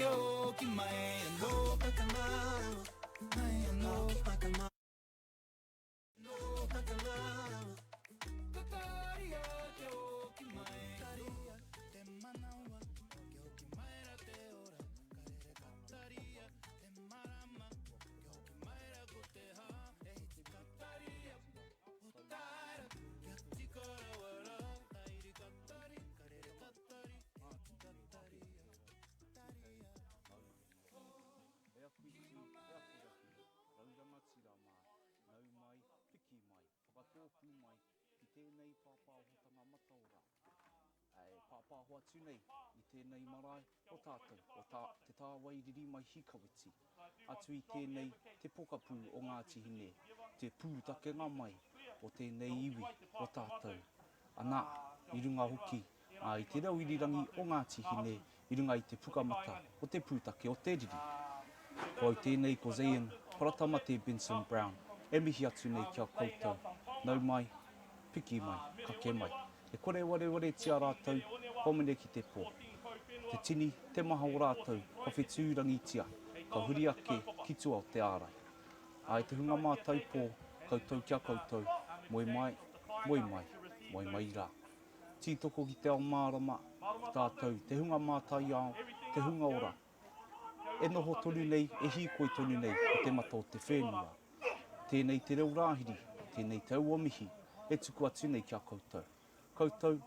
Kia hoki mai anō Whakamārama mai anō Whakamārama anō Whakamārama Tataria kia hoki mai Taria te manawa Kia hoki mai ra te ora Ka rere kataria te marama Kia hoki mai ra ko te hā E hiti kataria o taera Kia tika rawa rā Tairi katari ka rere katari E hiti kataria E aku iti, e aku rahi, rau rangatira mā, nau mai, piki mai, whakatōpū mai ki tēnei pāpāhotanga mataora e pāpāho atu nei i tēnei marae o tātou, o tā, Te Tāwairiri mai Hikawiti. Atu i tēnei te pokapū o Ngāti Hine, te pūtakenga mai o tēnei iwi o tātou. Ana, i runga hoki ā, i te reo irirangi o Ngāti Hine i runga i te pukamata o te pūtake o te riri. Ko au tēnei ko Zayn Paratamate Benson Brown e mihi atu nei ki a koutou. Nau mai, piki mai, kake mai. E kore warewaretia rātou kua mene ki te pō. Te tini, te maha o rātou kua whetūrangitia, ka huri ake ki tua o te ārai. Ā, e te hunga mātai pō, koutou ki a koutou, moe mai, moe mai, moe mai rā. Tītoko ki te ao mārama, ko tātou, te hunga mātaiao, te hunga ora, e noho tonu nei, e hīkoi tonu nei i te mata o te whenua. Tēnei te reo rāhiri, tēnei te aua mihi e tuku atu nei ki a koutou. Koutou,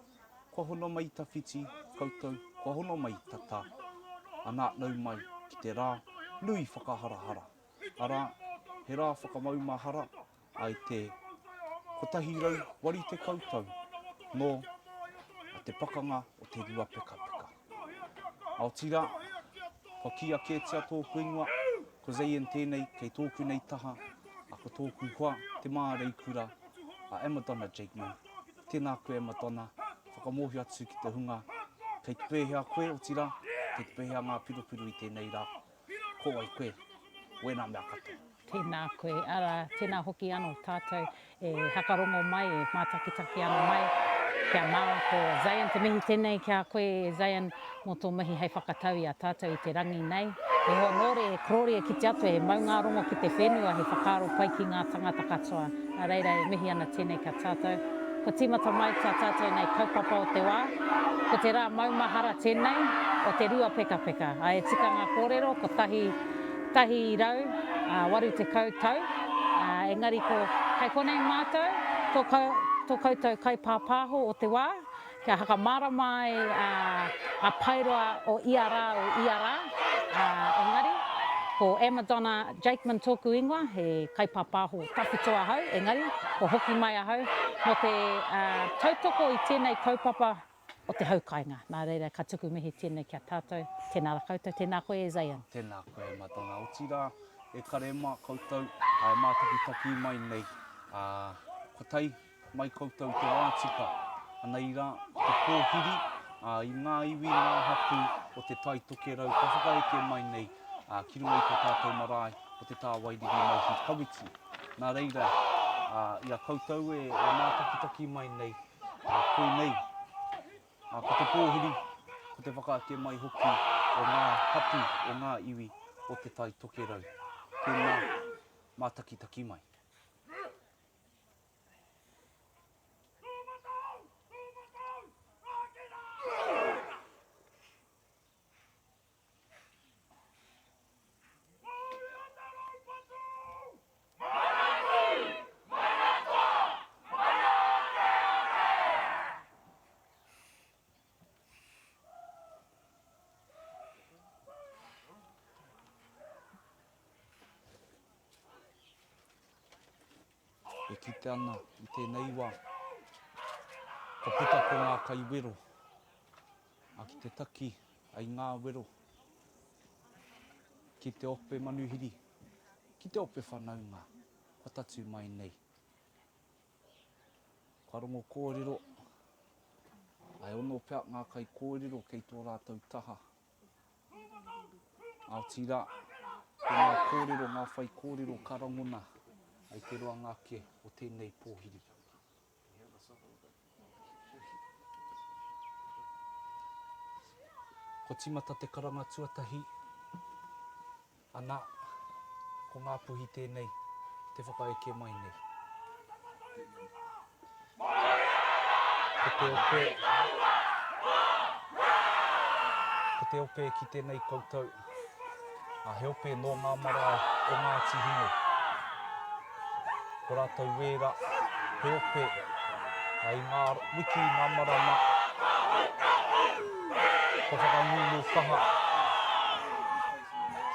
kua hono mai i tawhiti, koutou, kua hono mai i tata, anā nau mai ki te rā nui whakaharahara, arā, he rā whakamaumahara, I te 180 tau nō te pakanga o Te Ruapekapeka. Aotira, kua kīia kētia tōku ingoa, ko Zayn tēnei kei tōku nei taha, a ko tōku hoa te māreikura a Amadonna Jakeman. Tēnā koe Amadonna, whakamōhio atu ki te hunga kei te pēhea koe, otirā, kei te pēhea ngā piropiro i tēnei rā. Ko wai koe? Wēnā mea katoa. Tēnā koe, arā, tēnā hoki anō tātou e hakarongo mai, e mātakitaki ana mai kia mā, ko Zayn te mihi tēnei ki a koe e Zayn mō tō mihi hei whakatau i a tātou i te rangi nei. He honōre, he korōria ki te Atua, he maungārongo ki te whenua, he whakaaro pai ki ngā tangata katoa. Nā reira e mihi ana tēnei ki a tātou. Kua tīmata mai tā tātou nei kaupapa o te wā, ko te rā maumahara tēnei o te Ruapekapeka. Ā, e tika ngā kōrero, kotahi, 180 tau, ā, engari ko, kei konei mātou, tō, tō koutou kaipāpāho o te wā, kia whakamārama ai ā, ngā paeroa o ia rā, o ia rā, ā, engari, ko Amadonna Jakeman tōku ingoa, he kaipāpāho tawhito ahau, engari, kua hoki mai ahau mō te, ā, tautoko i tēnei kaupapa o te hau kainga. Nā reira, ka tuku mihi tēnei ki a tātou. Tēnā ra koutou, tēnā koe e Zayn. Tēnā koe e Madonna. Otirā, e kare mā koutou, e mātakitaki mai nei, ā, kua tae mai koutou i te wā tika. Anei rā, ko te pōhiri, ā, i ngā iwi, ngā hapū o Te Tai Tokerau kua whakaeke mai nei, ā, ki runga i tō tātou marae o Te Tāwairiri Maihi Kawiti. Nā reira, ā, i a koutou e, e mātakitaki mai nei, ā, koinei, ā, ko te pōhiri, ko te whakaeke mai hoki o ngā hapū, o ngā iwi o Te Tai Tokerau. Tēnā, mātakitaki mai. E kite ana i tēnei wā, kua puta ko ngā kaiwero, a ki te taki ai ngā wero ki te ope manuhiri, ki te ope whanaunga kua tatū mai nei. Kua rongo kōrero, ae ono pea ngā kaikōrero kei tō rātou taha. Otirā, ko ngā kōrero, ngā whaikōrero ka rangona i te roanga ake o tēnei pōhiri. Kua tīmata te karanga tuatahi. Ana, ko Ngāpuhi tēnei te whakaeke mai nei. Ko te ope, ko te ope ki tēnei koutou, a he ope nō ngā marae o Ngāti Hine. Ko rātou wērā, he ope, a i ngā wiki, i ngā marama, kua whakangungu kaha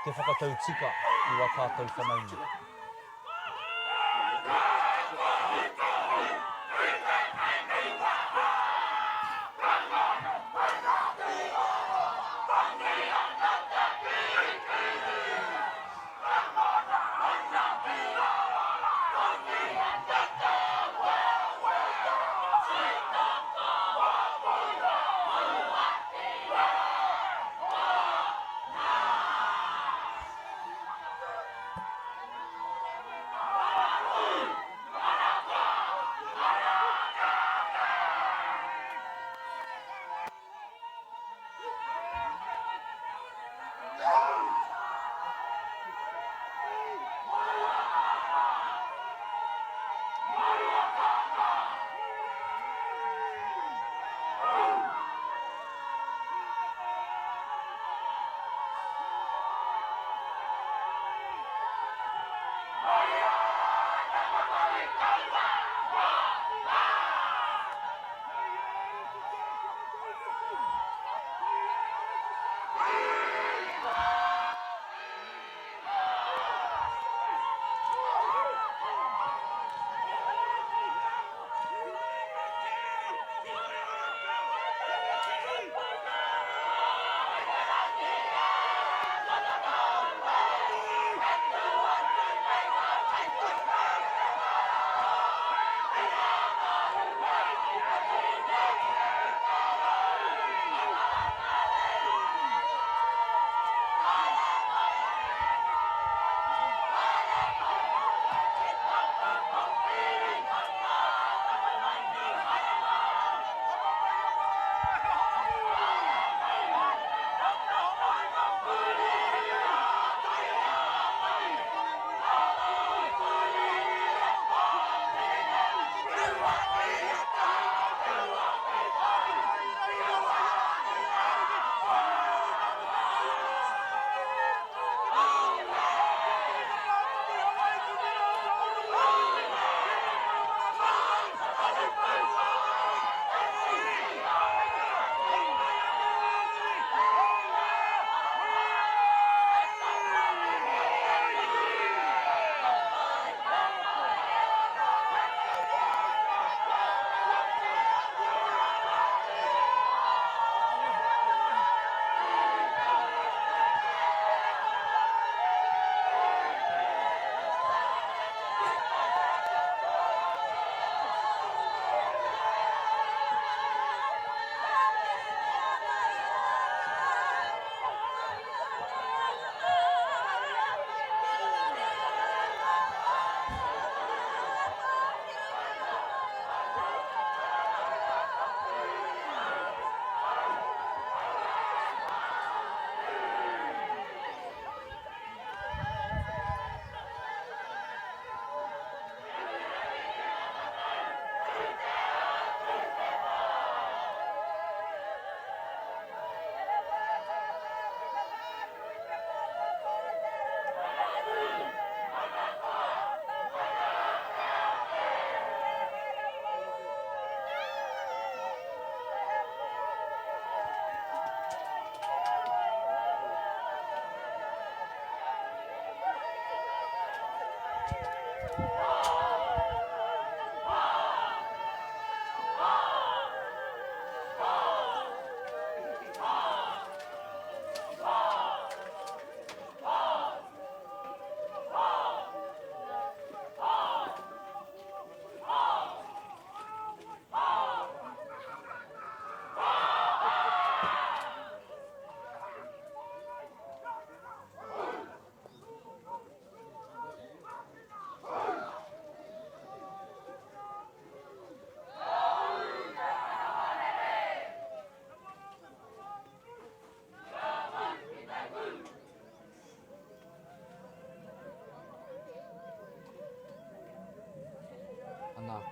ki te whakatau tika i wā tātou whanaunga.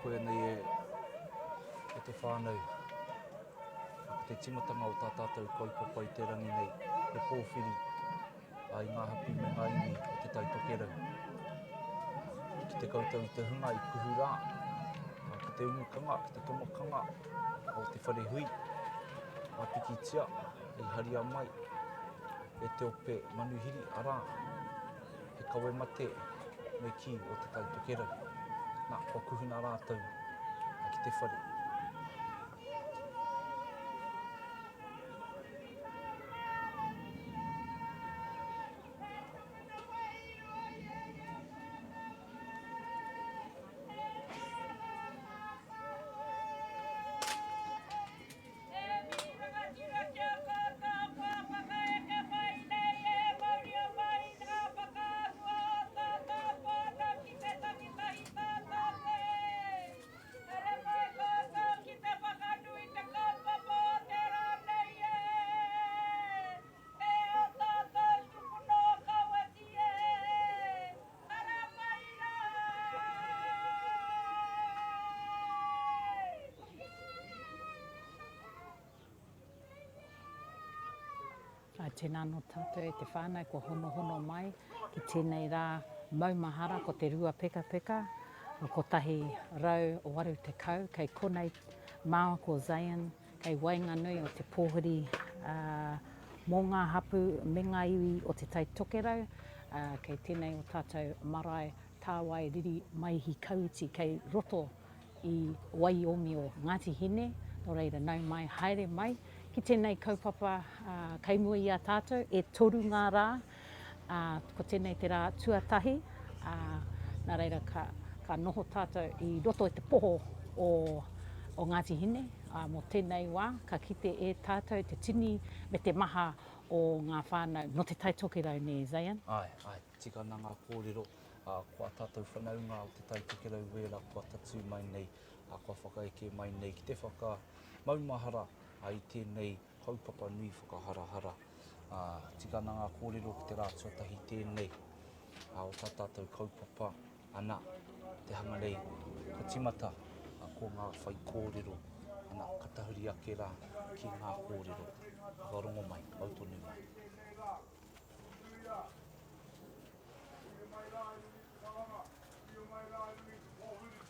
Koia nei e, e te whānau, ko te timatanga o tā tātou kaupapa i te rangi nei, he pōwhiri i ngā hapū me ngā iwi o Te Tai Tokerau. Ki te koutou i te hunga i kuhu rā, ki te umukanga, ki te tomokanga o te whare hui, a pikitia i haria mai e te ope manuhiri, arā, he kawe mate me kī o Te Tai Tokerau. Nā, kua kuhuna rātou ki te whare. He mihi rangatira ki a koutou kua whakaeke mai nei e mauria mai ngā whakaahua o tātou whānau ki te takitahi tātou nei. Haere mai koutou ki te whakanui te kaupapa o te rā nei e. E o tātou tupuna o Kawiti e. Ara mai rā! Ā, tēnā anō tātou e te whānau kua honohono mai ki tēnei rā maumahara ko te Ruapekapeka 180 kei konei māua ko Zayn kei waenganui o te pōhiri mō ngā hapū me ngā iwi o Te Tai Tokerau, kei tēnei o tātou marae Tāwai Riri Maihi Kauiti kei roto i Waiomio Ngāti Hine, nō reira nau mai, haere mai ki tēnei kaupapa kei mua i a tātou, e toru ngā rā, ā, ko tēnei te rā tuatahi, ā, nā reira ka, ka noho tātou i roto i te poho o, o Ngāti Hine, ā, mō tēnei wā, ka kite e tātou te tini me te maha o ngā whānau nō Te Tai Tokerau, nē, Zayan? Āe, āe, tika ana ngā kōrero. Ā, ko ā tātou whanaunga o Te Tai Tokerau wērā kua tatū mai nei, ā, kua whakaeke mai nei ki te whakamaumahara i tēnei kaupapa nui whakaharahara. Ā, tika ana ngā kōrero ko te rā tuatahi tēnei, ā, o tā tātou kaupapa, ana, te hanga nei, ka tīmata, ā, ko ngā whaikōrero, ana, ka tahuri ake rā ki ngā kōrero. Whakarongo mai, mau tonu mai. Whiria mai rā i runga i te karanga, whiria mai rā i runga i te pōhuri.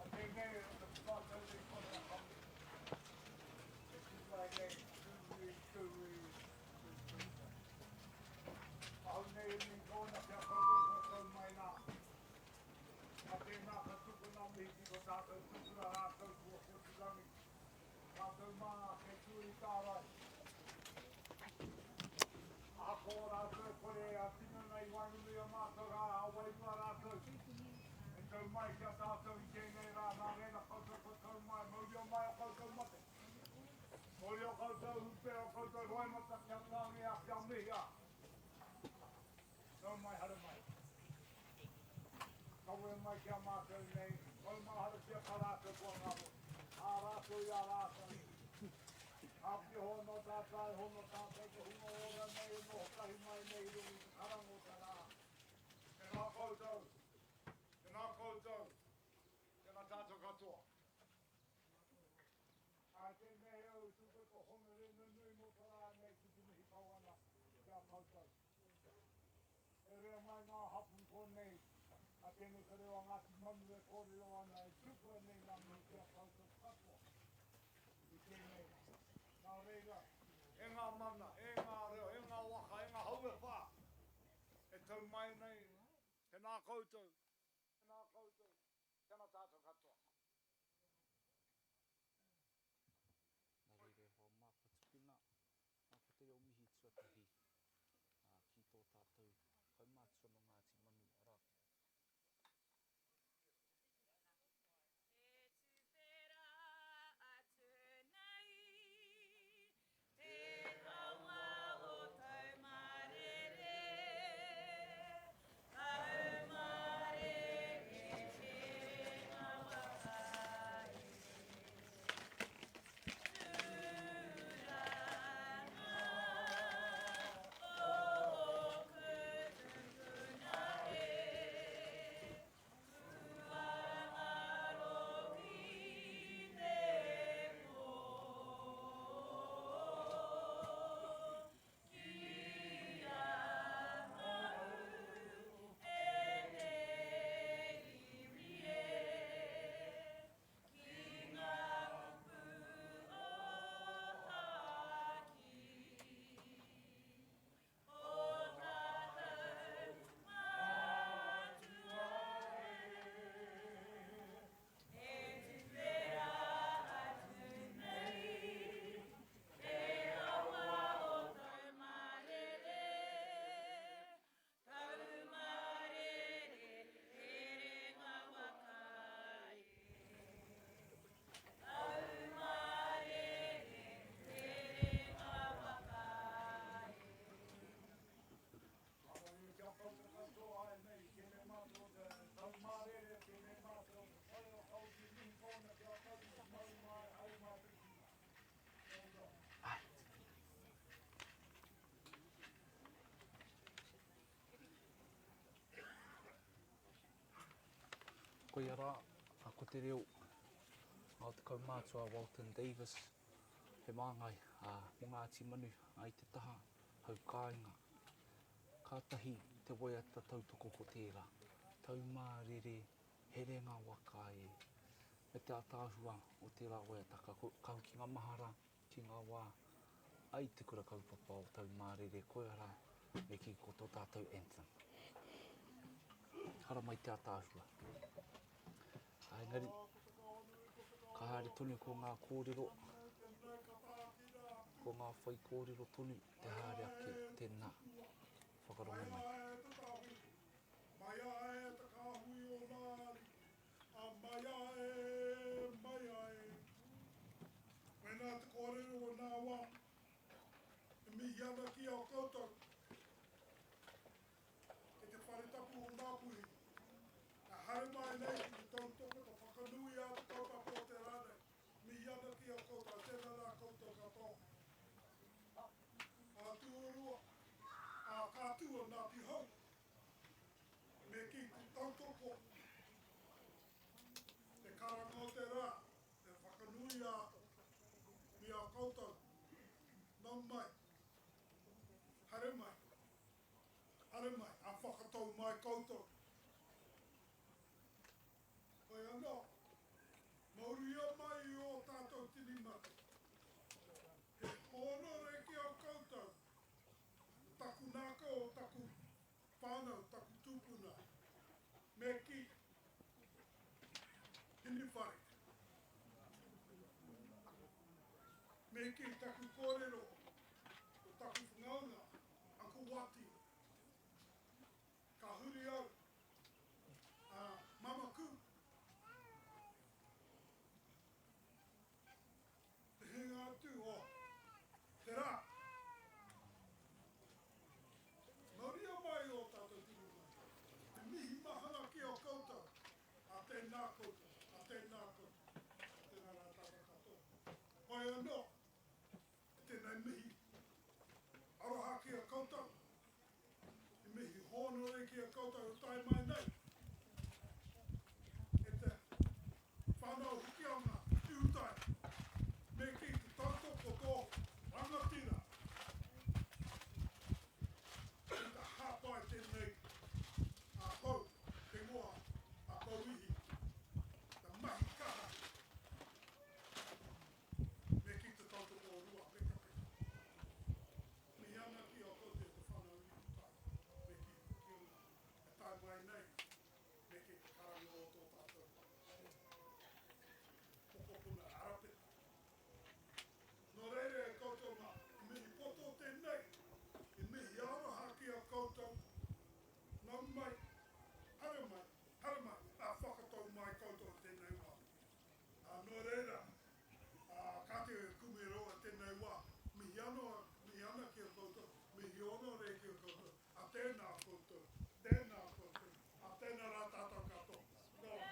A tēnei o te whakaatau nei kona ka e tū mai nei, tū i, tū i, tū, tū mai. Ahau nei e mihi tōna ki a koutou kua tau mai nā. Ka tēnā ka tukuna mihi ki to tātou tupuna rātou kua whaturangi. Rātou mā kei tua i tārai. Ahakoa rātou e kore a tinana i waenganui o mātou rā, a wairua rātou e tau mai ki a tātou i tēnei rā, nā reira koutou kua tau mai, mauria mai o koutou mate, mauria o koutou hupe, o koutou roimata kia tāngia, kia mihia. Nau mai, haere mai. Kawea mai ki a mātou nei, maumaharatia ka rātou kua ngaro, ā rātou i a rātou. Āpiti hono tātai, hono tātou te hunga ora nei e noho tahi mai nei i runga i te karanga o te rā. Tēnā koutou, tēnā koutou, tēnā tātou katoa. Ā, tēnei au tūpeko honore nunui mō te rā nei ki te mihi kau ana ki a koutou. E rea mai ngā hapū konei, a tēnei te reo a Ngāti Manu e kōrero ana, e tukua nei ngā mihi ki a koutou katoa i tēnei rā. Nā reira, e ngā mana, e ngā reo, e ngā waka, e ngā hau e whā, e tau mai nei, tēnā koutou, tēnā koutou, tēnā tātou katoa. Nā reira e hoa mā, kua tukuna, ko te reo mihi tuatahi ki tō tātou kaumātua nō Ngāti Manu, arā, E tuwhera atu nei te kawa o Taumarere, Taumarere e ngā waka. Koia rā, ko te reo o te kaumātua Walton Davis, he māngai mō Ngāti Manu i te taha hau kāinga. Kātahi te waiata tautoko ko tērā, Taumārere herenga waka e, me te ātaahua o tērā waiata ka hoki ngā mahara ki ngā wā ai te kura kaupapa o Taumārere, koia rā me kī ko tō tātou anthem. Haramai te ātaahua. Engari, ka haere tonu ko ngā kōrero, ko ngā whaikōrero tonu te haere ake tēnā whakarongo mai. Mai ae te kāhui o Nāri, a mai ae, mai ae. Koinā te kōrero o nā wā e mihi ana ki a koutou e te whare tapu o Ngāpuhi, ka haere mai nei ki te tautoko te whakanui a te kaupapa o te rā nei. Mihi ana ki a koutou, tēnā rā koutou katoa. A tuarua, a ka tū a Ngāti Hou. Me kī te tautoko, te karanga o te rā, te whakanui a i a koutou, nau mai, haere mai, haere mai, a whakatau mai koutou. Hoi anō, mauria mai i ō tātou tini mate. He hōnore ki a koutou, taku nākau o taku whānau, taku tupuna, me kī, Hinewhare. Me kī taku kōrero o taku whanaunga, Uncle Wati. Ka huri au, a Mama Ku. Te henga atu o te rā. Mauria mai ō tātou tūranga. He mihi mahana ki a koutou, a tēnā koutou, a tēnā koutou, a tēnā rā tātou katoa. Hoi anō, tēnei mihi aroha ki a koutou, he mihi hōnore ki a koutou e tae mai nei e te whānau Hokianga Ihutai, me kī te tautoko tō rangatira ki te hāpai tēnei a Pou, te ingoa a Pouihi, te mahi kaha Me kī te tautoko o Ruapekapeka. Mihi ana ki a koutou te whanau Ihutai, me kī Hokianga e tae mai nei, me kī te karanga o tō tātou mokopuna Arapeta. Nō reira e koutou mā, he mihi poto tēnei, he mihi aroha ki a koutou, nau mai, haere mai, haere mai, ā whakatau mai koutou i tēnei wā. Ā, nō reira, ā, kāti e kume roa tēnei wā, mihi ano, mihi ana ki a koutou, mihi honore ki a koutou, ā, tēnā koutou, tēnā koutou, ā, tēnā rā tātou katoa. Ka ora.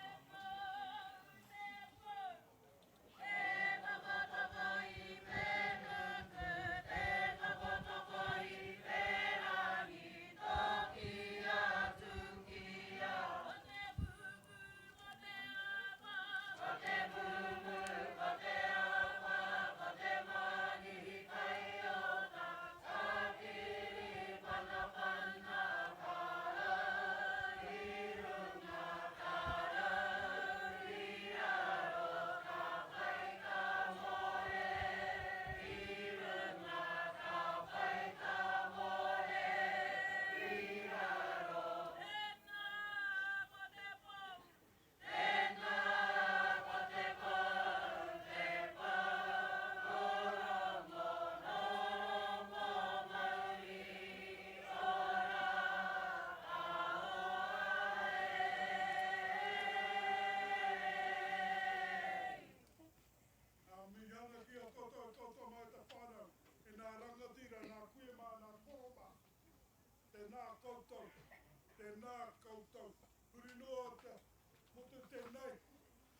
Ā, mihi ana ki a koutou e koutou mai te whānau, e nā rangatira, nā kuia mā, nā koro mā. Tēnā koutou, tēnā koutou, huri noa te motu tēnei,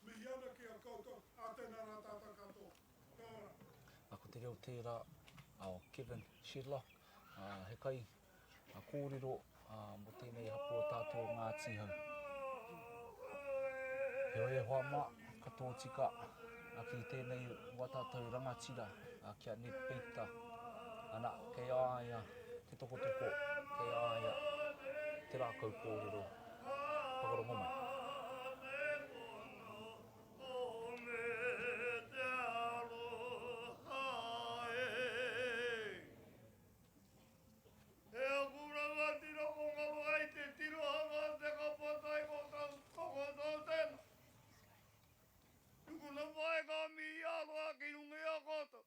mihi ana ki a koutou, ā tēnā rā tātou katoa. Kia ora. Ko te reo tērā o Kevin Shedlock, he kai kōrero mō tēnei hapū o tātou o Ngāti Hau. Heoi e hoa mā, ka tōtika ki tēnei wā tātou rangatira ki a Ned Peita. Ana, kei a ia te tokotoko, kei a ia te rākau kōrero. Whakarongo mai. He aku rangatira ko ngaro ai te tirohanga a te kapa tai ko koutou tena. Tukuna mai nga mihi aroha ki runga i a koutou.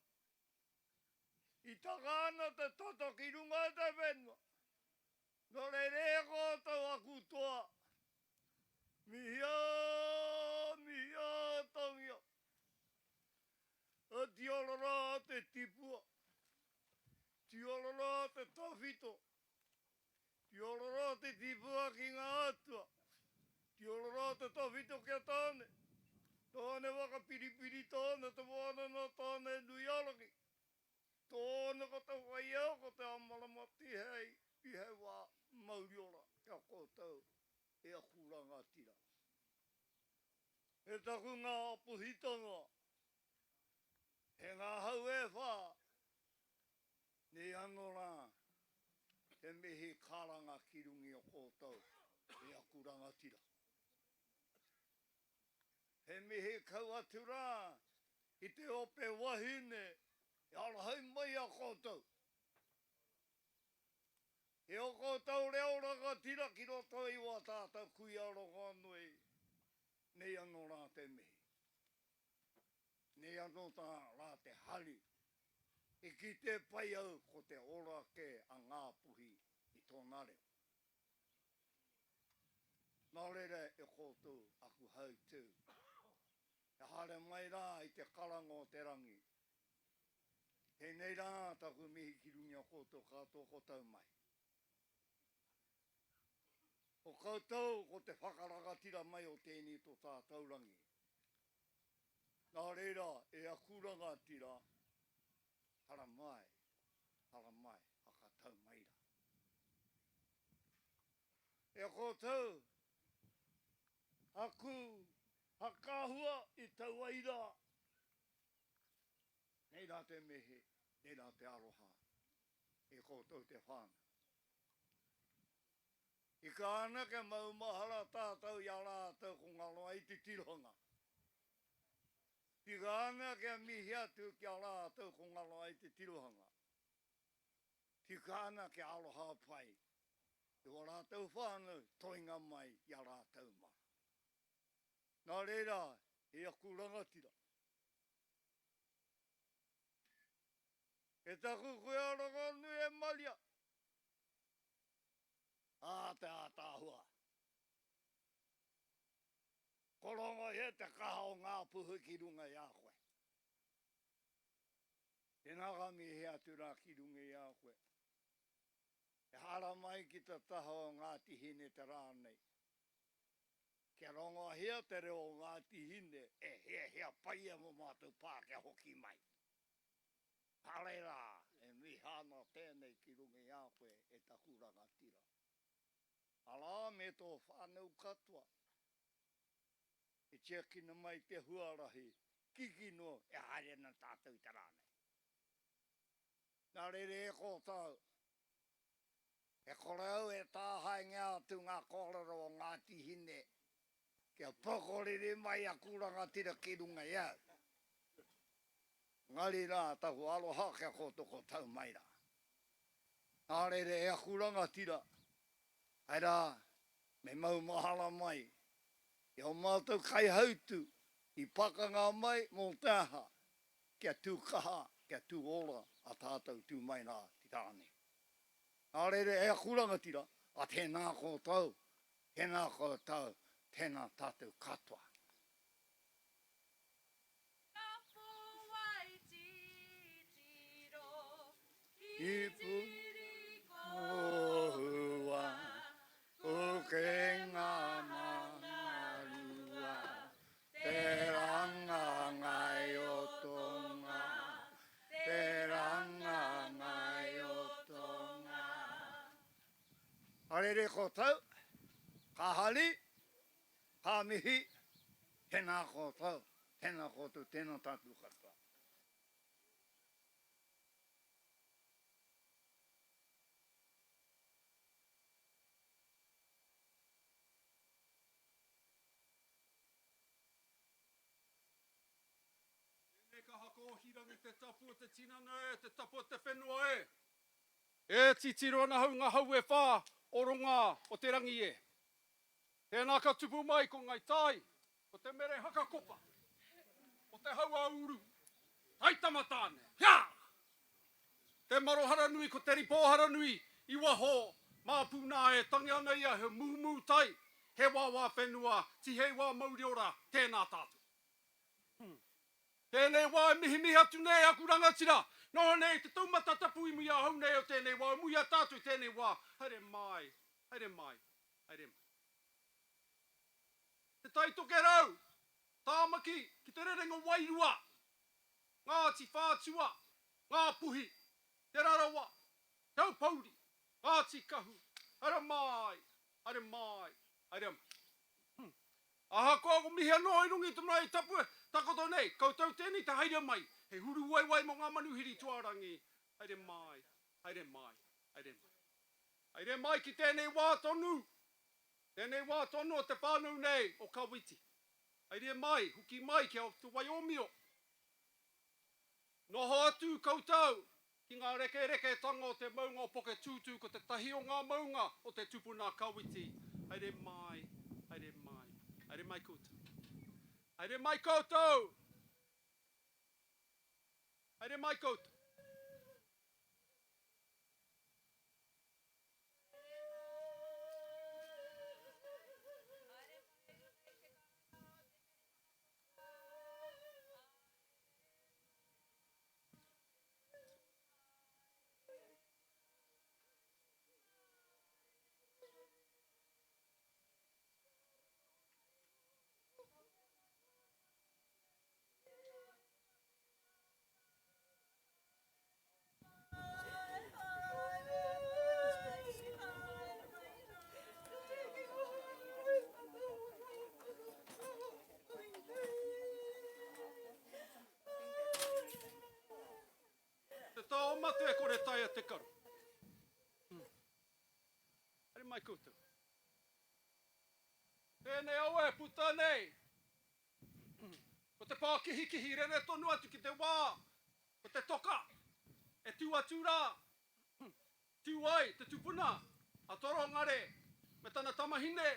I taka ana te toto ki runga i te whenua. No reira e koutou aku toa. Mihia, mihia, tangia. A tiarara te tipua. Tiarara te tawhito. Tiarara te tipua ki ngā atua. Tiarara te tawhito ki a Tāne. Tāne waka piripiri Tāne te moana nā Tāne nui arangi. Tōna ko te waiau ko te amarama tihei i he wā mauri ora ki a koutou e aku rangatira. He taku ngā puhitanga, he ngā hau e whā, nei anō rā te mihi karanga ki rungi o koutou e aku rangatira. He mihi kau atu rā ki te ope wahine e arahai mai a koutou. He o koutou reo rangatira ki roto i wā tātou kuia rongonui, nei anō rā te mihi. Nei anō tā rā te hari. I kite pai au ko te ora kē a Ngāpuhi i tōna reo. Nā reira e koutou aku hautū, e haere mai rā i te karanga o te rangi, Tēnei rā taku mihi ki runga o koutou katoa ko tau mai. Ko koutou ko te whakarangatira mai o tēnei tō tātou rangi. Nā reira e aku rangatira, haramai, haramai, hakatau mai rā. E koutou, aku whakaahua i taua ira, Nei rā te mihi, nei rā te aroha i koutou te whānau. Ika ana kia maumahara tātou i a rātou ko ngaro ai te tirohanga. Tika ana kia mihi atu ki a rātou ko ngaro ai te tirohanga. Tika ana kia aroha pai i wā rātou whānau toenga mai i a rātou mā. Nā reira, e aku rangatira, E taku kuia rongonui e Maria. Ā te ātaahua. Ko rongohia te kaha o ngā puhi ki runga i a koe. Tēnā ka mihi atu rā ki runga i a koe. E haramai ki te taha o Ngāti Hine te rā nei. Kia rongohia te reo o Ngāti Hine e hiahia pai ai mō mātou Pākehā hoki mai. Kāre rā e miha ana tēnei ki runga i a koe e taku rangatira. Arā me tō whānau katoa. I tiakina mai te huarahi kikino e haere ana tātou i te rā nei. Nā reira e koutou, E kore au e tāhaengia atu ngā kōrero o Ngāti Hine kia pokoriri mai aku rangatira ki runga i au. Engari rā taku aroha kia koutou ko tau mai rā. Nā reira e aku rangatira, haere rā, me maumahara mai i ō mātou kaihautū i pakanga mai mō te aha, kia tū kaha, kia tū ora a tātou tū mai rā ki tāne. Nā reira e aku rangatira, a tēnā koutou, tēnā koutou, tēnā tātou katoa. Tapuwae titiro ki Tirikohua, Pukenga mangarua, Te ranga ngaiotonga, te ranga ngaiotonga. Ka rere koutou, ka hari, ka mihi, Tēnā koutou, tēnā koutou, tēnā tātou katoa. Tēnei ka hakoohirangi te tapu o te tinana e, te tapu o te whenua e. E titiro ana hau nga hau e wha o ronga o te rangi e. Tēnā ka tupu mai ko Ngai Tai, ko te mere hakakopa, ko te hau a uru, taitama tāne, hea! Te maroharanui ko te ripōharanui i waho, māpū nā e tangi ana ia he mūmū tai, he wāwā whenua, tihei wā mauri ora, tēnā tātou. Tēnei wā e mihimihi atu nei aku rangatira, noho nei te taumata tapu i muri ahau nei o tēnei wā, i muri a tātou i tēnei wā, haere mai, haere mai, haere mai. Te Tai Tokerau, Tāmaki ki te rerenga wairua, Ngāti Whātua, Ngā Puhi, Te Rarawa, Te Aupōuri, Ngāti Kahu, haere mai, haere mai, haere mai. Ahakoa ko mihi anō i runga i te marae tapu e takoto nei, koutou tēnei te haere mai, he huru waiwai mō ngā manuhiri tuarangi, haere mai, haere mai, haere mai. Haere mai ki tēnei wā tonu, tēnei wā tonu o te whānau nei o Kawiti. Haere mai, hoki mai ki Te Waiōmio. Noho atu koutou ki ngā rekereketanga o te maunga o Poketūtū ko te tahi o ngā maunga o te tupuna Kawiti. Haere mai, haere mai, haere mai koutou. Haere mai koutou! Haere mai koutou! Te tao mate e kore taea te karo. Haere mai koutou. Tēnei awa e puta nei. Ko te pākihikihi rere tonu atu ki te wā, ko te toka e tū atu rā. Tū ai te tupuna a Torongare me tana tamahine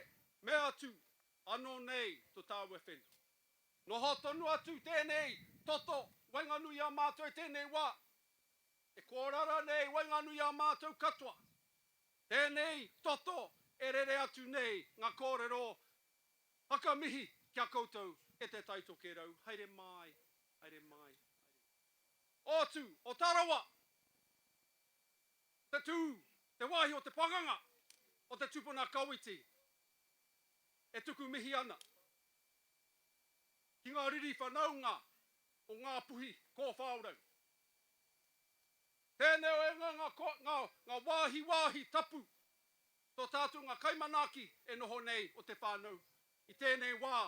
me atu anō nei to tāua whenua. Noho tonu atu tēnei toto waenganui i a mātou i tēnei wā. E kōrara nei waenganui i a mātou katoa. Tēnei toto e rere atu nei ngā kōrero whakamihi ki a koutou e Te Tai Tokerau. Haere mai, haere mai, haere mai. O tū, o Tarawa! Te tū, te wāhi o te pakanga o te tupuna Kawiti e tuku mihi ana. Ki ngā riri whanaunga o Ngāpuhi Kōwhaorau. Tēnei o ngā, ngā, ngā wāhi wāhi tapu tō tātou ngā kaimanaaki e noho nei o te whānau i tēnei wā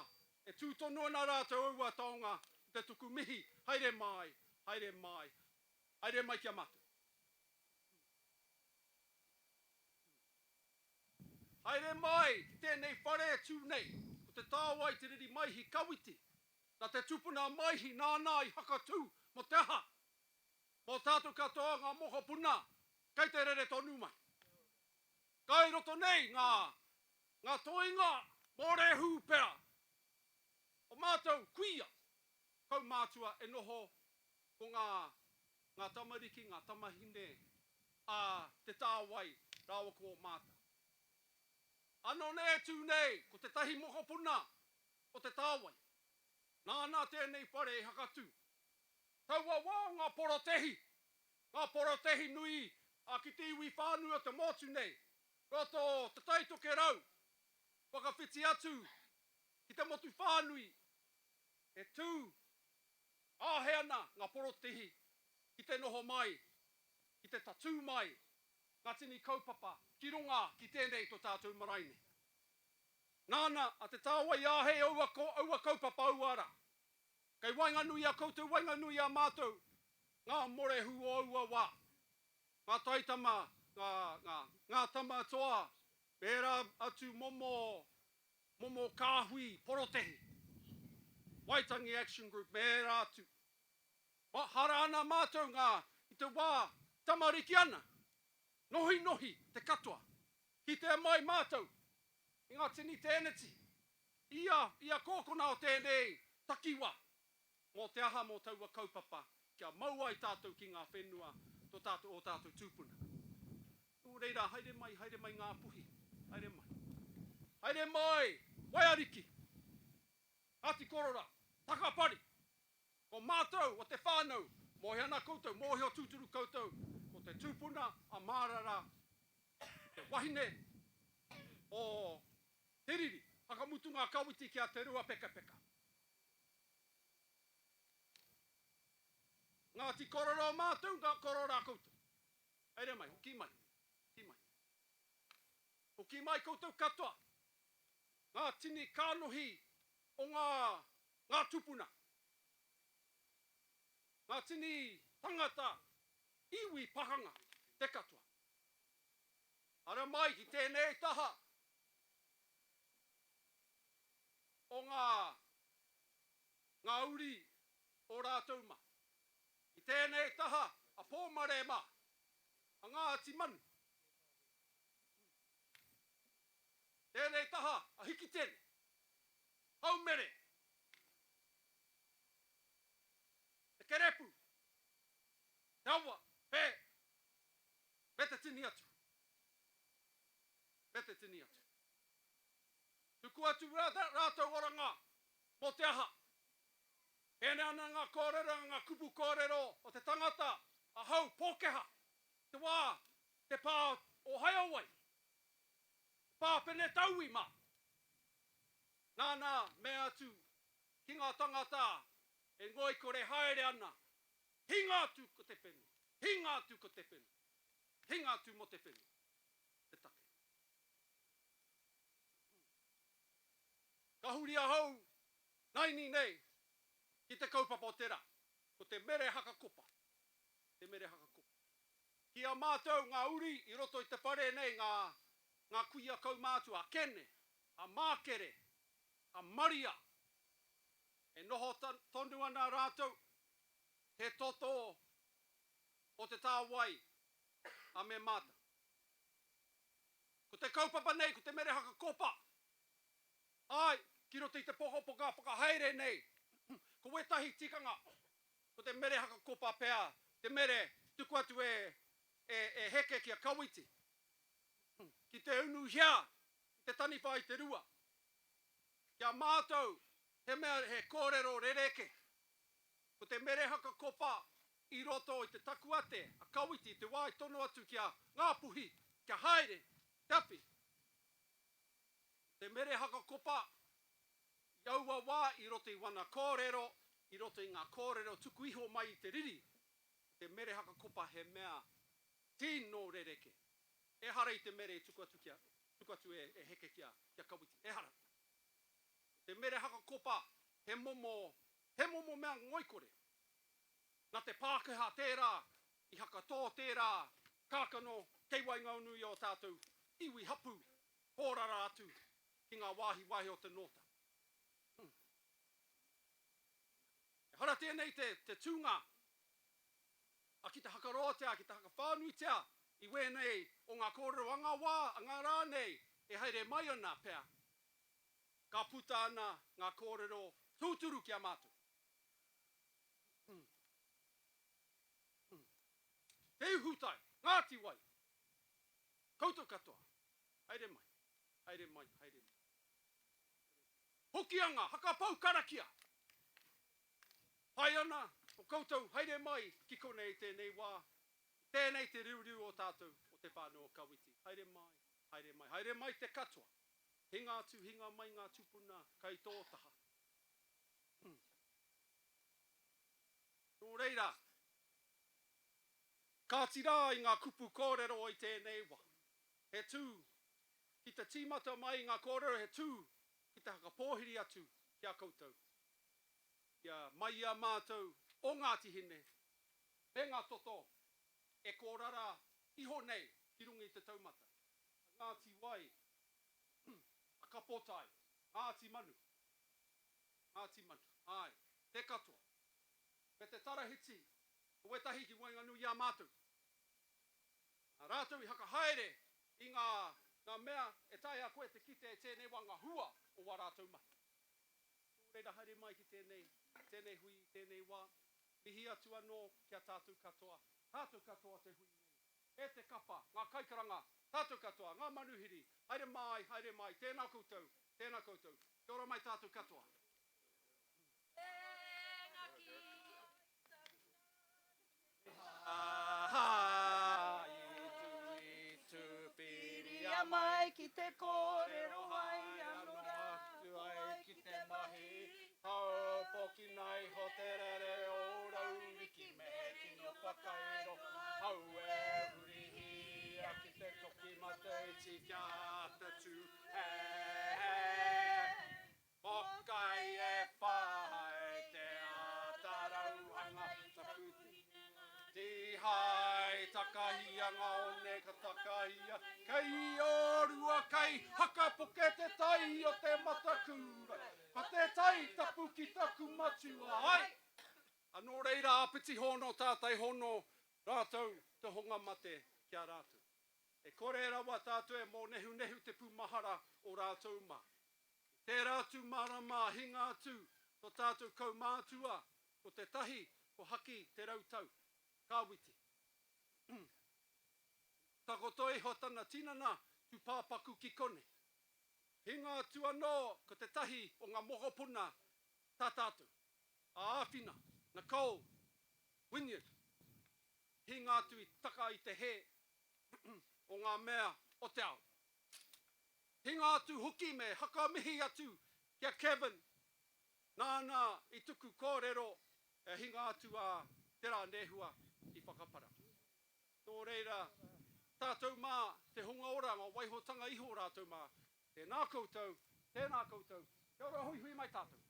e tū tonu ana rātou aua taonga ki te tuku mihi haere mai, haere mai, haere mai ki a mātou. Haere mai ki tēnei whare e tū nei, ko te tāwai te riri maihi kawiti, nā te tupuna maihi nāna i hakatū mō te aha? Mō tātou katoa ngā mokopuna kei te rere tonu mai. Kai roto nei ngā, ngā toenga mōrehu pea o mātou kuia, kaumātua e noho ko ngā, ngā tamariki, ngā tamahine a Te Tāwai rāua ko ō mātou. Anō nei e tū nei ko tētahi mokopuna o Te Tāwai, nāna tēnei whare i hakatū. Taua wā o ngā porotehi, ngā porotehi nui a ki te iwi whānui o te motu nei, roto o Te Tai Tokerau, whakawhiti atu ki te motu whānui, e tū āhei ana ngā porotehi ki te noho mai, ki te tatū mai ngā tini kaupapa ki runga ki tēnei tō tātou marae nei. Nāna a Te Tāwai i āhei aua, aua kaupapa aua rā. Kei waenganui i a koutou, waenganui i a mātou, ngā morehu o aua wā. Ngā taitama, ngā, ngā, ngā tama toa, me ērā atu momo, momo kāhui porotehi. Waitangi Action Group me ērā atu. Mahara ana mātou ngā, i te wā tamariki ana, nohinohi te katoa. Kitea mai mātou i ngā tini tēneti, ia, ia kōkona o tēnei takiwa, mō te aha mō taua kaupapa, kia mau ai tātou ki ngā whenua tō tātou, ō tātou tūpuna. Nō reira, haere mai, haere mai Ngāpuhi, haere mai. Haere mai, Waiariki, Ngāti Korora, Takapari, ko mātou o te whānau, mōhio ana koutou, mōhio tūturu koutou, ko te tūpuna a Mārara, te wahine o Te Riri, whakamutunga kawiti ki a Te Ruapekapeka. Ngāti Kororo mātou, ngā korora koutou. Haere mai, hoki mai, hoki mai. Hoki mai koutou katoa, ngā tini kānohi o ngā, ngā tupuna. Ngā tini tangata, iwi pakanga, te katoa. Ara mai ki tēnei taha o ngā, ngā uri o rātou mā. I tēnei taha a Pōmare mā, a Ngāti Manu. Tēnei taha a Hikitene, Haumere, Te Kerepu, Te Awa, Pē, Me te tini atu. Me te tini atu. Tuku atu rātou oranga mō te aha? Pēnei ana ngā kōrero, ngā kupu kōrero o te tangata, ahau, Pōkeha, te wā, te pā o Haeowai, te pā Penetaui mā. Nāna mea atu ki ngā tangata e ngoikore haere ana, hinga atu ko te whenua, hinga atu ko te whenua, hinga atu mō te whenua, te take. Ka huri ahau naini nei ki te kaupapa o te ra, ko te mere hakakopa, te mere hakakopa. Ki a mātou ngā uri i roto i te whare nei ngā, ngā kuia kaumātua a Kene, a Mākere, a Maria, e noho tonu ana rātou he toto o te tāwai a me mātou. Ko te kaupapa nei ko te mere hakakopa, āe, ki roto i te pokapoka whakahaere nei, ko wētahi tikanga, ko te mere hakakopa pea, te mere tuku atu e, e, e Heke ki a Kawiti, ki te unuhia i te taniwha i te rua. Ki a mātou, he mea, he kōrero rerekē. Ko te mere hakakopa i roto i te takuate a Kawiti i te wā i tono atu ki a Ngāpuhi kia haere te awhi. Ko te mere hakakopa i aua wā i roto i wana kōrero, i roto i ngā kōrero tuku iho mai i te riri, ko te mere hakakopa he mea tino rerekē. Ehara i te mere i tuku atu kia, tuku atu e, e Heke ki a, ki a Kawiti. Ehara. Ko te mere hakakopa he momo He momo mea ngoikore. Na te Pākehā tērā i hakatō tērā kākano kei waengaunui i ō tātou iwi hapū hōrara atu ki ngā wāhi wāhi o te nōta. Ehara tēnei te, te tūnga a ki te hakaroatea, ki te hakawhānuitia i wēnei o ngā kōrero a ngā wā, a ngā rā nei e haere mai ana pea. Ka puta ana ngā kōrero tūturu ki a mātou. Te Ihutai, Ngāti Wai, koutou katoa, haere mai, haere mai, haere mai. Hokianga, hakapau karakia! Pai ana o koutou haere mai ki konei i tēnei wā, tēnei te riuriu o tātou o te whānau o Kawiti. Haere mai, haere mai, haere mai te katoa. Hinga atu, hinga mai ngā tupuna kai tō taha. Nō reira, kāti rā i ngā kupu kōrero i tēnei wā, he tū, ki te tīmata mai i ngā kōrero he tū. Ki te hakapōhiri atu ki a koutou, kia mai i a mātou o Ngāti Hine me ngā toto e kōrara iho nei ki runga i te taumata, a Ngāti Wai, a Kapotai, Ngāti Manu, Ngāti Manu, āe, te katoa, me te tarahiti o wētahi ki waenganui i a mātou. Nā rātou i hakahaere i ngā, ngā mea e taea koe te kite e tēnei wā ngā hua o wā rātou mahi. Nō reira haere mai ki tēnei, tēnei hui i tēnei wā. Mihi atu anō ki a tātou katoa, tātou katoa te hui nei. E te kapa, ngā kaikaranga, tātou katoa, ngā manuhiri, haere māi, haere mai, tēnā koutou, tēnā koutou. Kia ora mai tātou katoa. Whiria mai ki te kōrero ai anō rā, ai ki te mahi, Haupokina iho te rere o Rauriki me he tino whakairo, hau e hurihia ki te toki mate iti kia ata tū, he he. Pokai e whai te ata rauhanga taku Tihai takahia nga one ka takahia Kei o rua kei hakapoke te tai o te matakura Ko te tai tapu ki taku matua ai A no reira apiti hono tatai hono ratou te honga mate ki a ratou. E kore rawa tātou e mōnehunehu te pūmahara o rātou mā. I tērā atu marama hinga atu tō tātou kaumātua, ko tētahi ko Haki Te Rautau, Kāwiti. Takoto iho tana tinana tūpāpaku ki konei. Hinga atu anō ko tētahi o ngā mokopuna tā tātou, a Āwhina, Nicole, Wynyard. Hinga atu i taka i te hē o ngā mea o te ao. Hinga atu hoki me hakamihi atu ki a Kevin, nāna i tuku kōrero e hinga atu a Te Rā Nēhua i whakapara. Nō reira, tātou mā te hunga ora ngā waihotanga iho rātou mā, tēnā koutou, tēnā koutou, kia ora huihui mai tātou.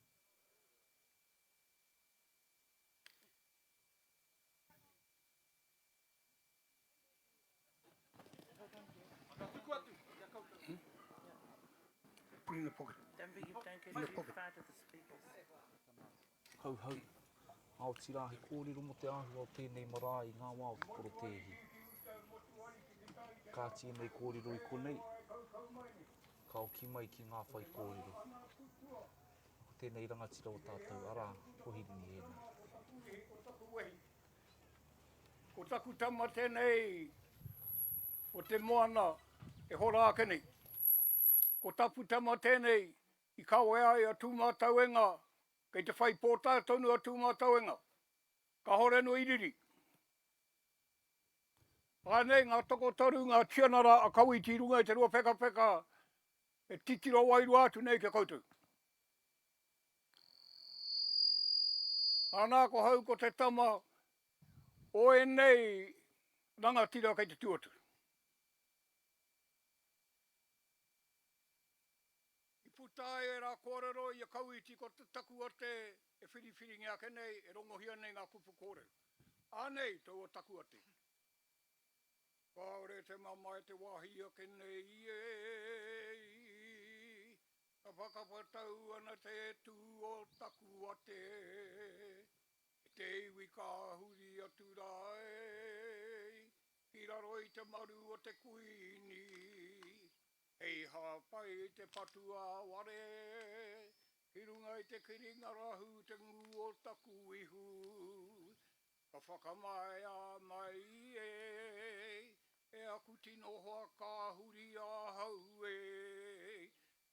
Ka tuku atu ki a koutou. Put in the pocket. Don't be, don't get In the too pocket. far to the speakers. Kauhau, ā, otirā he kōrero mō te āhua o tēnei marae i ngā wā o te porotēhi. Kāti ēnei kōrero i konei, ka oki mai ki ngā whaikōrero. Ko tēnei rangatira o tātou, arā, ko Hirini Hēnare. Ko taku tama tenei o te moana e hora ake nei. Ko taku tama tenei i kawea ai a Tūmatauenga, kei te whai pōtae tonu a Tūmatauenga. Kahore no i riri. Anei ngā tokotoru, ngā tianara a Kawiti i runga i te ruapekapeka e titiro wairua atu nei ki a koutou. Ana ko hau ko te tama o enei rangatira kei te tu atu. I puta ai era korero i a Kauiti ko te taku ate e whiriwhiringia ake nei, e rongohia nei nga kupu korero. Anei taua taku ate. Kaore te mamae te wahi ake nei e. Ka whakawhatau ana te tū o taku ate, E te iwi ka huri atu rā e, Ki raro i te maru o te Kuini, Hei hāpai i te patu ā-ware, Ki runga i te kiri ngarahu te ngū o taku ihu, Ka whakamaea mai e, E aku tino hoa ka huri ahau e,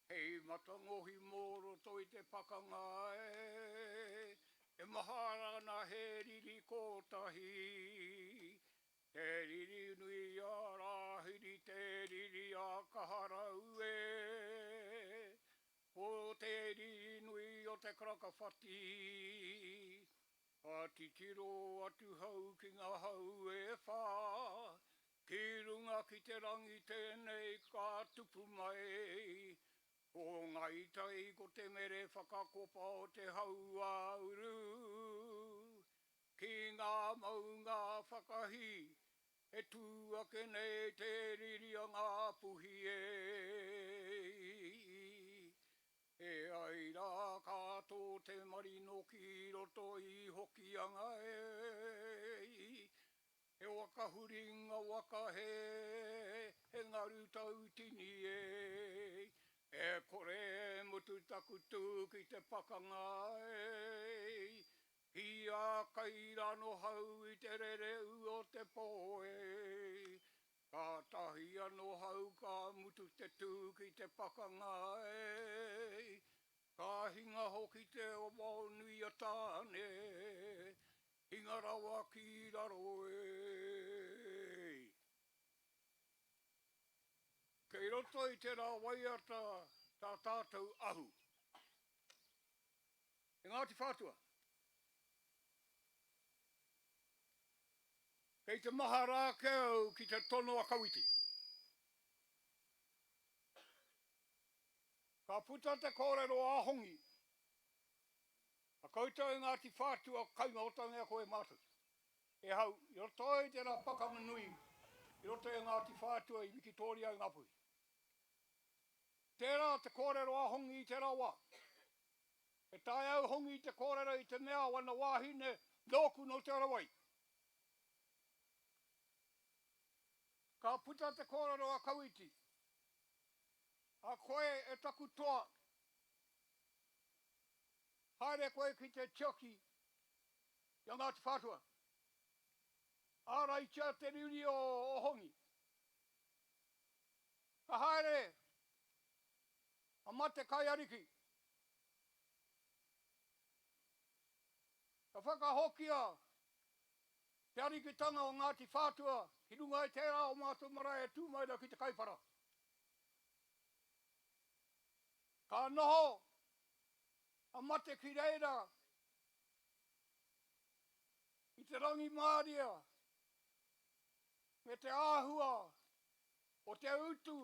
Hei matangohi mō roto i te pakanga e, E mahara ana he riri kotahi, Te riri nui a Rāhiri, te riri a Kaharau e, Ko te riri nui o te Karakawhati, Ka titiro atu hau ki ngā hau e whā, Ki runga ki te rangi tēnei ka tupu mai. Ko Ngai Tai ko te mere whakakopa o te hauāuru Ki ngā maunga whakahī e tū ake nei te riri a Ngāpuhi e E ai rā ka tō te marino ki roto i Hokianga e He waka huringa waka he, he ngaru tautini e. E kore e mutu taku tū ki te pakanga e. Ki a Kairanohau i te rereu o te pō e. Kātahi anō hau ka mutu te tū ki te pakanga e. Ka hinga hoki te wao nui a Tāne. Hinga rawa ki raro e. Kei roto i tērā waiata tā tātou ahu. E Ngāti Whātua. Kei te maha rā kē au ki te tono a Kawiti. Ka puta te kōrero a Hongi. A koutou e Ngāti Whātua kaingaotangia koe mātou. E hau, i roto i tērā pakanga nui, i roto i a Ngāti Whātua i Wikitōria i Ngāpuhi. Tērā te kōrero a Hongi i tērā wā. E taea au Hongi te kōrero i te mea wana wāhine nōku nō Te Arawai. Ka puta te kōrero a Kawiti, A koe e taku toa, Haere koe ki te tiaki i a Ngāti Whātua. Āraitia te riri o Hongi. Ka haere a Mate Kaiariki. Ka whakahokia te arikitanga o Ngāti Whātua ki runga i tērā o mātou marae e tū mai rā ki te Kaipara. Ka noho a mate ki reira i te rangimārie me te āhua o te utu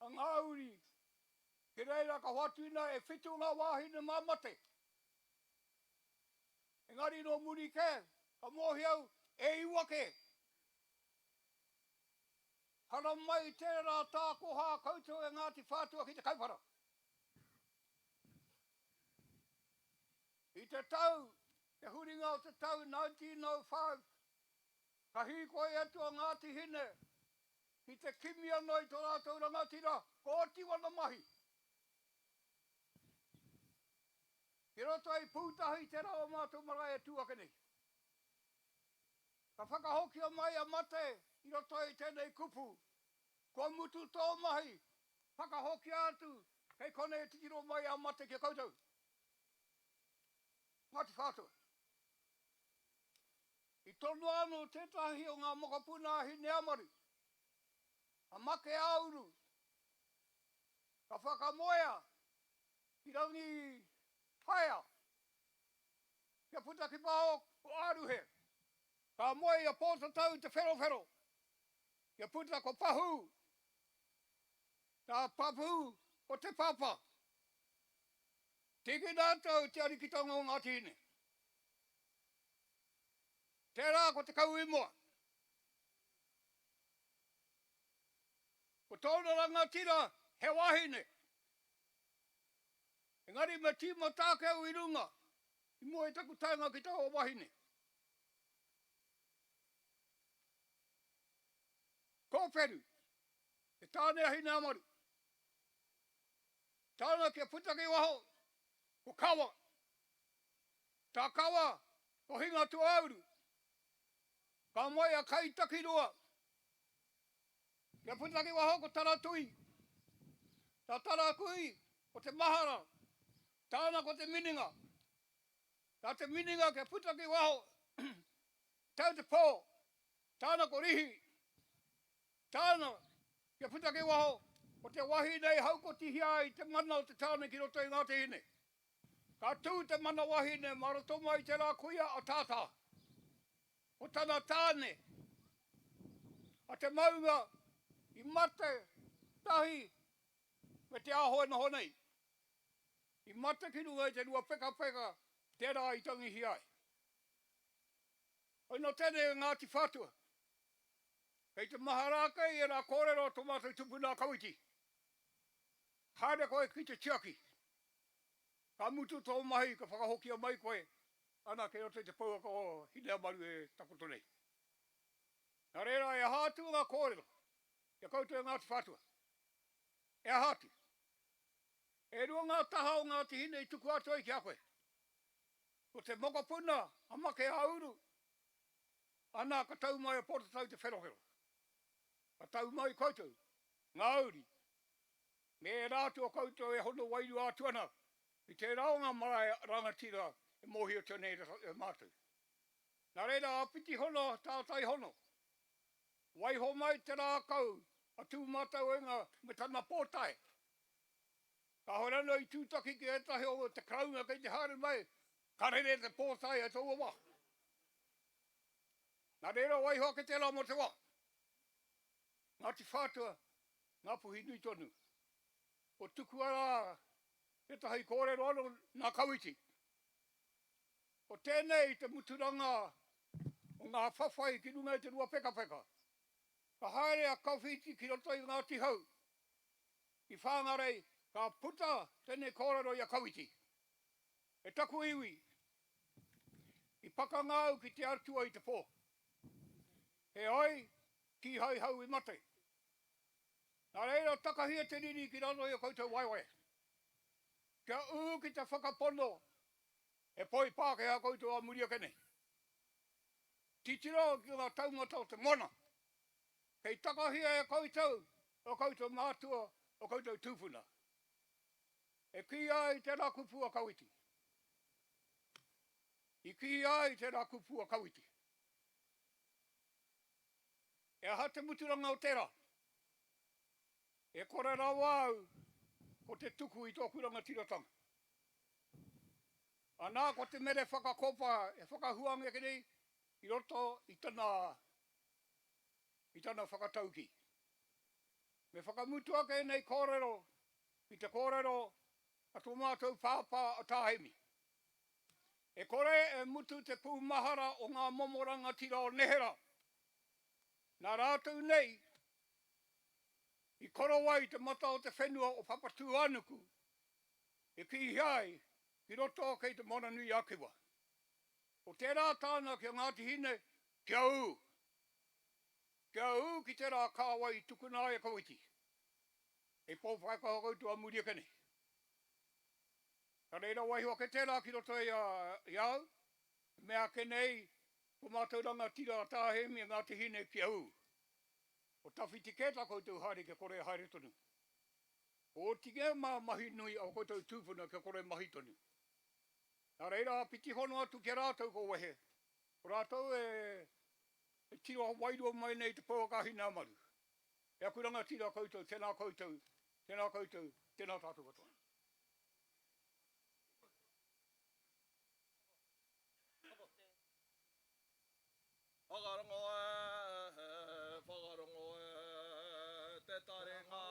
a ngā uri ki reira ka hoatuina e whitu ngā wāhine mā mate. Engari nō muri kē, ka mōhio au e iwa kē. Haramai tērā tākoha a koutou e Ngāti Whātua ki te Kaipara. I te tau, te huringa o te tau 1905, ka hīkoi atu a Ngāti Hine ki te kimi anō i tō rātou rangatira, ko oti wana mahi. Ki roto i Pūtahi tērā o mātou marae e tū ake nei. Ka whakahokia mai a Mate i roto i tēnei kupu, Kua mutu tō mahi, whakahokia atu, kei konei e titiro mai a Mate ki a koutou. Ngāti Whātua. I tonoa anō tētahi o ngā mokopuna a Hineamaru, a Makeāuru, ka whakamoea ki Rangihaea. Kia puta ki waho ko Aruhe. Ka moe i a Pōtatau Te Wherowhero. Kia puta ko Pahū. Tā Pahū ko Te Papa. Tīkina atu au te arikitanga o Ngāti Hine. Tērā ko Te Kauimoa. Ko tōna rangatira he wahine. Engari me tīmata ake au i runga, i mua i taku taenga ki taua wahine. Kōwheru, te tāne a Hineamaru. Tāna kia puta ki waho, ko Kawa. Tā Kawa, ko Hingatuauru. Ka moe a Kaitakirua. Kia puta ki waho ko Taratui. Tā Tarakui, ko Te Mahara. Tāna ko Te Mininga. Tā Te Mininga kia puta ki waho, tau te pō. Tāna ko Rihi. Tāna, kia puta ki waho, ko te wahine i haukotihia ai te mana o te tāne ki roto i ngā tēne. Ka tū te mana wahine mā roto mai i tērā kuia a Tātā. Ko tana tāne, a Te Maunga, i mate tahi me te aho e noho nei. I mate ki runga i te Ruapekapeka tērā i tangihia ai. Hoi nō tēnei a Ngāti Whātua. Kei te mahara ake i ērā kōrero a tō mātou tupuna a Kawiti. Haere koe ki te tiaki. Ka mutu tō mahi ka whakahokia mai koe, ana kei roto i te pouaka o Hineamaru e takoto nei. Nā reira e aha atu ngā kōrero ki a koutou e Ngāti Whātua? E aha atu? E rua ngā taha o Ngāti Hine i tukua atu ai ki a koe. Ko te mokopuna a Make-ā-uru, ana ka tau mai a Potatau Te Wherowhero. Ka tau mai koutou, ngā uri, me ērā atu o koutou e hono wairua atu ana ki tērā o ngā marae rangatira e mōhiotia nei e mātou. Nā reira, āpiti hono, tātai hono. Waiho mai te rākau a Tūmatauenga me tana pōtae. Kāore anō i tūtaki ki ētahi o te Karauna kei te haere mai, ka rere te pōtae i taua wā. Nā reira waiho ake tērā mō te wā. Ngāti Whātua, Ngāpuhi nui tonu. Ko tukua rā tētahi kōrero anō nā Kawiti. Ko tēnei te muturanga o ngā whawhai ki runga i te Ruapekapeka. Ka haere a Kawiti ki roto i Ngāti Hau. I Whāngarei, ka puta tēnei kōrero i a Kawiti. E taku iwi, i pakanga au ki te Atua i te pō. Heoi, kīhai hau i mate. Nā reira, takahia te riri ki raro i a koutou waewae. Kia ū ki te whakapono, he poi Pākehā koutou ā muri ake nei. Titiro ki ngā taumata o te moana. Kei takahia e koutou ō koutou mātua, ō koutou tūpuna. E kīia ai tērā kupu a Kawiti. I kīia ai tērā kupu a Kawiti. E aha te muturanga o tērā? E kore rawa au ko te tuku i tōku rangatiratanga. Anā ko te mere whakakopa e whakahuangeke nei i roto i tana, i tana whakataukī. Me whakamutu ake ēnei kōrero i te kōrero a tō mātou pāpā a Tā Hemi. E kore e mutu te pūmahara o ngā momo rangatira o neherā. Nā rātou nei i korowai te mata o te whenua o Papatūānuku e kīhia ai ki roto kei Te Moananui-a-Kiwa. Ko tērā tāna ki a Ngāti Hine, kia ū! Kia ū ki tērā kāwai i tukuna ai e Kawiti. Hei pōwhaiwhai koutou a muri ake nei. Ka reira waiho ake tērā ki roto i a au, e mea ake nei ko mātou rangatira a Tā Hēmi e Ngāti Hine kia ū. Ko tawhiti kē tā koutou haere kia kore e haere tonu. Ko oti kē mā mahi nui a koutou tūpuna kia kore mahi tonu. Nā reira āpiti hono atu ki a rātou ko wehe, ko rātou e tiro wairua mai nei te pouaka Hinamaru. E aku rangatira koutou, tēnā koutou, tēnā koutou, tēnā tātou katoa. Whakarongo e, whakarongo e, te taringa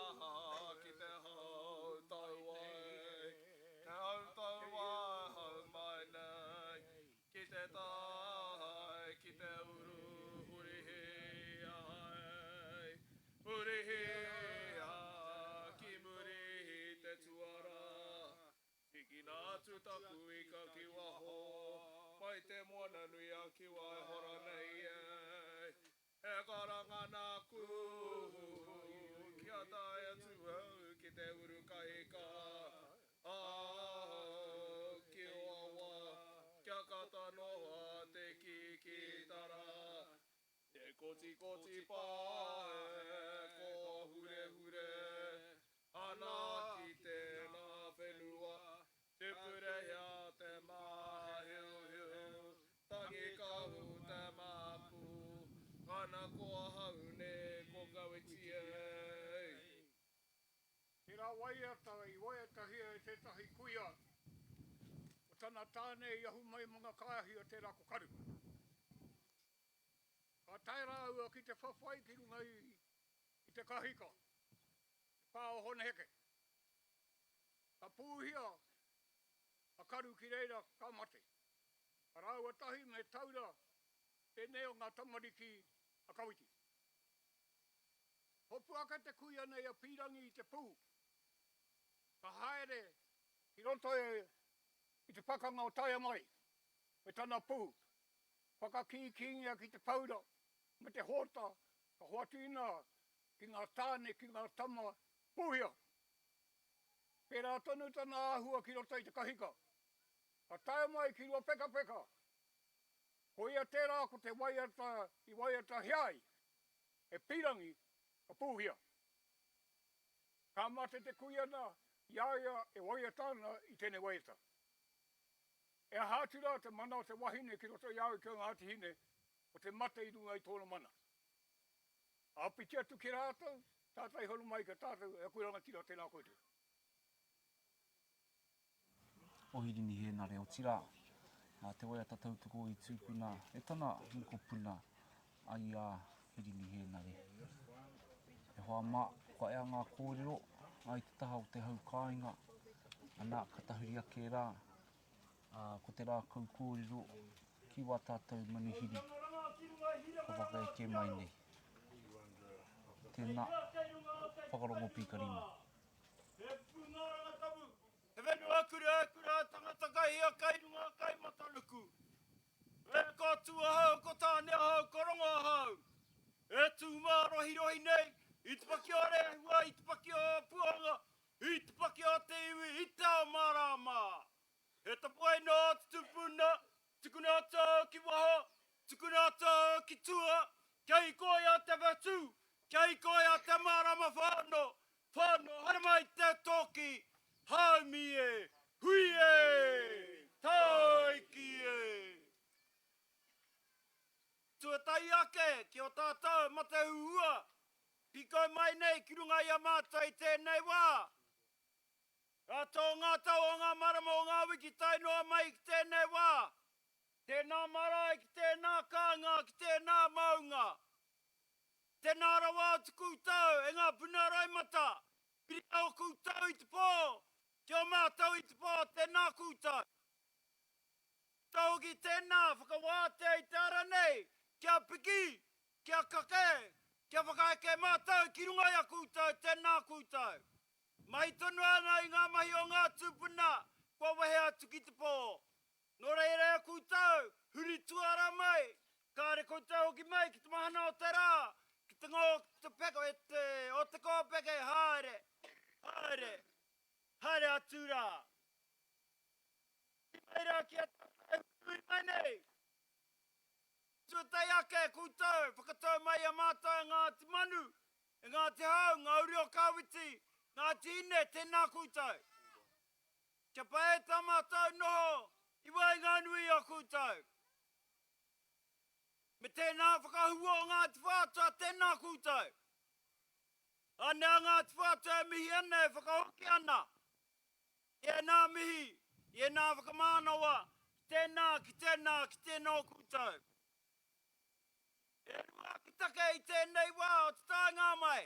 ki te hau taua e, te hau taua e hau mai nei, ki te tai, ki te uru hurihia e, hurihia ki muri i te tuara. Tikina atu taku ika ki waho, mai te moana nui a Kiwa e hora nei e. He karanga naku, kia tae atu au ki te uru kahika, ah, ki Oawa, kia kata noa te kikitara. Te kotikoti pā e, kōhurehure ana ki tēnā whenua, Tupureia te māhiuhiu, tangi kahu te māpu, Ngana ko ahau nē, ko Kawiti e. Tērā waiata i waiatahia e tētahi kuia, ko tana tāne i ahu mai mō ngā kāhia tērā ko Karu. Ka tae rāua ki te whawhai ki runga i te kahika, te pā o Hone Heke. Ka pūhia a Karu ki reira ka mate. Ka rāua tahi me Taura tēnei o ngā tamariki a Kawiti. Hopu ake te kuia nei a Pīrangi i te pū, ka haere ki roto i te pakanga o Taiamai me tana pū, whakakīkīngia ki te paura me te hōta ka hoatuina ki ngā tāne, ki ngā tama, pūhia! Pērā tonu tana āhua ki roto i te kahika. Ka tae mai ki Ruapekapeka, koia tērā ko te waiata i waiatahia ai e Pīrangi ka pūhia. Ka mate te kuia nā i a ia e waiata ana i tēnei waiata. E aha atu rā te mana o te wahine ki roto i a au ki a Ngāti Hine, ko te mate i runga i tōna mana. Āpiti atu ki rātou, tātai hono mai ki a tātou, e aku rangatira, tēnā koutou. O Hirini Hēnare, otirā, te waiata tautoko i tūpuna e tana mokopuna a i a Hirini Hēnare. E hoa mā, kua ea ngā kōrero ai te taha o te hau kāinga, ana ka tahuri ake rā, ko te rākau kōrero ki wā tātou manuhiri ka whakaeke mai nei. Tēnā, whakarongo pīkari mai. He pūngā rangatapu, he whenua kura, he kura tangata kai hia, kai runga, kai matanuku. E ka tū ahau, ko Tāne ahau, ko Rongo ahau. E tū mārohirohi nei, i te paki o Rehua, i te paki o Puanga, i te paki o te iwi, i te ao mārāma. He tapuwae nō te tupuna, tukuna atu ki waho, tukuna atu ki tua, kia hikoia te whetū, kia hikoia te marama whano, Whano haere mai te toki, haumi e, hui e, taiki e. Tuatahi ake ki o tātou mate huhua, pīkau mai nei ki runga i a mātou i tēnei wā. Rātou o ngā tau, o ngā marama, o ngā wiki tae noa mai ki tēnei wā. Tēnā marae, ki tēnā kāinga, ki tēnā maunga. Tēnā rawa atu koutou e ngā puna roimata, whiria o koutou i te pō, ki o mātou i te pō, tēnā koutou. Koutou hoki tēnā, whakawātea i te ara nei, kia piki, kia kake, kia whakaeke mātou ki runga i a koutou, tēnā koutou. Mahi tonu ana i ngā mahi o ngā tūpuna kua wehe atu ki te pō. Nō reira e koutou, huri tuara mai, kāre koutou hoki mai ki te mahana o te rā, ki te ngō te peko, e te, o te kōpeke, haere, haere, haere atu rā. Hoki mai rā ki a tātou e huihui mai nei. Tuatahi ake, koutou, whakatau mai i a mātou e Ngāti Manu, e Ngāti Hau, ngā uri o Kāwiti, Ngāti Hine, tēnā koutou. Kia pai tā mātou noho i waenganui i a koutou. Me tēnā whakahua o Ngāti Whātua, tēnā koutou. Anei a Ngāti Whātua e mihi ana, e whakahoki ana i ēnā mihi, i ēnā whakamānawa ki tēnā, ki tēnā, ki tēnā o koutou. E rua ake take i tēnei wā o te taenga mai,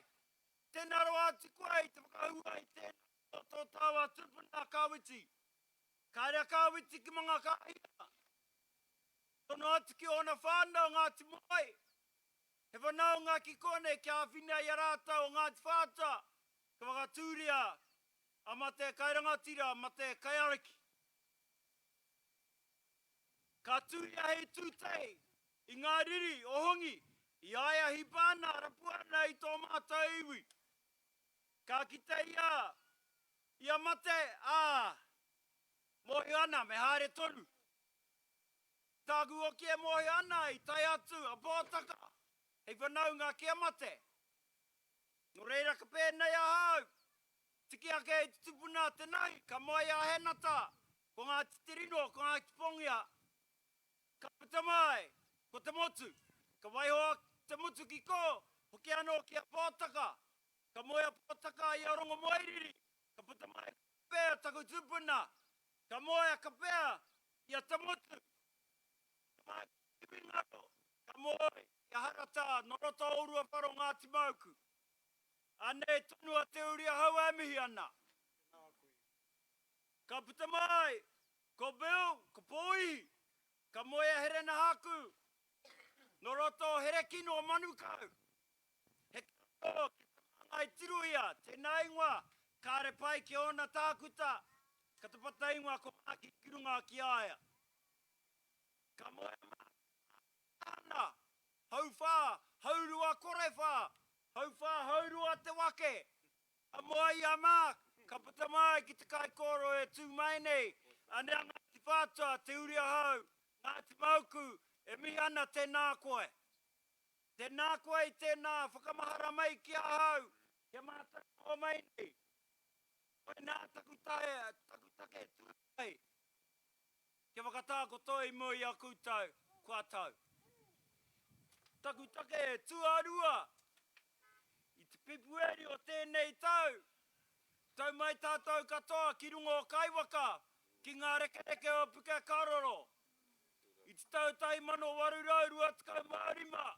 tēnā rawa atu koe i te whakahua i tēnā. Ko tō tāua tupuna a Kawiti. Ka haere a Kawiti ki Mangakāhia. Tono atu ki ōna whānau Ngāti Moai. He whanaunga ki konei kia āwhina i a rātou o Ngāti Whātua ka whakatūria a Mate Kairangatira, Mate Kaiariki. Ka tū ia hei tūtei i ngā riri o Hongi i a ia hipa ana, rapua ana i tō mātou iwi. Ka kite ia i a Mate, ā, mōhio ana me haere tonu. Tāku hoki e mōhio ana i tae atu a Pōtaka hei whanaunga ki a Mate. Nō reira ka pēnei ahau, tiki ake i te tupuna a Te Nahi, ka moe a Henata, ko Ngāti Te Rino, ko Ngāti Pongia, ka puta mai ko Te Motu, ka waiho te motu ki kō, hoki anō ki a Pōtaka, Ka moe a Pōtaka i a Rongomoeriri, ka puta mai ko Kapea taku tupuna. Ka moe a Kapea i a Tamotu, ka puta mai ko Iwingaro, ka moe i a Harata nō roto o Uruawharo Ngāti Mauku. Anei tonu a Te Uri Ahau e mihi ana. Tēnā koe. Ka puta mai ko Bill, ko Pōihi, ka moe a Herenahāku, nō roto o Herekino o Manukau. He kōrero ki te māngai tirohia tēnā ingoa, kāre pai ki ōna tākuta, ka tapata ingoa ko Māki ki runga ki a ia. Ka moe a Māki ana, hauwhā, haurua korewhā, hauwhā haurua te wake. Ka moe i a Mark, ka puta mai ki te kaikōrero e tū mai nei, anei a Ngāti Whātua, Te Uri Ahau, Ngāti Mauku, e mihi ana tēnā koe. Tēnā koe i tēnā whakamahara mai ki ahau, kia mātau noa mai nei. Koinā taku tae, taku take tuatahi kia whakatakoto i mua i a koutou, kua tau. Taku take tuarua, i te Pepueri o tēnei tau, tau mai tātou katoa ki runga o Kaiwaka, ki ngā rekereke o Pukekaroro. I te tau 1825,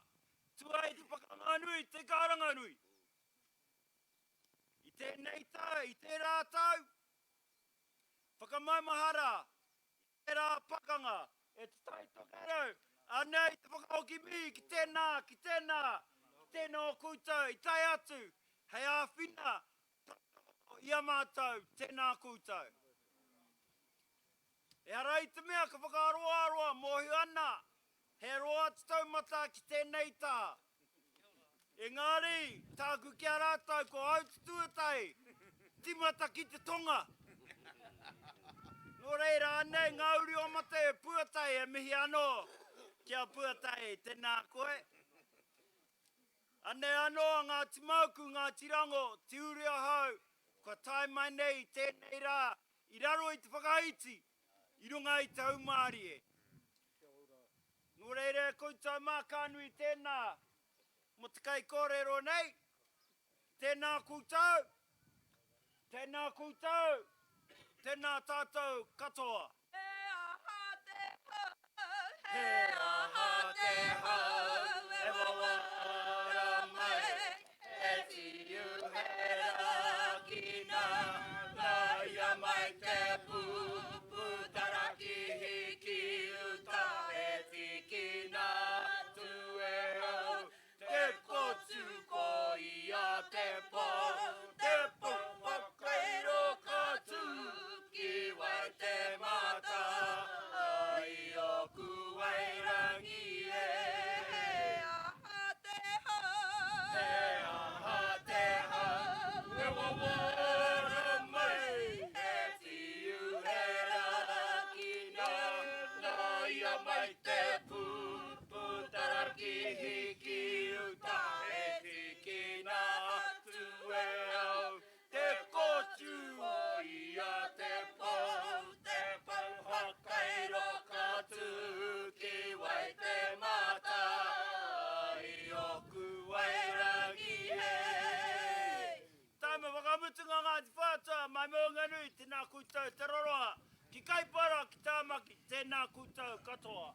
tū ai te pakanga nui, te karanga nui. I tēnei tau, i tērā tau, whakamaumahara i tērā pakanga e Te Tai Tokerau, anei te whakahoki mihi ki tēnā, ki tēnā, ki tēnā o koutou i tae atu hei āwhina tautoko i a mātou, tēnā koutou. Ehara i te mea ka whakaroaroa mōhio ana he roa te taumata ki tēnei tā. Engari, tāku ki a rātou ko au te tuatahi, timata ki te tonga. Nō reira, anei ngā uri o mate e Puatai e mihi anō ki a Puatai, tēnā koe. Anei anō a Ngāti Mauku, Ngāti Rango, Te Uri Ahau, kua tae mai nei i tēnei rā i raro i te whakaiti, i runga i te haumārie. Nō reira e koutou mā ka nui tēnā mō te kaikōrero nei, tēnā koutou, tēnā koutou, tēnā tātou katoa. He aha te hau, he aha te hau e wawara mai, e tiu he rakina, Nāia mai te pūpū tarakihi ki uta e tīkina atu e au te kotu ko ia te pou, te pou whakairo ka tū ki Waitemata i ōku wairangi e. He aha te hau? He aha te hau e wawara mai he tiu he rakina nāia mai te pū pūtarakihi ki uta e tīkina atu e au te kōtiu o ia te pou te pou whakairo ka tū ki Waitemata i ōku wairangi he. Tāma whakamutunga Ngāti Whātua, mai Maunganui, tēnā koutou Te Roroa, ki Kaipara, ki Tāmaki, tēnā koutou katoa.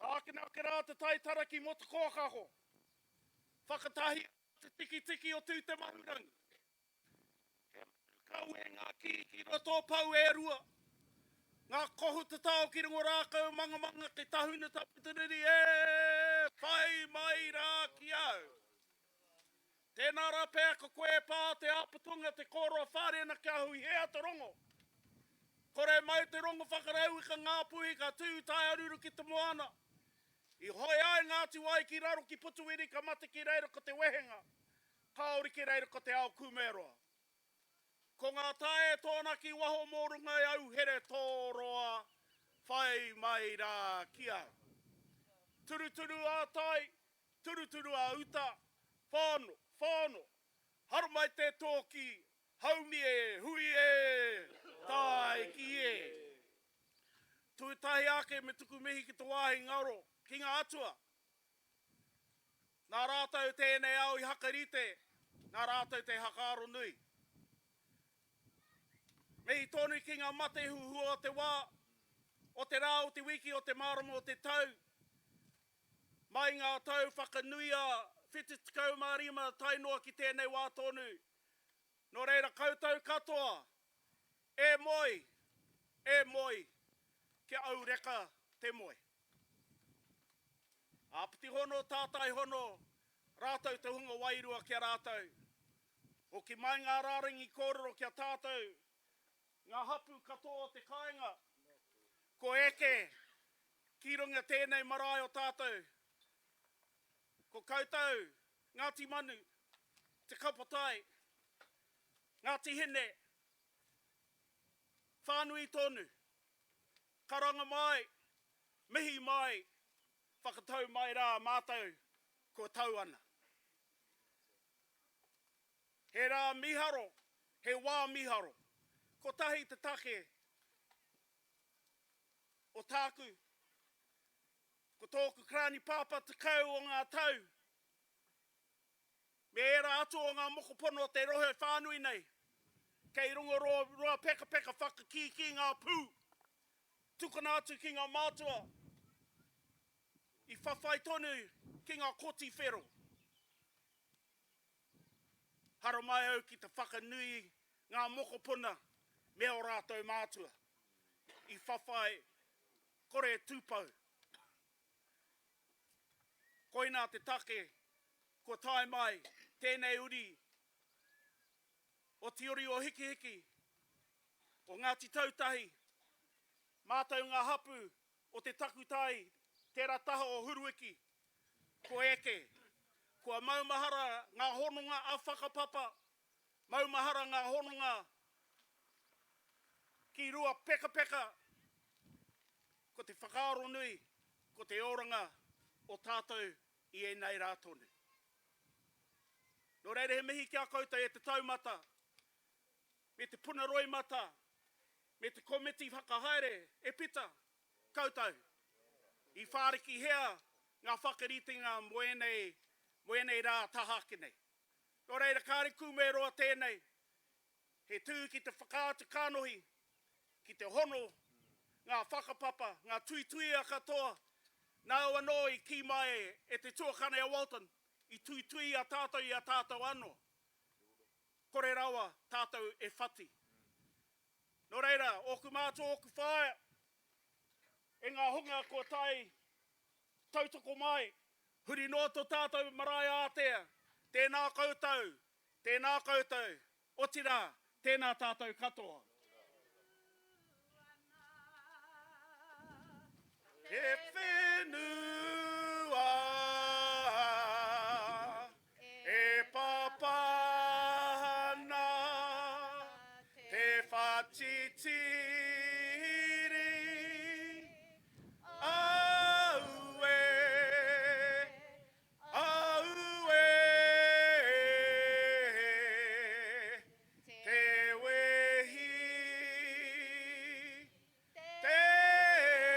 Tākina ake rā te taitara ki Motokōkaho. Whakatahia te tikitiki o Tūtemahurangi. He manu kau e ngā kī ki roto o Pou e rua. Ngā kohu tatao ki runga rākau mangamanga ki Tahuna Taputeriri e whai mai rā ki au. Tēnā rā pea ko koe e pā te āpatunga te kōroa whārena kia hui hea te rongo. Kore mau te rongo whakarauika ngā puhi ka tū taearuru ki te moana. I hoe ai Ngāti Wai ki raro ki Putuiri ka mate ki reira ko te wehenga, kāore ki reira ko te ao kūmeroa. Ko ngā tae e tōna ki waho mō runga i au here tōroa whai mai rā ki au. Turuturu ā tai, turuturu ā uta, whano, whano, haramai te tōki, haumi e, hui e, tāiki e. Tūtahi ake me tuku mihi ki te wāhi ngaro, ki ngā atua. Nā rātou tēnei ao i hakarite, nā rātou te hakaaro nui. Mihi tonu ki ngā mate huhua o te wā. o te rā, o te wiki, o te marama, o te tau, mai ngā tau whakanuia 75 tae noa ki tēnei wā tonu. Nō reira koutou katoa, e moe, e moe, kia aureka te moe. Āpiti hono, tātai hono, rātou te hunga wairua ki a rātou. Hoki mai ngā rārangi kōrero ki a tātou, ngā hapū katoa o te kāinga. Ko eke ki runga tēnei marae o tātou. Ko koutou, Ngāti Manu, Te Kapotai, Ngāti Hine, whānui tonu. Karanga mai, mihi mai, whakatau mai rā mātou kua tau ana. He rā miharo, he wā miharo. Kotahi te take o tāku, ko tōku karani pāpā 10 o ngā tau, me ērā atu o ngā mokopuna o te rohe whānui nei, kei runga Ruapekapeka whakakīkī ngā pū, tukuna atu ki ngā mātua i whawhai tonu ki ngā koti whero. Haramai au ki te whakanui ngā mokopuna me ō rātou mātua i whawhai kore tūpou. Koinā te take kua tae mai tēnei uri o Tiori o Hikihiki, o Ngāti Tautahi, mātou ngā hapū o te takutai, tērā taha o Huruiki, kua eke, kua maumahara ngā hononga ā-whakapapa, maumahara ngā hononga ki Ruapekapeka, ko te whakaaro nui, ko te oranga o tātou i ēnei rā tonu. Nō reira he mihi ki a koutou e te taumata, me te puna roimata, me te komiti whakahaere, e Pita, koutou, i whārikihia ngā whakaritenga mō ēnei, mō ēnei rā taha ake nei. Nō reira, kāre kūmē roa tēnei, he tū ki te whakaatu kanohi, ki te hono ngā whakapapa, ngā tuituia katoa, nāu anō i kī mai e te tuakana e a Walton, i tuitui i a tātou i a tātou anō. Kore rawa tātou e whati. Nō reira, ōku mātua, ōku whaea, e ngā hunga kua tae tautoko mai, huri noa tō tātou marae ātea, tēnā koutou, tēnā koutou, otirā, tēnā tātou katoa. He whenua e papa ana te whatitiri. Aue, aue, te wehi.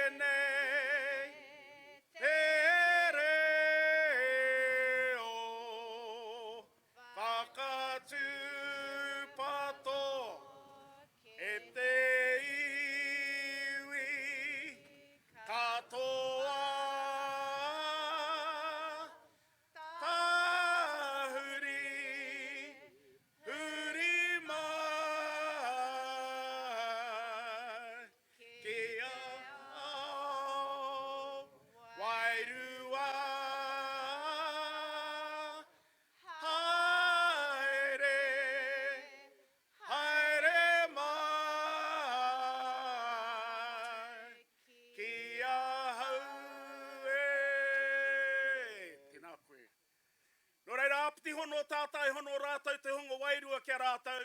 Tēnei te reo whakatūpato e te iwi katoa. Tahuri Huri mai ki a ao wairua Haere, haere mai ki ahau e. Tēnā koe. Nō reira, āpiti hono tātai hono rātou te hunga wairua ki a rātou,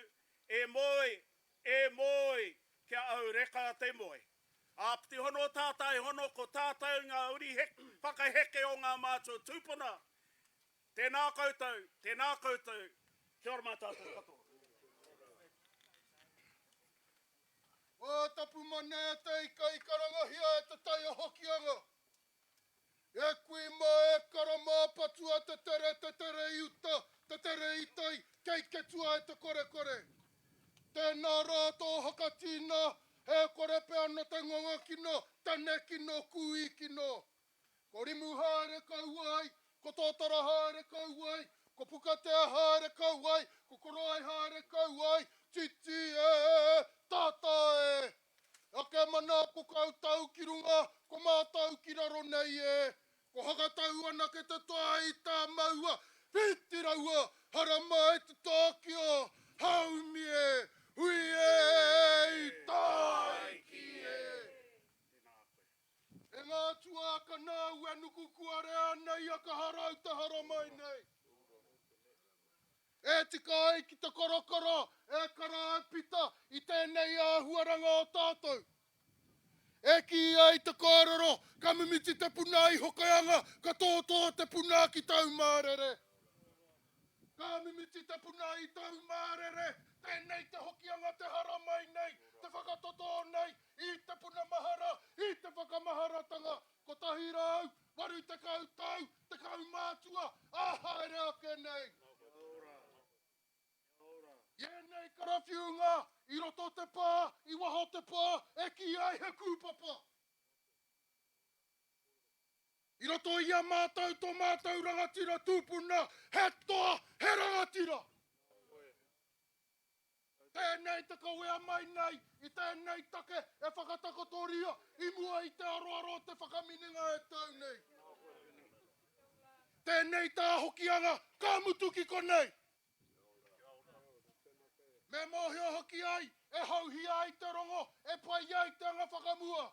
e moe, e moe, kia au reka te moe. Āpiti hono tātai hono ko tātou ngā uri whakaheke o ngā mātua tūpuna. Tēnā koutou, tēnā koutou, kia ora mā tātou katoa. Wā tapu manea te ika i karangahia e te tai o Hokianga. E kui mā, e kara mā, patua te tere, te tere i uta, te tere i tai, kei ketua e te korekore. Tēnā rā tō hakatīna, He kore pea no te ngonga kino, tane kino, kui kino. Ko Rimu haere kau ai, ko Tōtara haere kau ai, ko Pukatea haere kau ai, ko Koroai haere kau ai, titi e, tata e. Ake mana ko koutou ki runga, ko mātou ki raro nei e. Ko Hakatau anake te toa i tā maua, whiti raua, haramai te tākio, haumi e, hui e, i tāiki e. E ngā tuākana au e nuku kuare ana i a Kaharau te haramai nei. E tika ai ki te korokoro e kara a Pita i tēnei āhuaranga o tātou. E kī ai te kōrero, ka mimiti te puna i Hokianga, ka tōtō te puna ki Taumārere. Ka mimiti te puna i Taumārere, tēnei te Hokianga te haramai nei, te whakatotō nei i te puna mahara, i te whakamaharatanga 180 tau te kaumātua ā haere ake nei. I ēnei karawhiunga i roto te pā, i waho te pā, e kī ai he kūpapa. I roto i a mātou tō mātou rangatira tūpuna, he toa, he rangatira. Tēnei te kawea mai nei i tēnei take e whakatakotoria i mua i te aroaro o te whakaminenga e tau nei. Tēnei tā Hokianga ka mutu ki konei. Me mōhio hoki ai e hauhia ai te rongo e pai ai te anga whakamua.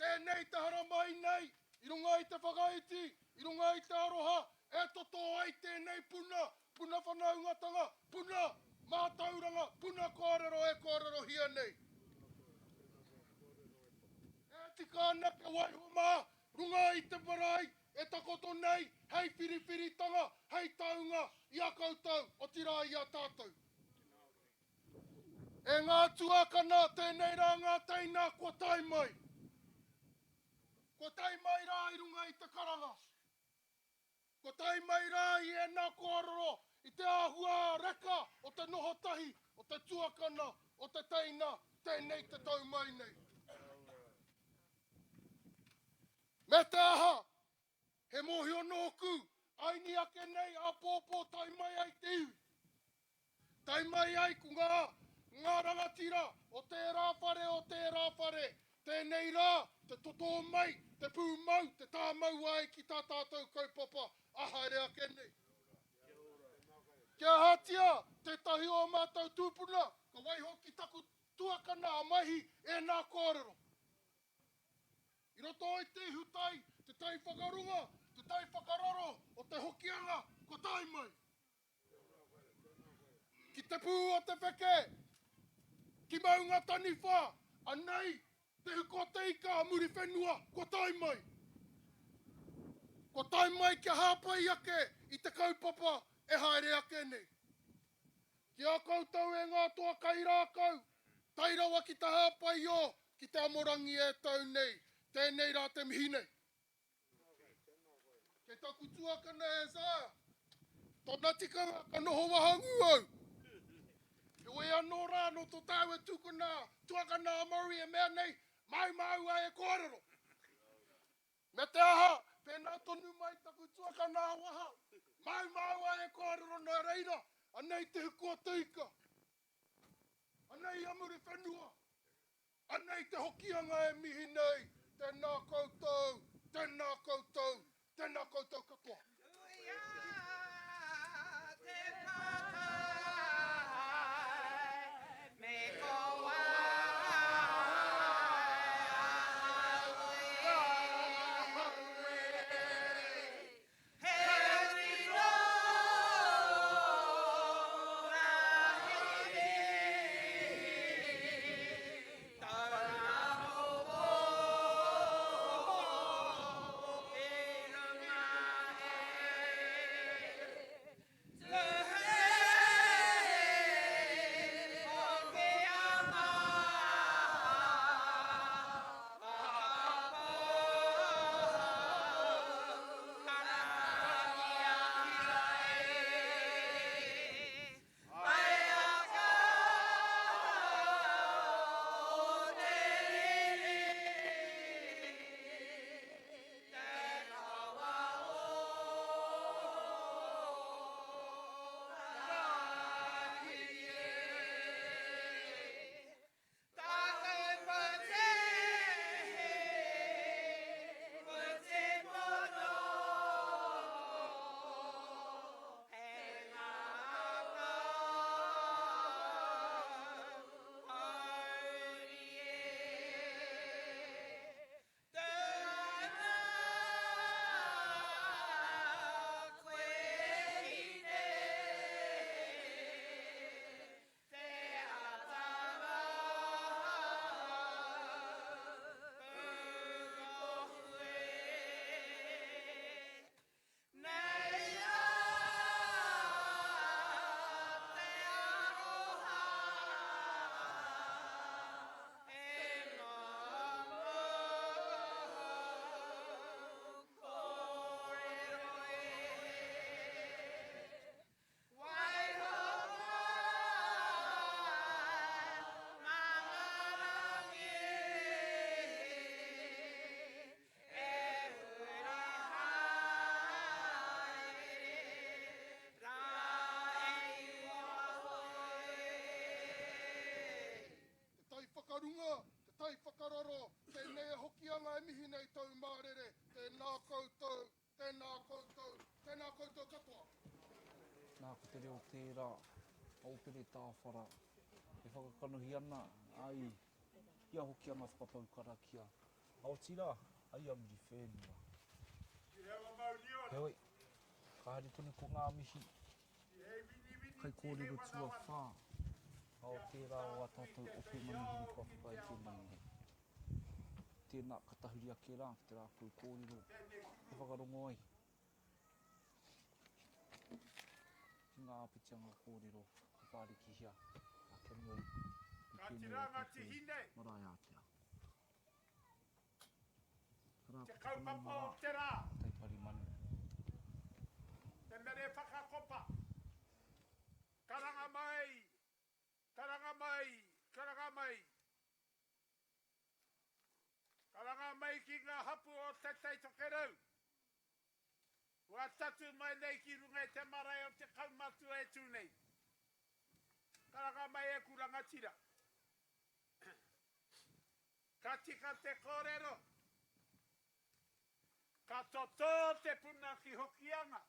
Tēnei te haramai nei, i runga i te whakaiti, i runga i te aroha, e totō ai tēnei puna, puna whanaungatanga, puna mātauranga, puna kōrero e kōrerohia nei. E tika ana kia waiho mā runga i te marae e takoto nei hei whiriwhiritanga, hei taunga i a koutou, otirā i a tātou. E ngā tuakana, tēnei rā ngā teina kua tae mai. Kua tae mai rā i runga i te karanga. Kua tae mai rā i ēnā kōrero i te āhua reka o te noho tahi o te tuakana, o te teina, tēnei te tau mai nei. Me te aha, he mōhio nōku, aini ake nei āpōpō tae mai ai te iwi. Tae mai ai ko ngā, ngā rangatira o tērā whare, o tērā whare, tēnei rā, te totō mai, te pūmau, te tāmau ai ki tā tātou kaupapa a haere ake nei. Kia ahatia tētahi o ō mātou tūpuna, ka waiho ki taku tuakana a Maihi ēnā kōrero. I roto i te ihutai, te tai whakarunga, te tai whakararo o te Hokianga, kua tae mai. Ki te pū o te wheke, ki Maunga Taniwha, anei te huko o te ika a Muriwhenua, kua tae mai. Kua tae mai kia hāpai ake i te kaupapa e haere ake nei. Ki a koutou e ngā toa kairākau, tae rawa ki te hāpai o, ki te amorangi e tau nei, tēnei rā te mihi nei. Kei taku tuakana e Isaiah, tona tikanga ka noho wahangū au. Heoi anō rā nō tō tāua tukuna tuakana a Murray e mea nei, māu māua e kōrero. Me te aha, pēnā tonu mai taku tuakana a waha, māu māua e kōrero nā reira, anei te huku o te ika. Anei a Muriwhenua. Anei te Hokianga e mihi nei, tēnā koutou, tēnā koutou, tēnā koutou katoa. Tuia te patai me ko ahau e. He riro ngahiki taunahoho i runga e. Karoro, tēnei e Hokianga e mihi nei tou mārere, tēnā koutou, tēnā koutou, tēnā koutou katoa. Nā, ko te reo tērā a Opere Tāwhara e whakakanohi ana ai i a Hokianga whakapau karakia, a otirā, ai a Muriwhenua. Heoi, ka haere tonu ko ngā mihi kaikōrero tuawhā o tērā o ā tātou ope manuhiri kua whakaeke mai nei. Tēnā, ka tahuri ake rā ki te rākau kōrero e whakarongo ai ki ngā āpitianga kōrero ka whārikihia kia mua i tēnei o tātou marae ātea. Arā, Te ko te kaupapa whanaunga o rā, te rā. a Taipari Manu. Te mere whakakopa. Karanga mai, karanga mai, karanga mai. Karanga mai ki ngā hapu o Te Tai Tokerau. Kua tatū mai nei ki runga i te marae o te kaumatua e tū nei. Karanga mai e ku rangatira. Ka tika te kōrero. Ka totō te puna ki Hokianga.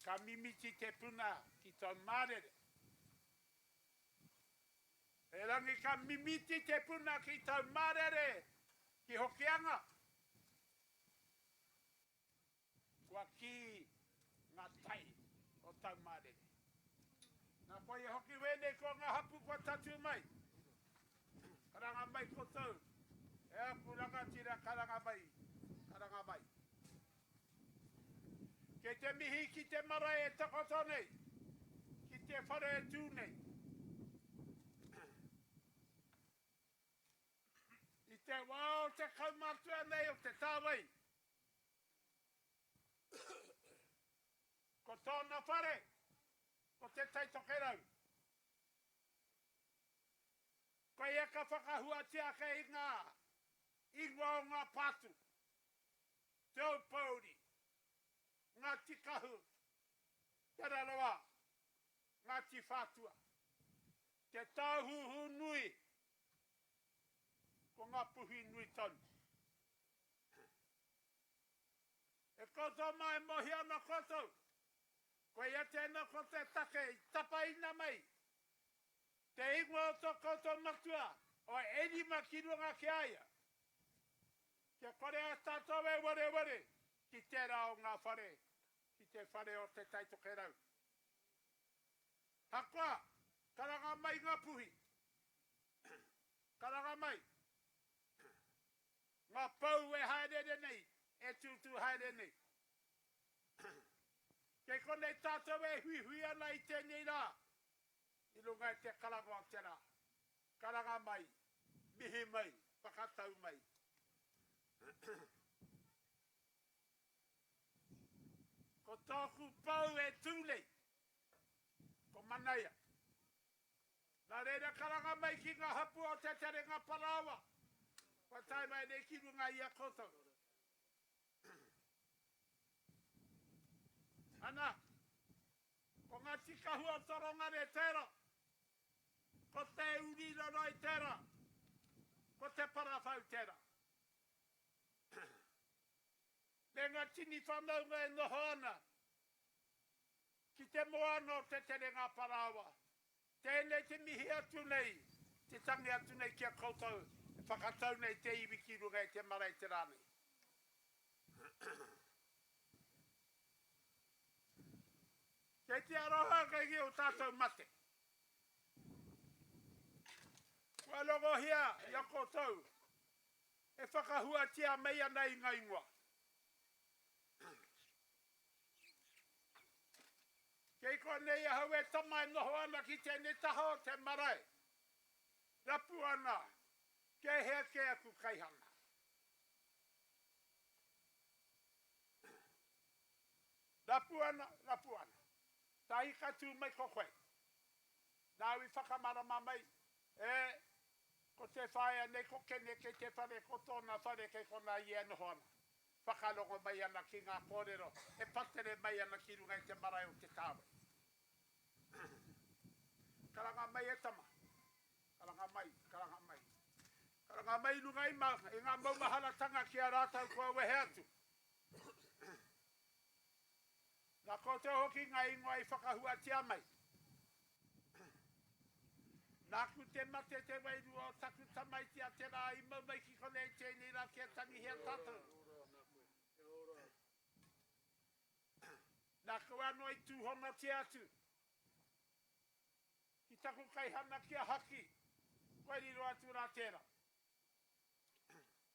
Ka mimiti te puna ki Taumārere. Erangi ka mimiti te puna ki Taumārere ki Hokianga. Kua kī ngā tai o Taumārere. Nā koia hoki wēnei ko ngā hapu kua tatū mai. Karanga mai koutou, e aku rangatira karanga mai, karanga mai. Kei te mihi ki te marae e takoto nei, ki te whare e tū nei. I te wā o te kaumātua nei o Te Tāwai, ko tōna whare, ko Te Tai Tokerau. Koia ka whakahuatia ake i ngā ingoa o ngā pātū, Te Aupōuri, Ngāti Kahu, Te Rarawa, Ngāti Whātua, Te Tāhuhu Nui, ko Ngā Puhi Nui tonu. E koutou mā e mōhio ana koutou, koia tēnā ko te take i tapaina mai te ingoa o tō koutou matua, o Erima ki runga ki a ia, kia kore a tātou e wareware ki tērā o ngā whare, ki te whare o Te Tai Tokerau. Hakoa, karanga mai ngā puhi, karanga mai. Ngā pou e haereere nei, e tūtū haere nei. Kei konei tātou e huihui ana i tēnei rā, i runga i te karanga o te rā. Karanga mai, mihi mai, whakatau mai. Ko tōku pou e tū nei, ko Manaia. Nā reira karanga mai ki ngā hapū o Te Terenga Parāoa, kua tae mai nei ki runga i a koutou. Ana, ko Ngāti Kahua Torongare tērā, ko Te Uriroroi tērā, ko Te Parawhau tērā. Me ngā tini whanaunga e noho ana ki te moana o Te Terenga Parāoa, Tēnei te mihi atu nei, te tangi atu nei ki a koutou e whakatau nei te iwi ki runga i te marae te rā nei. Kei te aroha kei o tātou mate. Kua rongohia i a koutou e whakahuatia mai ana i nga ingoa. Kei konei ahau e tama e noho ana ki tēnei taha o te marae. Rapu ana, kei hea kē aku kaihana. Rapu ana, rapu ana. Tahi ka tū mai ko koe. Nāu i whakamarama mai, e, ko te whaea nei ko Kene kei te whare, ko tōna whare kei konā ia e noho ana. Whakarongo mai ana ki ngā kōrero e patere mai ana ki runga i te marae o Te Tāwai. Karanga mai e tama. Karanga mai, karanga mai. Karanga mai i runga i, ma, i ngā maumaharatanga ki a rātou kua wehe atu. Nā koutou hoki ngā ingoa i whakahuatia mai. Nāku te mate te wairua o taku tamaiti a te rā i mau mai ki konei tēnei rā kia tangihia tātou. Nāku anō i tūhonotia atu ki taku kaihana ki a Haki, kua riro atu rā tērā.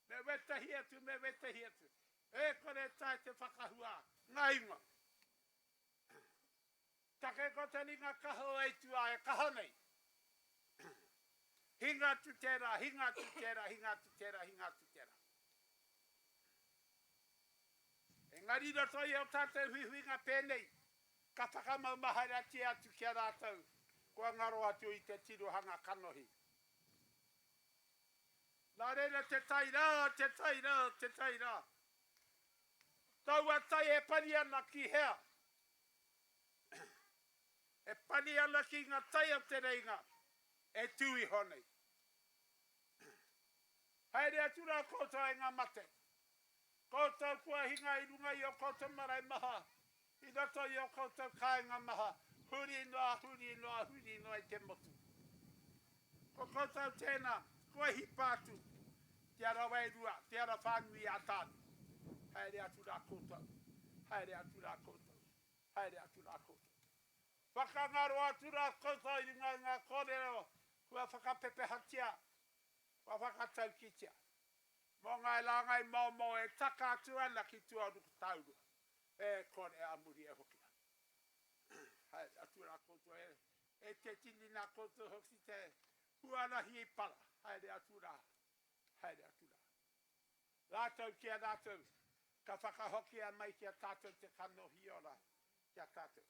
Me wētahi atu, me wētahi atu. E kore tae te whakahua ngā ingoa. Take ko te ringa kaha o Aituā e kaha nei. Hinga atu tērā, hinga atu tērā, hinga atu tērā, hinga atu tērā. Engari i roto i ō tātou huihuinga pēnei, ka whakamaumaharatia atu ki a rātou kua ngaro atu i te tirohanga kanohi. Nā reira te tai rā, te tai rā, te tai rā. Taua tai e pari ana ki hea? E pani ana ki ngā tai o te reinga e tū iho nei. Haere atu rā koutou e ngā mate. Koutou kua hinga i runga i ō koutou marae maha, i roto i ō koutou kāinga maha, huri noa, huri noa, huri noa i te motu. Ko koutou tēnā, kua hipa atu te ara wairua, te ara whānui a Tāne. Haere atu rā koutou, haere atu rā koutou, haere atu rā koutou. Whakangaro atu rā koutou i runga i ngā kōrero kua whakapepehatia, kua whakataukitia. Mō ngā rāngai maomao e taka atu ana ki tua o Nukutaurua, e kore a muri e hoki ana. Haere atu rā koutou e, e te tini nā koutou hoki te huarahi i para, haere atu rā, haere atu rā. Rātou ki a rātou, ka whakahokia mai ki a tātou te kanohi ora ki a tātou.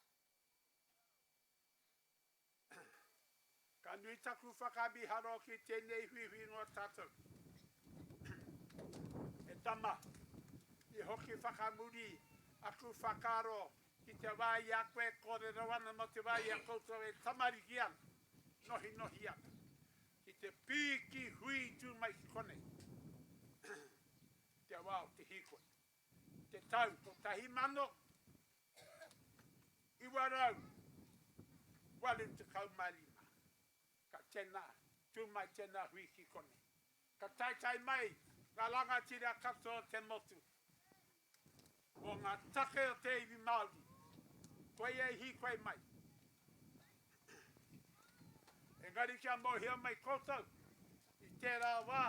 Ka nui taku whakamiharo ki tēnei huihuinga o tātou. E tama, i hoki whakamuri aku whakaaro ki te wā i a koe e kōrero ana mō te wā i a koutou e tamariki ana, nohinohi ana, ki te pīki hui tū mai ki konei, te wā o te hīkoi. Te tau 1985, ka tena, tū mai tena hui ki konei. Ka taetae mai ngā rangatira katoa o te motu mō ngā take o te iwi Māori, koia i hīkoi mai. Engari kia mōhio mai koutou, i tērā wā,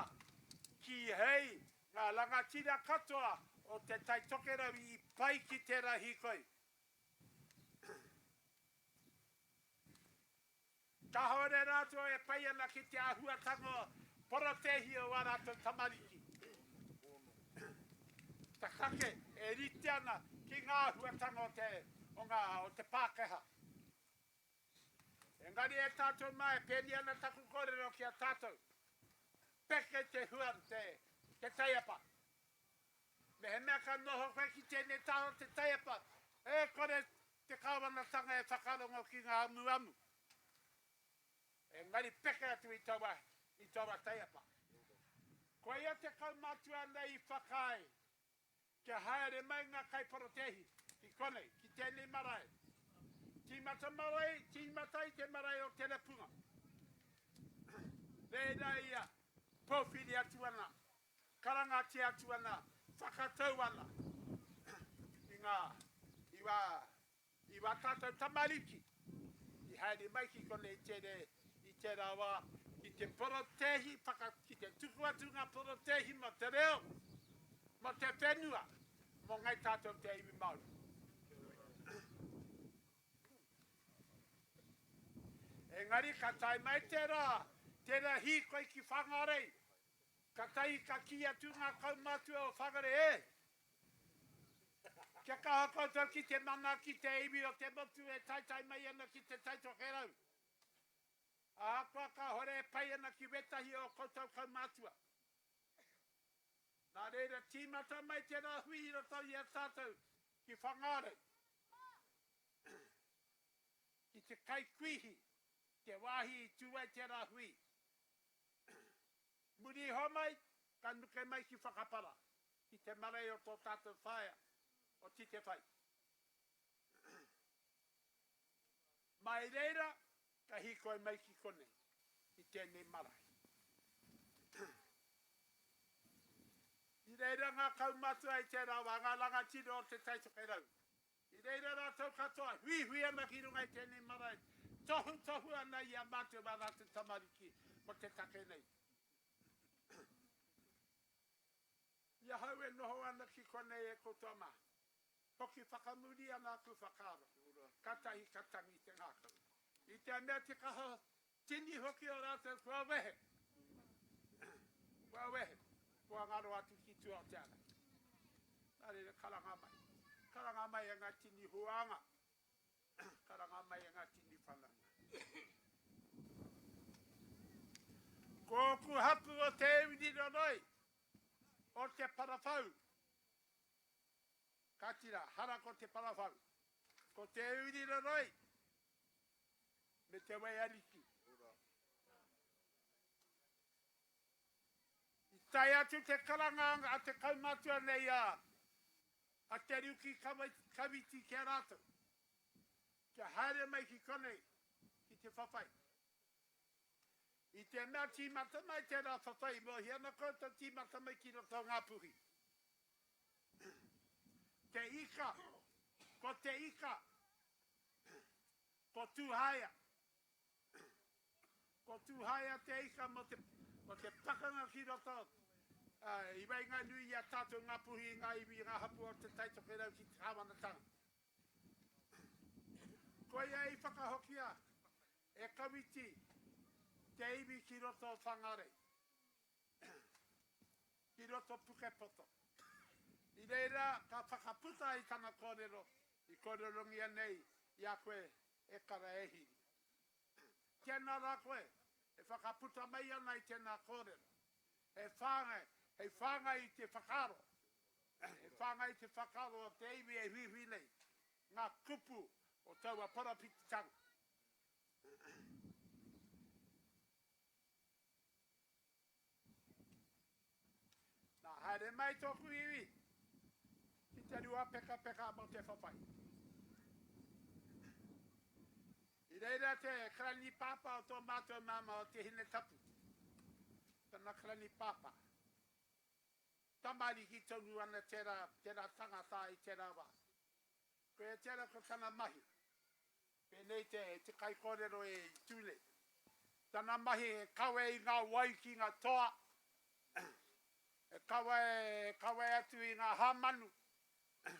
kīhei Ngā rangatira katoa o Te Tai Tokerau i pai ki tērā hīkoi. Kāore rātou e pai ana ki te āhuatanga porotēhi o ā rātou tamariki. Takake e rite ana ki ngā āhuatanga o te, o ngā, o te Pākehā. Engari e tātou mā e pēnei ana taku kōrero ki a tātou, peke te hua te, te taiapa. Mehemea ka noho koe ki tēnei taha o te taiapa, e kore te kāwanatanga e whakarongo ki ngā amuamu. Engari peke atu i taua, i taua taiapa. Koia te kaumātua nei i whakaae Kia haere mai ngā kaiporotēhi ki konei, ki tēnei marae. Tīmata marae, tīmata i te marae o Terepunga. Reira ia pōwhiri atu ana, karangatia atu ana, whakatau ana i ngā, i wā, I wā tātou tamariki i haere mai ki konei tere i tērā wā ki te porotēhi whaka, ki te tuku atu ngā porotēhi mō te reo, mō te whenua, mō ngai tātou te iwi Māori. Engari ka tae mai te rā, tērā hīkoi ki Whangarei, ka tae ka kī atu ngā kaumātua o Whangarei, e! Kia kaha koutou ki te mana ki te iwi o te motu e taetae mai ana ki Te Tai Tokerau. Ahakoa kāhore e pai ana ki wētahi o koutou kaumātua. Nā reira tīmata mai te rāhui i roto i a tātou ki Whangārei, ki te kaikuihi, te wāhi i tū ai te rāhui. Muri iho mai, ka nuke mai ki Whakapara, ki te marae o tō tātou whaea, o Titewhai. Mai reira, ka hīkoi mai ki konei, ki tēnei marae. I reira ngā kaumātua i tērā wā, ngā rangatira o Te Tai Tokerau. I reira rātou katoa, huihui ana ki runga i tēnei marae, tohutohu ana i a mātou mā rātou tamariki mō te take nei. I ahau e noho ana ki konei e koutou mā, hoki whakamuri ana aku whakaaro, katahi ka tangi te ngākau. I te mea te kaha Tini hoki o rātou kua wehe, kua wehe, kua ngaro atu ki tua o te ara. Nā reira, karanga mai. Karanga mai e ngā tini huānga, karanga mai e ngā tini whananga. Ko ōku hapū o Te Uriroroi, o Te Parawhau. Kāti rā, hara ko Te Parawhau. Ko Te Uriroroi, Me te wai ariki. I tae atu te karanga a te kaumatua nei a a Te Ruki Kawiti ki a rātou, kia haere mai ki konei ki te whawhai. I te mea tīmata mai tērā whawhai, i mōhio ana koutou tīmata mai ki roto o Ngāpuhi. Te ika, ko te ika, Ko Tūhaea. Ko Tūhaea te ika mō te, mō te pakanga ki roto i waenganui i a tātou Ngāpuhi, i ngā iwi, i ngā hapū o Te Tai Tokerau ki te kāwanatanga. Koia i whakahokia e Kawiti te iwi ki roto o Whangarei. Ki roto Pukepoto. I reira ka whakaputa i tana kōrero i kōrerongia nei i a koe e kara e Hiri. Tēnā rā koe e whakaputa mai ana i tēnā kōrero. He whāngai, hei whāngai i te whakaaro, he whāngai i te whakaaro o te iwi e huihui nei ngā kupu o taua poropititanga. Nā, haere mai tōku iwi ki te ruapekapeka mō te whawhai. I reira te karani pāpā o tō mātou māmā o Te Hinetapu, tana karani pāpā. Tamariki tonu ana tērā, tērā tangata i tērā wā. Koia tērā ko tana mahi. Pēnei te, te kaikōrero e tū nei. Tana mahi he kawe i ngā wai ki ngā toa, he kawe, he kawe atu i ngā hāmanu,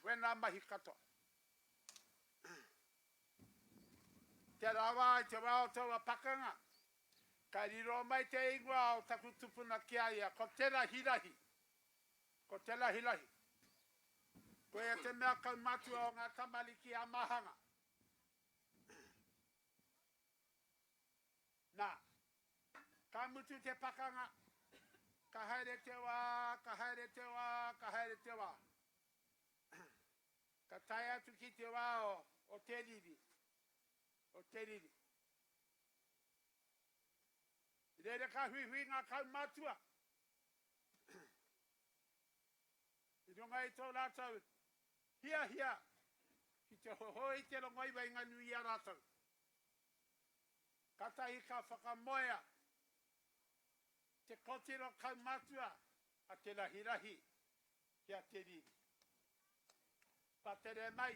wēnā mahi katoa. Tērā wā i te wā o taua pakanga, ka riro mai te ingoa o taku tupuna ki a ia, ko Te Rahirahi. Ko Te Rahirahi. Koia te mea kaumatua o ngā tamariki a Mahanga. Nā, ka mutu te pakanga, ka haere te wā, ka haere te wā, ka haere te wā. Ka tae atu ki te wā o, o te riri, o te riri. I reira ka huihui ngā kaumātua. I runga i tō rātou hiahia ki te hohou i te rongo i waenganui i a rātou. Katahi ka whakamoea te kotiro kaumatua a Te Rahirahi ki a Te Riri. Ka tere mai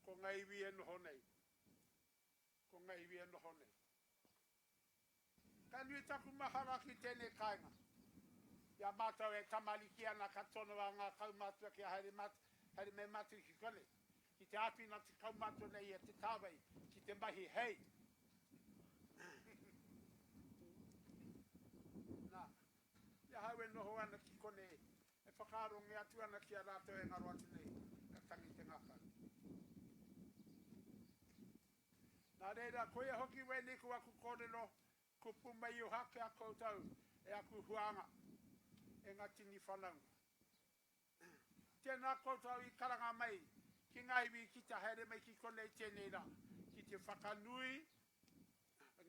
ko nga iwi e noho nei. Ko nga iwi e noho nei. Ka nui taku mahara ki tēnei kāinga. I a mātou e tamariki ana ka tonoa ngā kaumātua kia haere mātou, haere mai mātou ki konei, ki te āwhina te kaumātua nei i a Te Tāwai ki te mahi hei. Nā, i ahau e noho ana ki konei, e whakaarongia atu ana ki a rātou e ngaro atu nei, ka tangi te ngākau. Nā reira, koia hoki wēnei ko aku kōrero, kupu maioha ki a koutou e aku huānga, e ngā tini whanaunga. Tēnā koutou i karanga mai ki ngā iwi ki te haere mai ki konei tēnei rā, ki te whakanui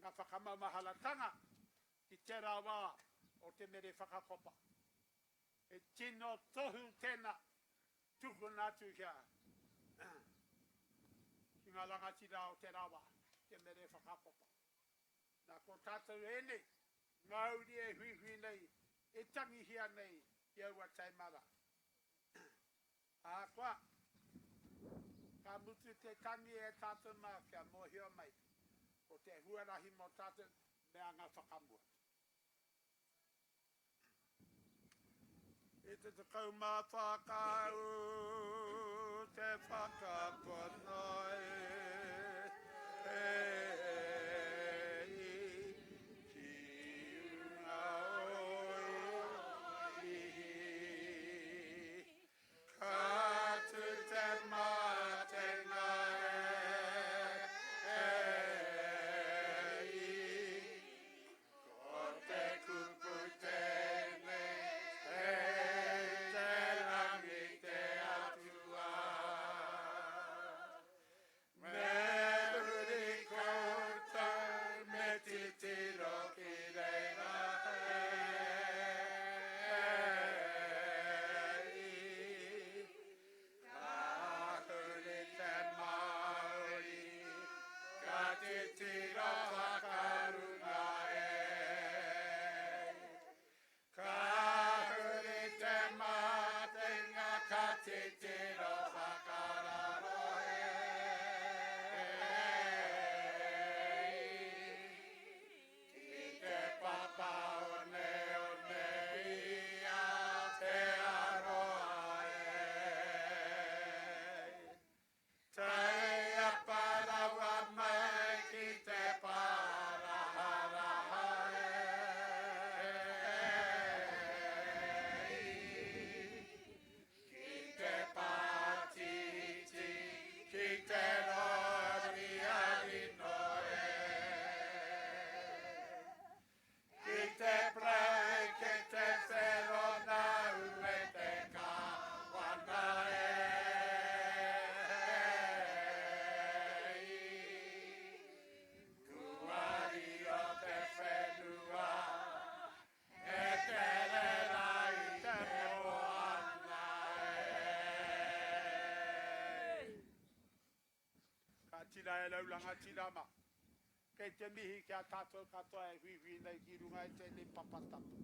ngā whakamaumaharatanga ki tērā wā. o te mere whakakopa. He tino tohu tena tukuna atu kia ki nga rangatira o te rawa, te mere whakakopa. Na ko tatou enei, nga uri e huihui nei, e tangihia nei i aua taima ra. Ahakoa, ka mutu te tangi e tatou ma kia mohio mai, ko te huarahi mo tatou me anga whakamua. I te 14 ka ū te whakapono e ki runga o Ihi. Ka tu te matenga e Ko te kupu tēnei, hei te rangi te Atua. Me huri koutou, me titiro ki reira hei. Ka huri te Māori, ka titiro whakarunga e. Ka huri te matenga, ka titiro whakararo e. Ki te papa oneone i Aotearoa e. Taiapa rawa mai ki te pāraharaha e. Ki te pātītī, ki te rori arino e. Ki te parau, ki te whero nāu me te kāwana e. Kua riro te whenua e tere rā i te moana e. Ka tira e rau rangatira ma. Kei te mihi ki a tātou katoa e huihui nei ki runga i tēnei papa tapu.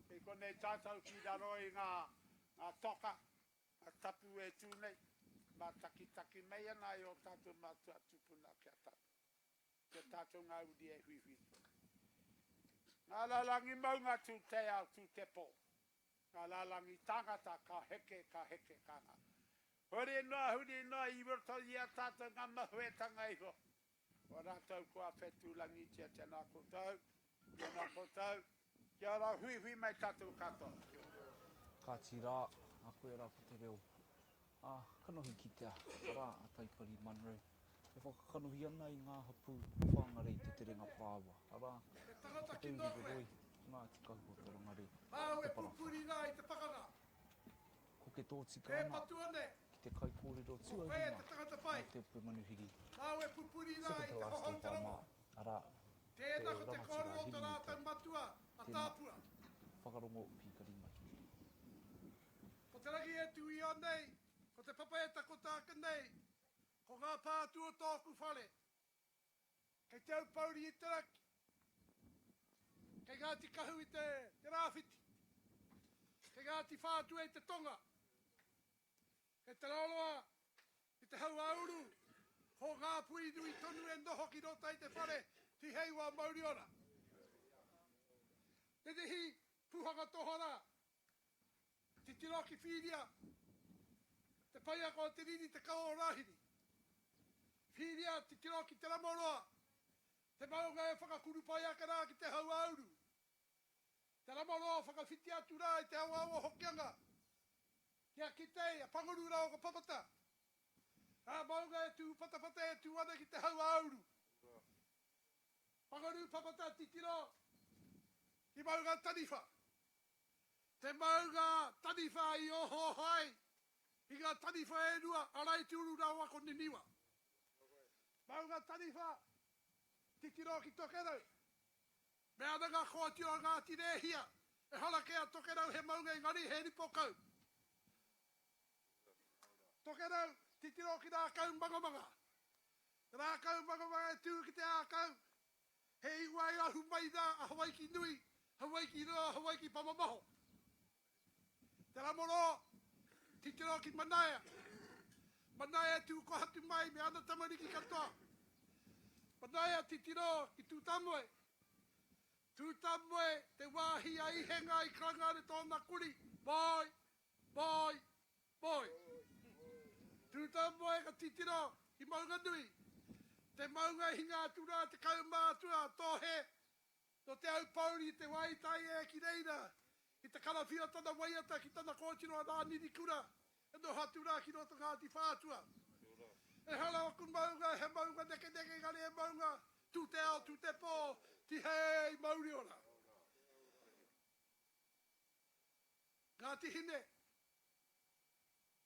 Kei konei tātou ki raro i ngā, ngā toka, ngā tapu e tū nei, mātakitaki mai ana i ō tātou mātua tūpuna ki a tātou, ki a tātou ngā uri e huihui nei. Ngā rārangi maunga tū te ao, tū te pō. Ngā rārangi tāngata ka heke, ka heke, ka ngā. Huri noa, huri noa i roto i a tātou ngā mahuetanga iho. O rātou kua whetūrangitia tēnā koutou, tēnā koutou, kia ora huihui mai tātou katoa. Kia ora. Kāti rā, a koe rā ko te reo a kanohi kitea, arā a Taipari Munro, e whakakanohi ana i ngā hapū o Whangarei te terenga parāoa, arā, He tangata ko Te kino koe. Uriworoi, Ngāti Kahu o Torangare, Māu Te e Parata. pupuri rā i te pakanga. Koke tōtika E ana patua nei. ki te kaikōrero Ko koe tuarima te tangata whai. mō Te Ope Manuhiri, Māu e pupuri rā i Second te to last hohou of te our rongo. mā, arā, te Tēnā ko te rangatira kōrero o tō Hirini rātou Te matua, a Tēnā, Tāpua. whakarongo pīkari mai. Ko te rangi e tuia nei, ko te papa e takoto ake nei, ko ngā pātū o tōku whare. Kei Te Aupōuri i te raki, kei Ngāti Kahu i te rāwhiti, kei Ngāti Whātua i te tonga, kei Te Roroa i te hauāuru, ko Ngāpuhi nui tonu e noho ki rota i te whare, tihei wā mauri ora. Tētehi puhanga tohorā, Titiro ki Whiria, te paiaka o te riri te kawa o Rahiri. Whiria, titiro ki Te Ramoroa, te maunga e whakakurupai ake rā ki te hauāuru. Te Ramoroa whakawhiti atu rā i te awaawa Hokianga, kia kite a Panguru rāua ko Papata. Ngā maunga e tū patapata e tū ana ki te hauāuru. Panguru, Papata, titiro ki Maunga Taniwha. Te maunga taniwha i ohooho ai i ngā taniwha e rua a Raiteuru rāua ko Niniwa. Maunga taniwha, titiro ki Tokerau. Mea ana ngā kooti o Ngāti Rēhia, ehara kē a Tokerau he maunga engari he ripo kau. Tokerau, titiro ki rākau mangamanga. Rākau mangamanga e tū ki te ākau, he ingoa e ahu mai rā a Hawaiki nui, Hawaiki roa, Hawaiki pamamaho. Te Ramoro, titiro ki Manaia. Manaia e tū kohatu mai me ana tamariki katoa. Manaia titiro ki Tūtamoe. Tūtamoe te wāhi a Ihenga i karanga ana tōna kuri, Boy! Boy! Boy! Tūtamoe ka titiro ki Maunganui. Te maunga i hinga atu rā te kaumātua a Tōhe Nō Te Aupōuri te wā i tae e ki reira, i te karawhia tana waiata ki tana kōtiro a Rānirikura, e noho atu rā ki roto Ngāti Whātua. Ehara ōku maunga he maunga nekeneke engari he maunga tū te ao, tū te pō, tihei mauri ora. Ngāti Hine,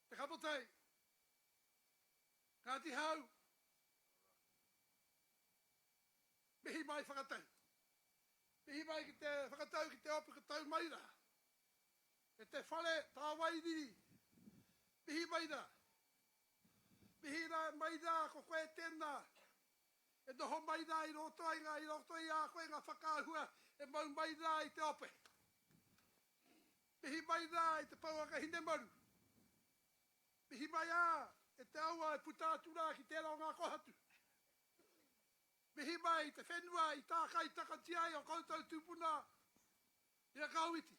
Te Kapotai, Ngāti Hau, Mihi mai whakatau. Mihi mai ki te whakatau ki te ope ko tau mai ra. E te whare tāwairiri. Mihi mai ra. Mihi ra mai ra ko koe tena e noho mai ra i roto ai nga i roto i a koe nga whakaahua e mau mai ra i te ope. Mihi mai ra i te pouaka hinemaru. Mihi mai a e te awa e puta atu ra ki tera o nga kohatu. Mihi mai i te whenua i tākai takatia ai o koutou tūpuna i a Kawiti.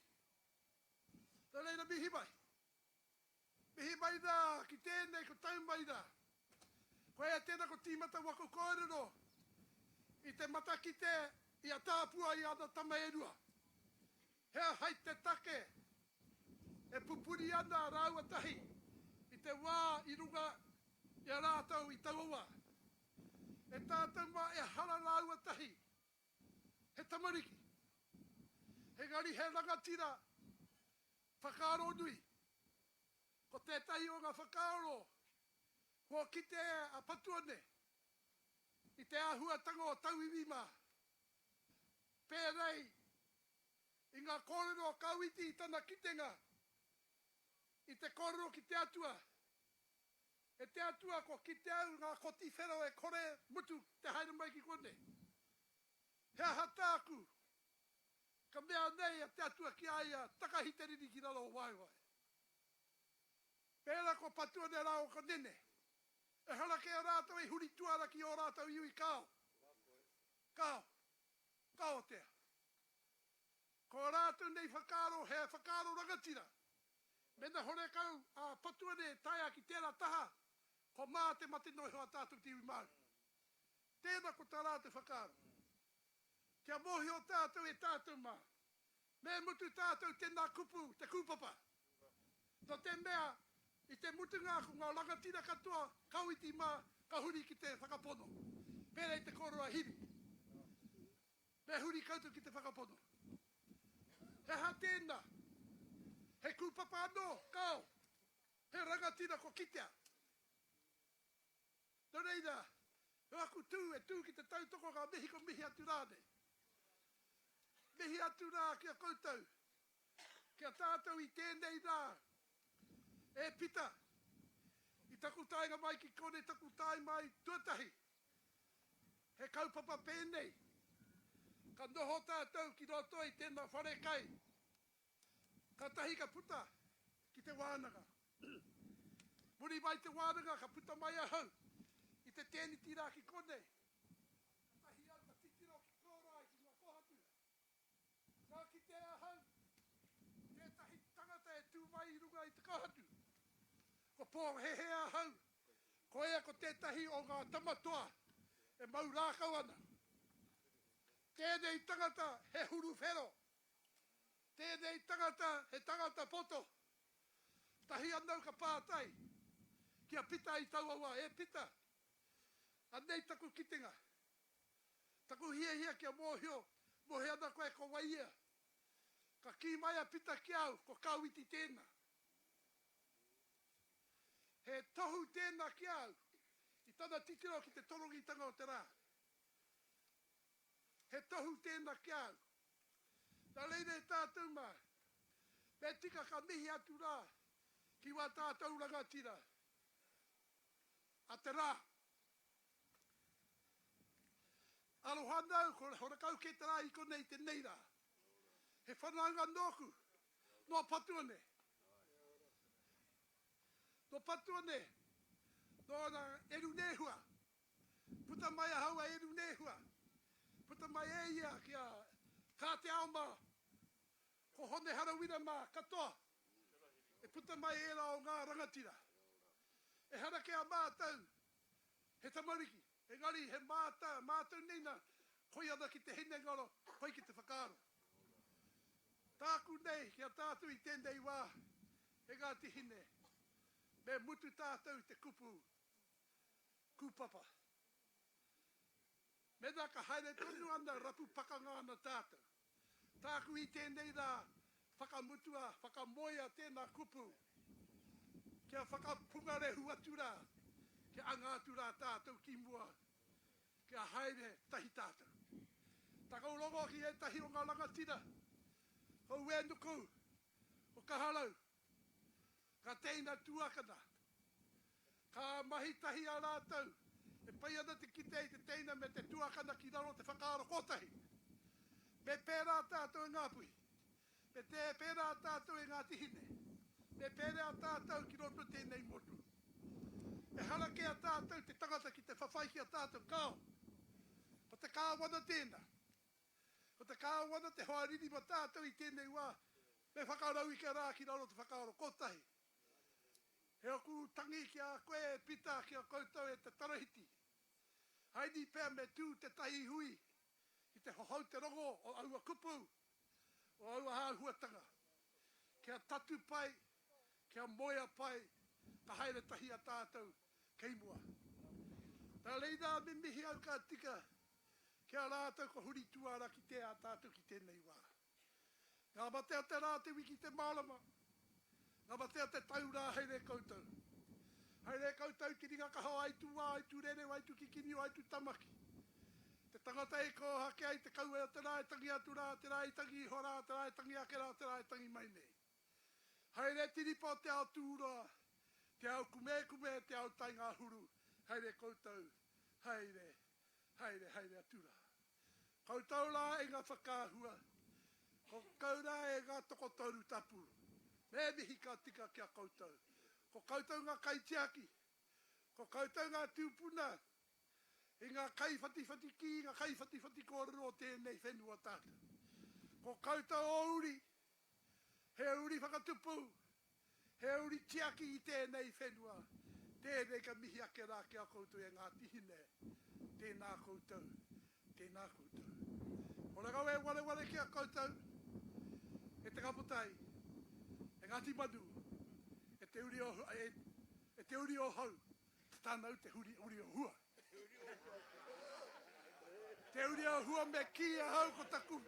Nō reira mihi mai. Mihi mai rā ki tēnei ko tau mai rā. Koia tēnā ko tīmata waku kōrero i te matakite i a Tāpua i ana tama e rua. He aha i te take e pupuri ana rāua tahi i te wā i runga i a rātou i taua wā? E tātou mā ehara rāua tahi he tamariki, engari he rangatira whakaaro nui. Ko tētahi o ngā whakaaro kua kite a Patuone i te āhuatanga o tauiwi mā, pērei i ngā kōrero a Kawiti i tana kitenga i te kōrero ki te Atua, E te Atua, kua kite au ngā koti whero e kore mutu te haere mai ki konei. He aha tāku? Ka mea nei a te Atua ki a ia, Takahi te riri ki raro o waewae. Pērā kua patua nei rāua ko Nene. Ehara kē a rātou e huri tuara ki ō rātou iwi kāo. Kāo. Kāo tea. Ko ā rātou nei whakaaro he whakaaro rangatira. Mena horekau a Patuone e taea ki tērā taha, kua mā te mate noa iho a tātou te iwi Māori. Tēnā ko tā rātou whakaaro. Kia mōhio tātou e tātou mā, me mutu tātou tēnā kupu te kūpapa. Nō te mea, i te mutunga ko ngā rangatira katoa, kawiti mā, ka huri ki te whakapono. Pērā i te kōrero a Hiri. Me huri koutou ki te whakapono. He aha tēnā? He kūpapa anō? Kāo. He rangatira kua kitea. Nō reira, ko aku tū e tū ki te tautoko ngā mihi ko mihi atu rānei. Mihi atu rā ki a koutou, ki a tātou i tēnei rā. E Pita, i taku taenga mai ki konei taku tae mai tuatahi, He kaupapa pēnei, ka noho tātou ki roto i tēnā wharekai, kātahi ka puta ki te wānanga. Muri mai te wānanga ka puta mai ahau i te tēniti rā ki konei, kātahi au ka titiro ki kōrae ki ngā kōhatu. Ka kite ahau tētahi tangata e tū mai i runga i te kohatu. Kua pōhēhē ahau, koia ko tētahi o ngā tama toa e mau rākau ana. Tēnei tangata he huru whero. Tēnei tangata he tangata poto. Tahi anau ka pātai ki a Pita i taua wā, E Pita, anei taku kitenga. Taku hiahia kia mōhio, mohe ana koe ko wai ia. Ka kī mai a Pita ki a au, ko Kawiti tēnā. He tohu tēnā ki a au, i tana titiro ki te torongitanga o te rā. He tohu tēnā ki a au. Nā reira e tātou mā, me tika ka mihi atu rā ki wā tātou rangatira a te rā. Aroha ana au, ko horakau kē te rā i konei tenei rā. He whanaunga nōku, nō Patuone. Nō Patuone, nō Erunēhua. Puta mai ahau a Erunēhua. Puta mai e ia ki a Kā Te Ao mā, ko Hone Harawira mā, katoa. E puta mai ērā o ngā rangatira. Ehara kē a mātou he tamariki, engari he māta, mātou nei nā, koi ana ki te hinengaro, koi ki te whakaaro. Tāku nei ki a tātou i tēnei wā, e Ngāti Hine, me mutu tātou i te kupu kūpapa. Mēnā ka haere tonu ana rapu pakanga ana tātou. Tāku i tēnei rā, whakamutua, whakamoea tēnā kupu, kia whakapungarehu atu rā, kia anga atu rā tātou ki mua, kia haere tahi tātou. Taku rongo ki ētahi o ngā rangatira, ko Uenuku, ko Kaharau, Ka teina tuakana. Ka mahi tahi a rātou. E pai ana te kite i te teina me te tuakana ki raro te whakaaro kotahi. Me pērā tātou e Ngāpuhi. Me te pērā tātou e Ngāti Hine. Me pērā tātou ki roto tēnei motu. Ehara kē a tātou te tangata ki te whawhai ki a tātou, kāo. Ko te kāwana tēnā. Ko te Kāwana te hoariri mo tātou i tēnei wā, me whakarauika rā ki raro te whakaaro kotahi. He oku tangi ki a koe e Pita, ki a koutou e te Tarahiti. Haere pea me tū tētahi hui ki te hohou te rongo o aua kupu, o aua āhuatanga. Kia tatu pai, kia moea pai, ka haere tahi a tātou kei mua. Nā reira me mihi au ka tika Ki a rātou kua huri tuara ki te a tātou ki tēnei wā. Ngā mate a te rā, te wiki, te marama, ngā mate a te tau rā, haere koutou. Haere koutou ki ringa kaha o Aituā, Aiturere, o Aitukikini, o Aitutamaki. Te tangata e kōhake ai te kaue o te rā e tangi atu rā, te rā i tangi iho rā, te rā e tangi ake rā, te rā e tangi mai nei. Haere te ripa o te ao tūroa, te ao kumekume, te ao taingāhuru, haere koutou, haere. Haere, haere atu rā. Koutou rā e ngā whakaahua, koutou rā e ngā tokotoru tapu, me mihi ka tika ki a koutou. Ko koutou ngā kaitiaki, ko koutou ngā tūpuna i ngā kaiwhatiwhati kī, ngā kaiwhatiwhati kōrero o tēnei whenua tātou. Ko koutou ō uri, He uri whakatupu, he uri tiaki i tēnei whenua, tēnei ka mihi ake rā ki a koutou e Ngāti Hine, tēnā koutou, tēnā koutou. Kore kau e wareware ki a koutou, e Te Kapotai, e Ngāti Manu, e te uri o, e, e te uri o Hau, te tānau te huri, uri o Hua. Te uri o Hua me kī ahau ko taku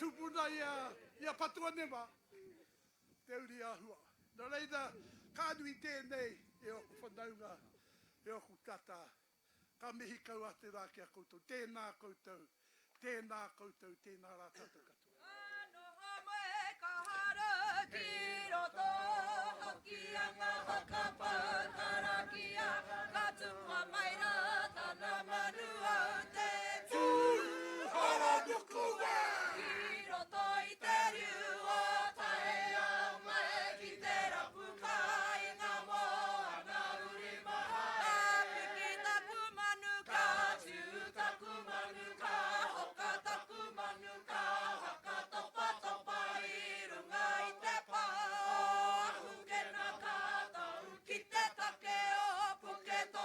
tupuna i a, i a Patuanema, te uri a Hua. Nō reira, ka nui tēnei e ōku whanaunga, e ōku tata, ka mihi kau atu rā ki a koutou. Tēnā koutou, tēnā koutou, tēnā rā tātou katoa. Ka noho mai ka hara ki roto Hokianga whakapau karakia Ka tukua mai rā tana manu au te Tūhoronuku e! Ki roto i te riu o Taiao mai Ki te rapu kāinga moana uri maha Ka piki taku manu ka tū taku manu Ka hoka taku manu Ka whakatopatopa i runga i te pā o Ahukena ka tau ki te take o Puketoi.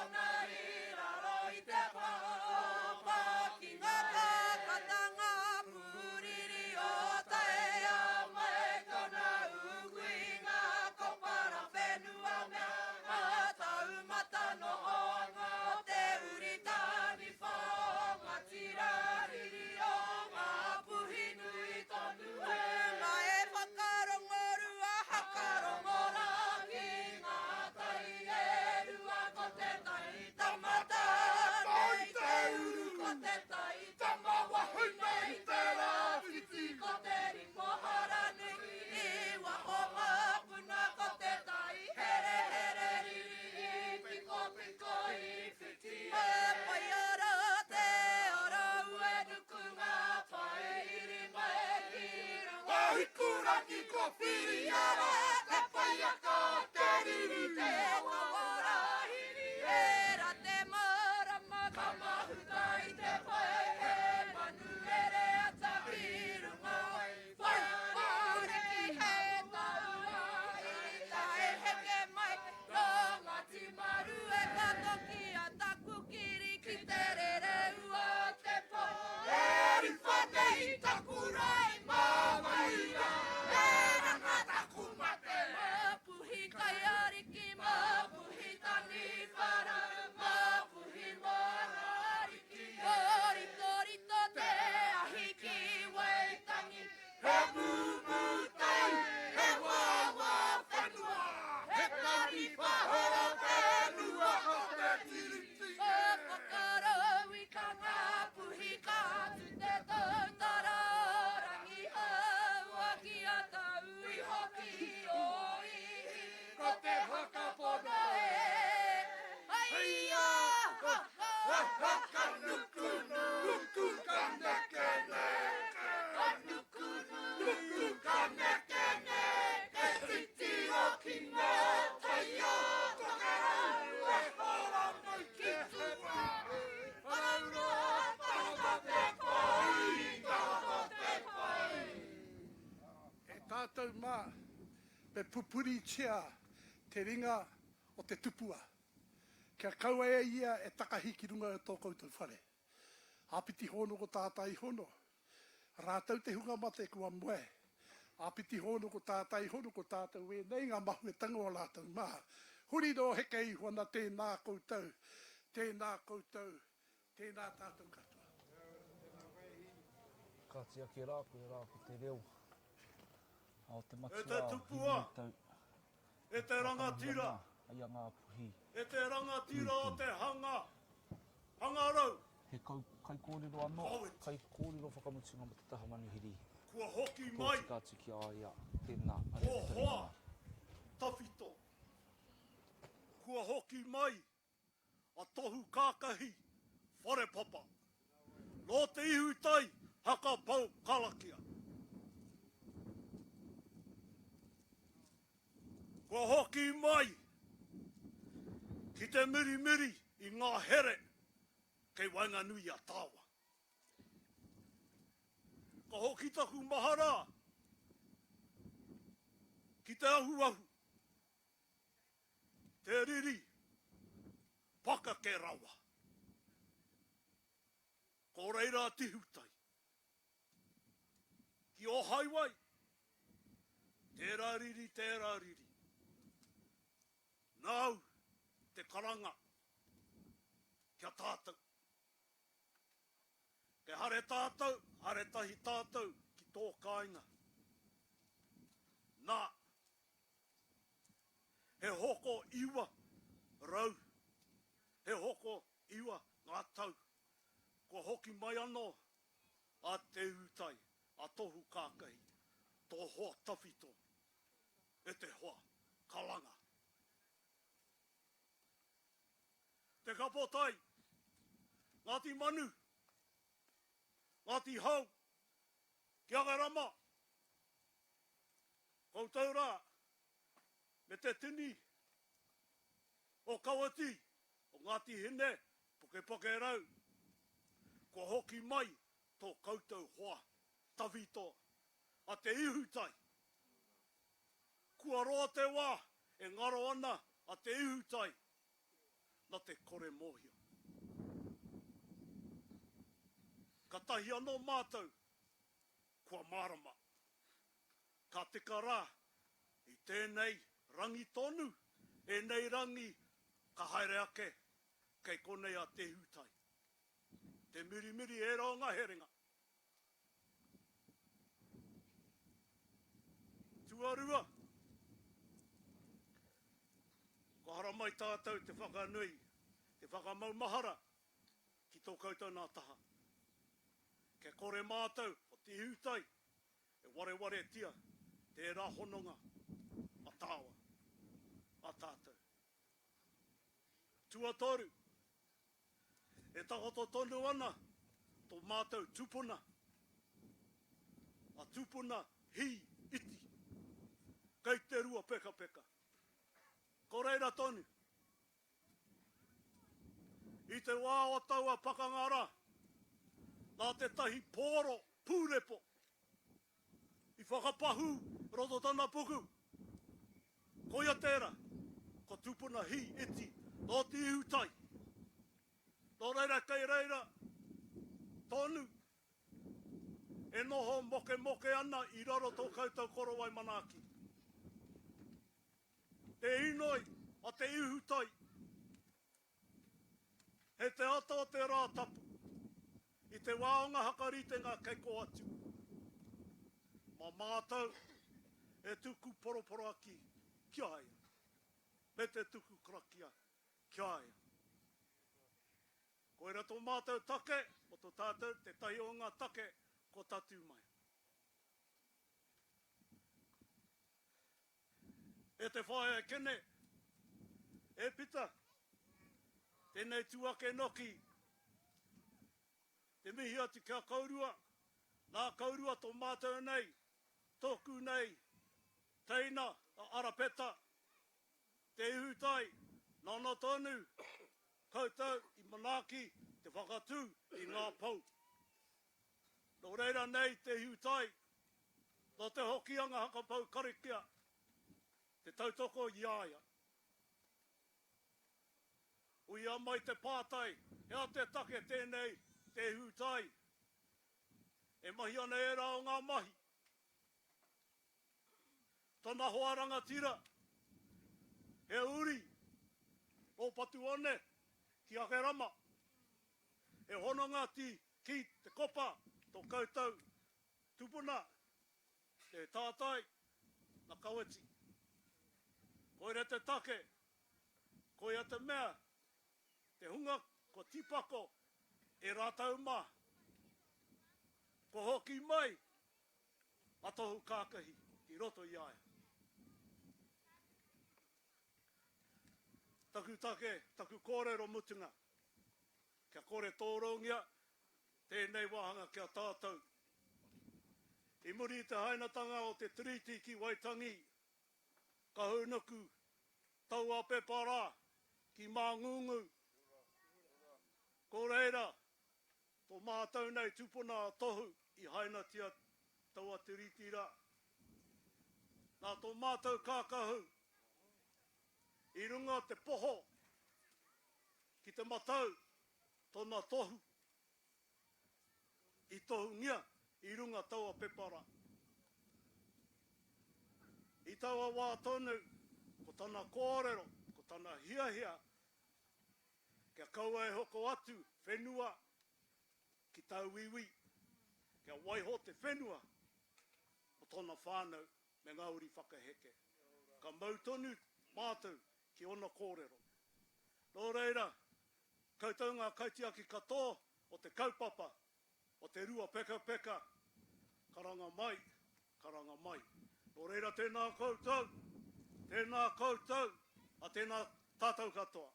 ki Kowhiriara, te paiaka o te riri, te wawara hiri e. Tērā te marama ka mahuta i te pae, he manu rere ata ki runga wai. Whai whāriki he taua ita e heke mai, nō Ngāti Maru e ka tokia taku kiri ki te rere ua o te pō. E riwha nei taku rae māmaira, e ranga taku mate. Mapuhi kaiariki, mapuhi taniwha rā, mapuhi moana ariki. Kōritorito te ahi ki Waitangi. He mūmū tau, he wāwā whenua, he taniwha horo whenua o te Tiriti. Ka whakarauika ngā puhi ka tu te tautara o Rangihaua ki a Tauiho ki o Ihi ko te whakapono e. Haia! Ha ha! Ha ka nuku nuku ka neke neke. Ka nuku nuku ka neke neke titiro ki ngā tai o Tokerau e hora mai ki tua. Wharaura tangata te pai, tangata te pai. E tātou mā, me pupuritia te ringa o te tupua, kia kaua e ia e takahi ki runga o tō koutou whare. Āpiti hono ko tātai hono, rātou te hunga mate kua moe. Āpiti hono ko tātai hono ko tātou ēnei ngā mahuetanga o rātou mā. Huri nō heke iho ana tēnā koutou, tēnā koutou, tēnā tātou katoa. Kāti ake rā koe rā ko te reo o te E matua te o tupua, Hinetau. e te rangatira, Ai a Ngāpuhi. e te rangatira o te hanga, hangarau. He kau, kaikōrero anō, Kawiti. kaikōrero whakamutunga mō te taha manuhiri. Kua hoki mai. Tōtika atu ki a ia, tēnā, are Ko te hoa taringa. tawhito. Kua hoki mai a Tohu Kākahi Wharepapa. Nō te ihutai haka pou karakia. Kua hoki mai ki te mirimiri i ngā here kei waenganui i a Tāwa. Ka hoki taku mahara ki te ahuahu, te riri pakake rawa. Ko reira a Tihutai. Ki Ōhaiwai, tērā riri, tērā riri. Nāu te karanga kia tātou. Kei hare tātou, hare tahi tātou ki tō kāinga. Nā, he hoko 900, he hoko iwa ngā tau, kua hoki mai anō a Te Utai, a Tohu Kākahi, tō hoa tawhito e te hoa karanga. Te Kapotai, Ngāti Manu, Ngāti Hau, ki Akerama, koutou rā, me te tini o Kawiti, o Ngāti Hine, Pukepukerau, kua hoki mai tō koutou hoa tawhito a Te Ihutai. Kua roa te wā e ngaro ana a Te Ihutai na te kore mōhio. Katahi anō mātou kua mārama. Ka tika rā, i tēnei rangi tonu, ēnei rangi ka haere ake kei konei a Te Ihutai. Te mirimiri ērā o ngā herenga. Tuarua, kua haramai tātou te whakanui, te whakamaumahara ki tō koutou nā taha. Kia kore mātou o Te Ihutai e warewaretia tērā hononga a tāua, a tātou. Tuatoru, e takoto tonu ana tō mātou tupuna, a tupuna hī iti. Kei te Ruapekapeka. Ko reira tonu. I te wā o taua pakanga rā, nā tētahi pōro pūrepo i whakapahū roto tana puku. Koia tērā, ko Tupuna Hī Iti nō Te Ihutai. Nō reira kei reira tonu e noho mokemoke ana i raro tō koutou korowai manaaki. Te inoi a te ihutai, He te ata o te rā tapu, i te wā o ngā hakaritenga kei kō atu. Mā mātou e tuku poroporoaki ki a ia, me te tuku karakia ki a ia. Koira tō mātou take, o tō tātou, tētahi o ngā take kua tatū mai. E te whaea Kene, e Pita, tēnei tū ake noki, te mihi atu ki a kourua, nā kourua tō mātou nei, tōku nei teina a Arapeta, Te Ihutai, nāna tonu koutou i manaaki te whakatū i ngā pou. Nō reira nei Te Ihutai, Nō te Hokianga Hakapau Karikia te tautoko i a ia. Uia mai te pātai, he aha te take tēnei Te Ihutai e mahi ana ērā o ngā mahi? Tana hoa rangatira, he uri nō Patuone ki Akerama, he hononga ki te kopa tō koutou Tupuna, te tātai, na Kawiti. Koira te take, koia te mea, te hunga kua tipako e rātou mā. Kua hoki mai a Tohu Kākahi ki roto i a ia. Taku take, taku kōrero mutunga, kia kore tōrongia tēnei wāhanga ki a tātou. I muri i te hainatanga o te Tiriti ki Waitangi, ka hūnuku taua pepa rā ki Māngungu. Ko reira tō mātou nei tupuna a Tohu i hainatia taua Tiriti rā. Nā tō mātou kākahu i runga te poho ki te matau tona tohu i tohungia i runga taua pepa ra. I taua wā tonu, ko tana kōrero, ko tana hiahia kia kaua e hoko atu whenua ki tauiwi, kia waiho te whenua mo tona whānau me ngā uri whakaheke. Ka mau tonu mātou ki ona kōrero. Nō reira, Koutou ngā kaitiaki katoa o te kaupapa o te Ruapekapeka, karanga mai, karanga mai. Nō reira tēnā koutou, tēnā koutou, a tēnā tātou katoa.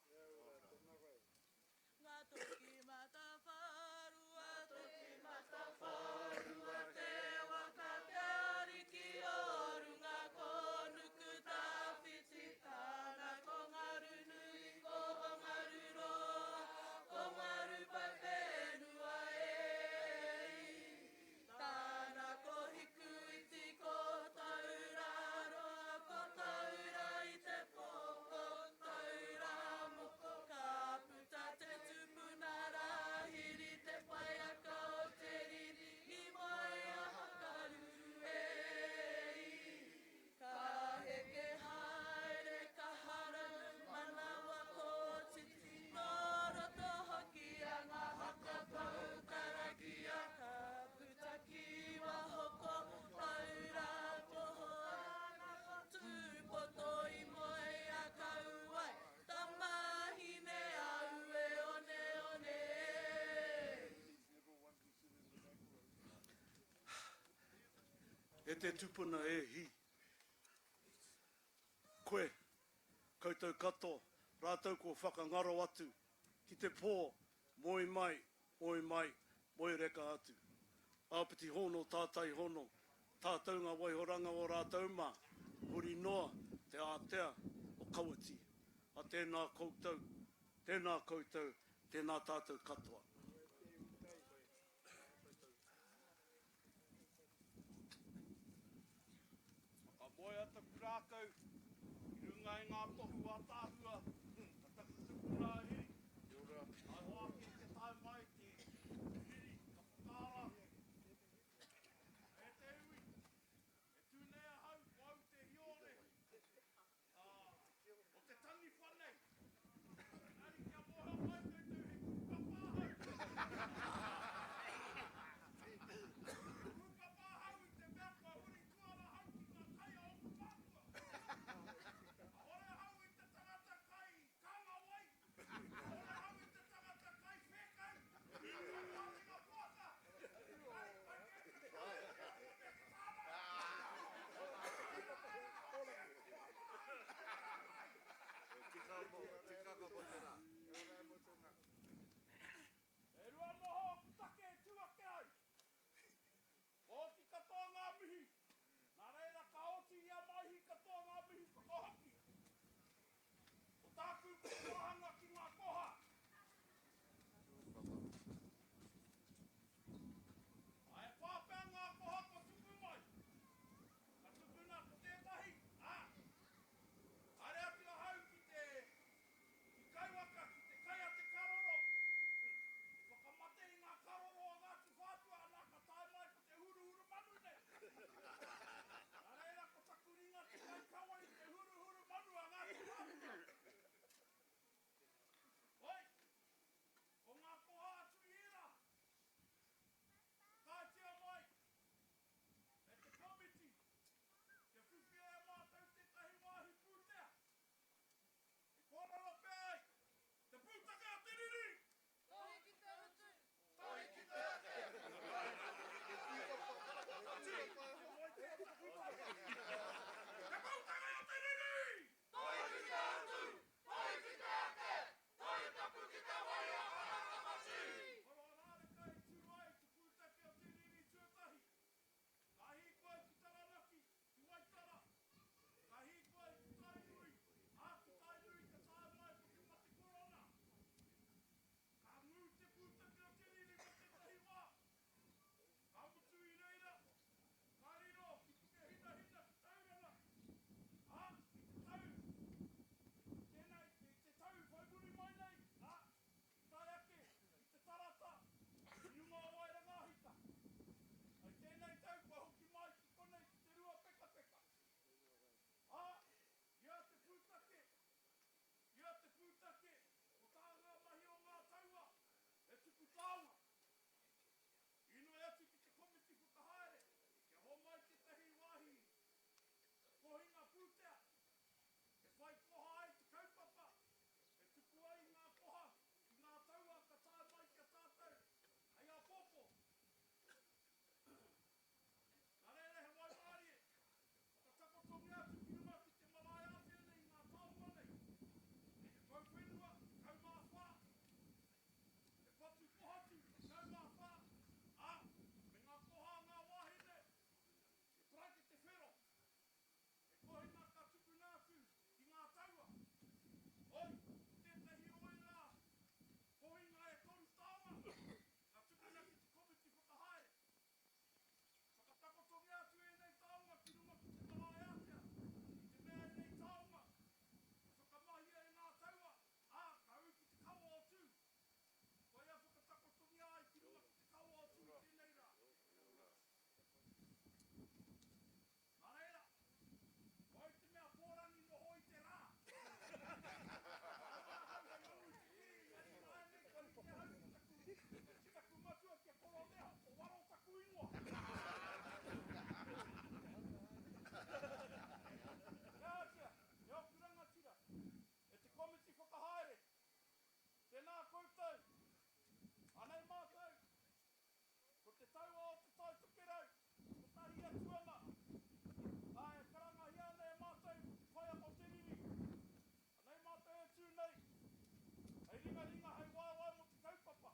Ngā toki matawhārua, toki matawhārua, te waka te ariki o runga ko Nukutawhiti tāna ko Ngarunui ko Ngaruroa ko Ngarupawhenua e i. Tāna ko Hikuiti ko Tauraroa ko Taura i te pō ko Tauramoko ka puta te tupuna rāhiri te paiaka o te riri i moe a Hakaruru e i. Ka heke haere ka harau manawa kōtiti nō roto hoki a ngā haka pou karakia ka puta ki waho ko taura poho ana ko Tūpoto i moe a Kauae tamahine a Ueoneone e. E te tupuna e hi. Koe, koutou katoa, rātou kua whakangaro atu ki te pō, moe mai, moe mai, moe reka atu. Āpiti hono, tātai hono, tātou ngā waihoranga o rātou mā. Huri noa te ātea o Kawiti. A tēnā koutou, tēnā koutou, tēnā tātou katoa. Whakamoea taku rākau i runga i ngā tohu ātaahua a taku tupuna a Hiri. Taihoa ake te tae mai te hiri ka whakaara ake. E te iwi, e tū nei ahau ko au te hiore o te taniwha nei. Engari kia mōhio mai koutou he kūpapa ahau. He kūpapa ahau i te mea kua huri tuara ahau ki ngā kai a ōku mātua. Kāore ahau i te tangata kai kānga wai, kāore ahau i te tangata kai whēkau, kai pātenga poaka, engari pai kē te kai o te mea ki tāna. E rua noho ōku take e tū ake ai. Oti katoa ngā mihi. Nā reira ka oti i a Maihi katoa ngā mihi whakahoki. Ko tāku wāhanga ki ngā koha. Ā, e whā pea ngā koha kua tupu mai. Ka tukuna ko tētahi, ā, haere atu ahau ki te, ki Kaiwaka, ki te kai a te karoro, e whakamate i ngā karoro o Ngāti Whātua, anā ka tae mai ko te huruhuru manu nei. Nā reira ko taku ringa te kaikawa i te huruhuru manu a Ngāti Whātua. Hoi, ko ngā koha atu i ērā, whakaaetia mai e te komiti kia whiwhia e mātou tētahi wāhi pūtea e kōrero pea ai te pūtake o te riri. Tohi ki te utu. Tohi ki te ake. Te pūtake o te riri! Tohi ki te utu. Tohi ki te ake. Tohi tapu ki te wai o Karangawati. Koro rāreka i tū ai te pūtake o te riri tuatahi. Ka hīkoi ki Taranaki, ki Waitara. Ka hīkoi ki Tainui, ā, ki Tainui ka tae mai ko te mate korona. Ka ngū te pūtake o te riri mō tētahi wā. Ka mutu i reira, ka riro ki Pukehinahina, ki Tauranga, ā, i te tau, tēnei, i te tau whai muri mai nei, ā, i tae ake i te tarata i runga o Wairangahika. Hei tēnei tau kua hoki mai ki konei ki te Ruapekapeka. Ā, ia te pūtake, ia te pūtake ko tā ngā mahi o ngā taua he tuku taonga. Inoi atu ki te komiti whakahaere kia homai tētahi wāhi kohinga pūtea e whai koha ai te kaupapa, e tuku ai i ngā koha ki ngā taua ka tae mai ki a tātou hei āpōpō. Nā reira he waimārie, whakatakotongia atu ki runga ki te marae ātea nei i ngā taonga nei, he pou whenua 14, he patu kohatu 14, ā, me ngā koha a ngā wāhine, he paraikete whero. He kohinga ka tukuna atu ki ngā taua. Oi, ko tētahi o ērā kohinga e toru taonga ka tukuna ki te komiti whakahaere. Whakatakotongia atu ēnei taonga ki runga ki te marae ātea, i te mea ēnei taonga ka whakamahia e ngā taua, ā, ka ū ki te kawa o Tū. Koia whakatakotongia ai ki runga ki te kawa o Tū i tēnei rā. Nā reira, ko au te mea pōrangi noho i te rā. Kāore ahau hei rongo i te kiri, engari ināianei kua rite ahau ki taku, ki taku matua kia koroneho, ko Waro taku ingoa. Kia ahatia, e ōku rangatira, e te komiti whakahaere, tēnā koutou, anei mātou, Ko te taua o Te Tai Tokerau, kotahi atu ana, ā, e karangahia ana e mātou ko te whaiaka o te riri. Anei mātou e tū nei, hei ringaringa, hei waewae mō te kaupapa.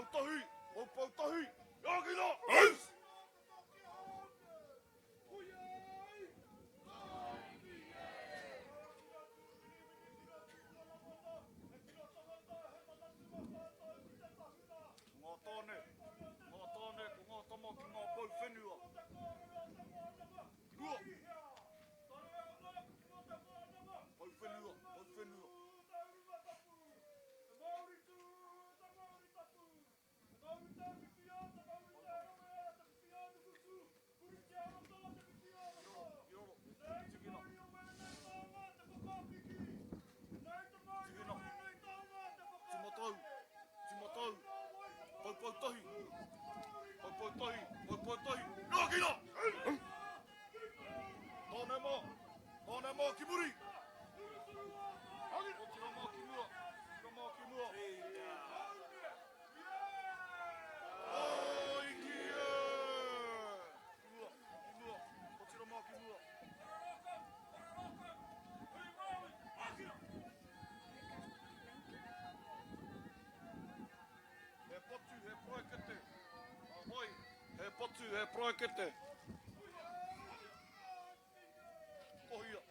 Poupou tahi! Poupou tahi! Ākina! Aus! Ko ngā tāne, ko ngā tāne, ko ngā tama ki ngā pou whenua. Ki mua! Pou whenua, pou whenua. Timatau, timatau, poupou tahi, poupou tahi, poupou tahi, Rākina! Tāne mā, tāne mā ki muri! Tira mā ki mua, tira mā ki mua. Ai ki e! Ki mua, ki mua, tira mā ki mua. He patu, he paraikete. Ka wai, he patu, he paraikete. Kohia.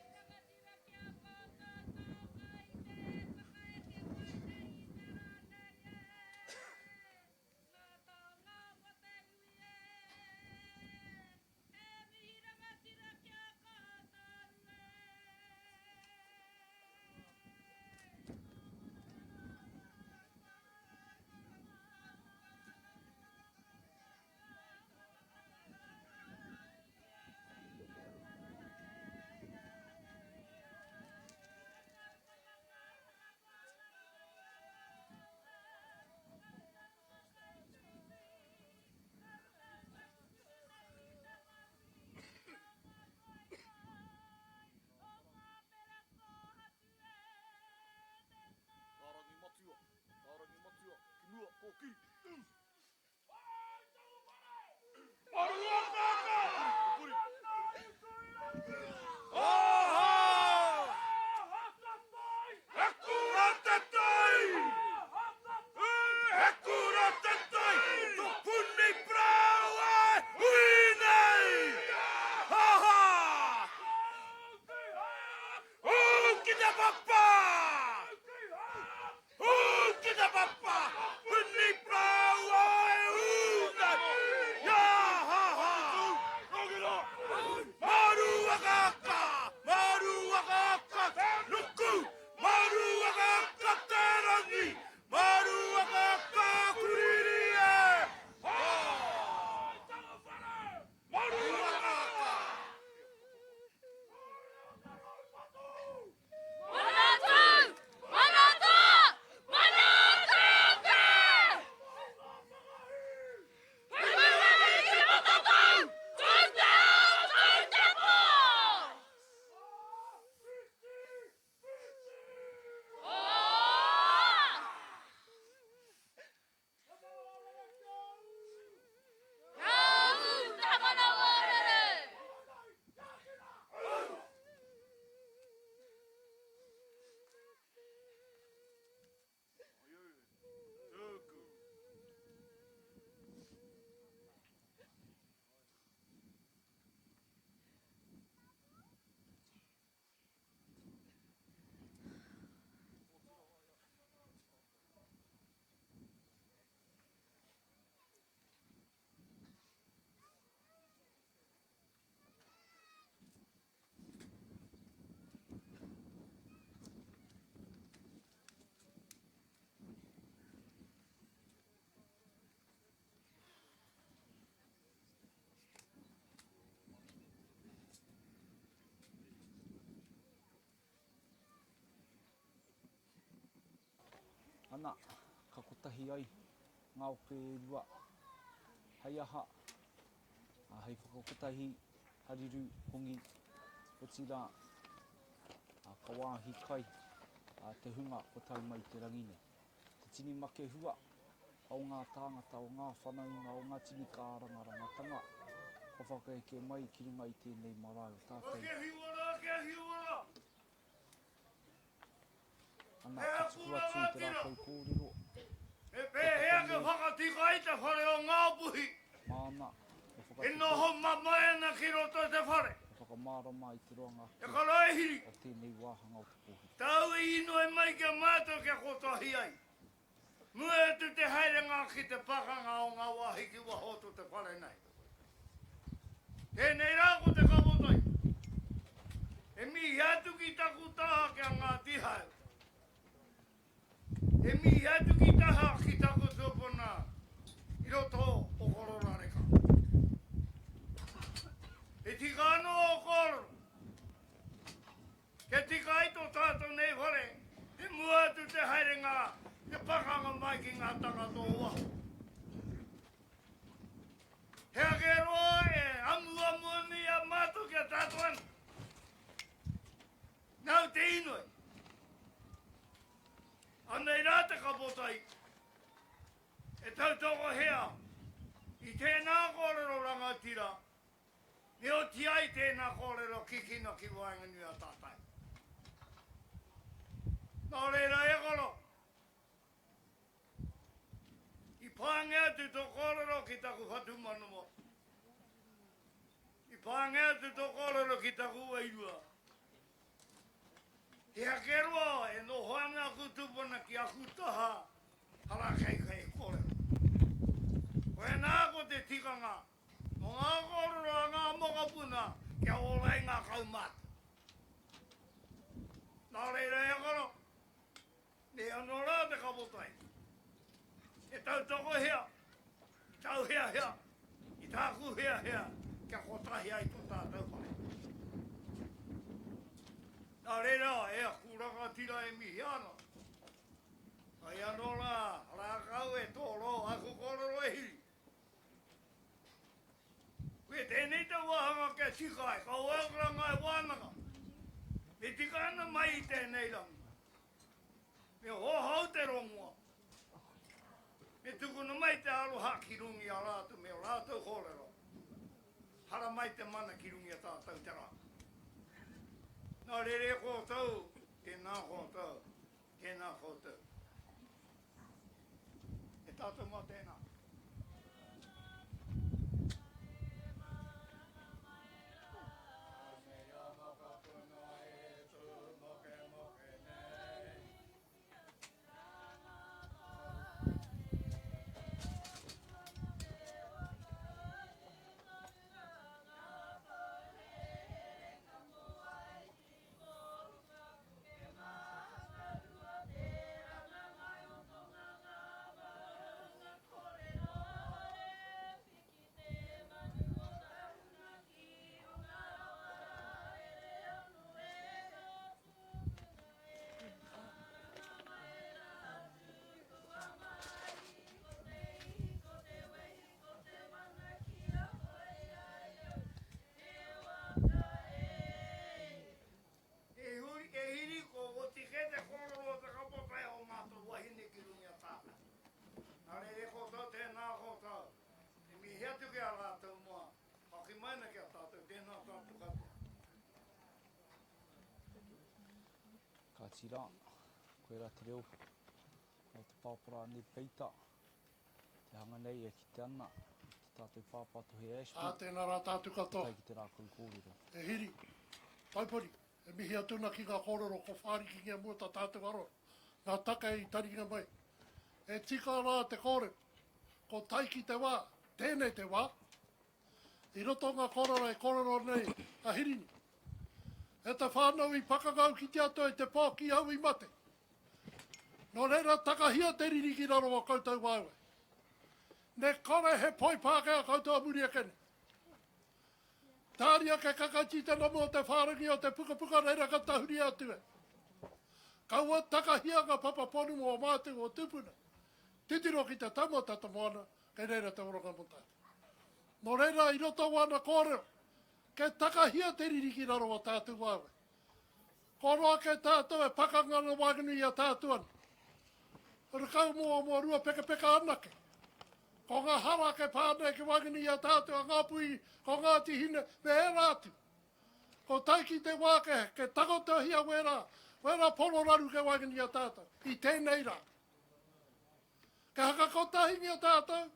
Rārangi matua, rārangi matua, ki mua, kōkiri, ū! Ana, ka kotahi ai ngā ope e rua. Hei aha? Ā, hei whakakotahi, hariru, hongi, otirā, ā, ka wāhi kai ā, te hunga kua tau mai te rangi nei. Te tini makehua o ngā tāngata, o ngā whanaunga, o ngā tini kārangarangatanga kua whakaeke mai ki runga i tēnei marae o tātou. Kia hiwa rā, kia hiwa rā! Ana, ka tuku atu i te rākau kōrero. Me pēhea kia whakatika ai te whare o Ngāpuhi Māna e e whakatika noho mamae ana ki roto i te whare? E whakamārama i te roanga E ake karaehiri. o tēnei wāhanga o te pōhiri. Tāu i inoi mai ki a mātou kia kotahi ai. Mua atu te haerenga ki te pakanga o ngā wāhi ki waho atu o te whare nei. Tēnei rā ko te kapotai. E mihi atu ki taku taha ki a Ngāti Hau. E mihi atu ki taha ki taku tupuna i roto o Kororareka. E tika anō ō kōrero. Kia tika ai tō tātou nei whare, i mua atu te haerenga, te pakanga mai ki ngā tangata o waho. He ake roa e amuamu ana i a mātou ki a tātou anō. Nāu te inoi. Anei rā te kapotai e tautokohia i tēnā kōrero rangatira Me oti ai tēnā kōrero kikino ki waenganui a tātou. Nō reira e koro, i pāngia atu tō kōrero ki taku whatumanawa. I pāngia atu tō kōrero ki taku wairua. He ake roa e noho ana aku tūpuna ki aku taha, arā kei kei kōrero. Koinā ko te tikanga Mō ngā kōrero a ngā mokopuna kia ora ai ngā kaumātua. Nā reira e koro, me anō rā te kapotai. E tautokohia, i tāu heahea, i tāku heahea kia kotahi ai tō tātou whare. Nā reira e aku rangatira e mihi ana, kai anō rā rākau e tōrō aku kōrero e hiri. Koia tēnei te wāhanga kia tika ai, ka oeokra ngā wānanga. Me tika ana mai i tēnei rangi. Me hohou te rongoa. Me tukuna mai te aroha ki runga i a rātou me o rātou kōrero. Haramai te mana ki runga i a tātou te rā. Nā rere koutou, tēnā koutou. Tēnā koutou. E tātou mā tēnā. E huri, e hiri, ko oti kē te kōrero o te kapotai o mātou wahine ki runga i a tātou. Nā reira e koutou, tēnā koutou. E mihi atu ki a rātou mā, hoki mai ana ki a tātou, tēnā tātou katoa. Kāti rā, koirā te reo o te pāpara nei peita. Te hanga nei e kite ana i te tātou pāpā Tohe Ashby. Ā, tēnā rā tātou katoa. Tae ki te rākau kōrero. E hiri, taupori, e mihi atu ana ki ngā kōrero ko whārikingia mua tā tātou aroaro, ngā take i taringa mai. E tika rā te kōrero, ko tae ki te wā, tēnei te wā, I roto nga korero e korero nei a Hirini. E te whanau i pakangau ki te atua i te po ki au i mate. No reira takahia te riri ki raro o koutou waewae. Ne kore he poi Pākehā koutou a muri ake nei. Tāria ke kakaiti te namu o te whārangi o te pukapuka reira ka tahuri atu e. Kaua takahia nga papa ponumu o mātou o tupuna. Titiro ki te taumata te moana, Kei reira te oranga mo tātou. Nō reira, i roto o ana kōrero, kei takahia te riri ki raro o tātou waewae. Kua roa kē tātou e pakanga ana waenganui i a tātou anō. Rakau mō, mō Ruapekapeka anake. Ko ngā hara ke pā nei ki waenganui i a tātou, a Ngāpuhi, ko Ngāti Hine, me ērā atu. Ko tae ki te wā ke, ke takotohia wērā, wērā pororaru ke waenganui i a tātou, i tēnei rā. Ka hakakotahingia tātou,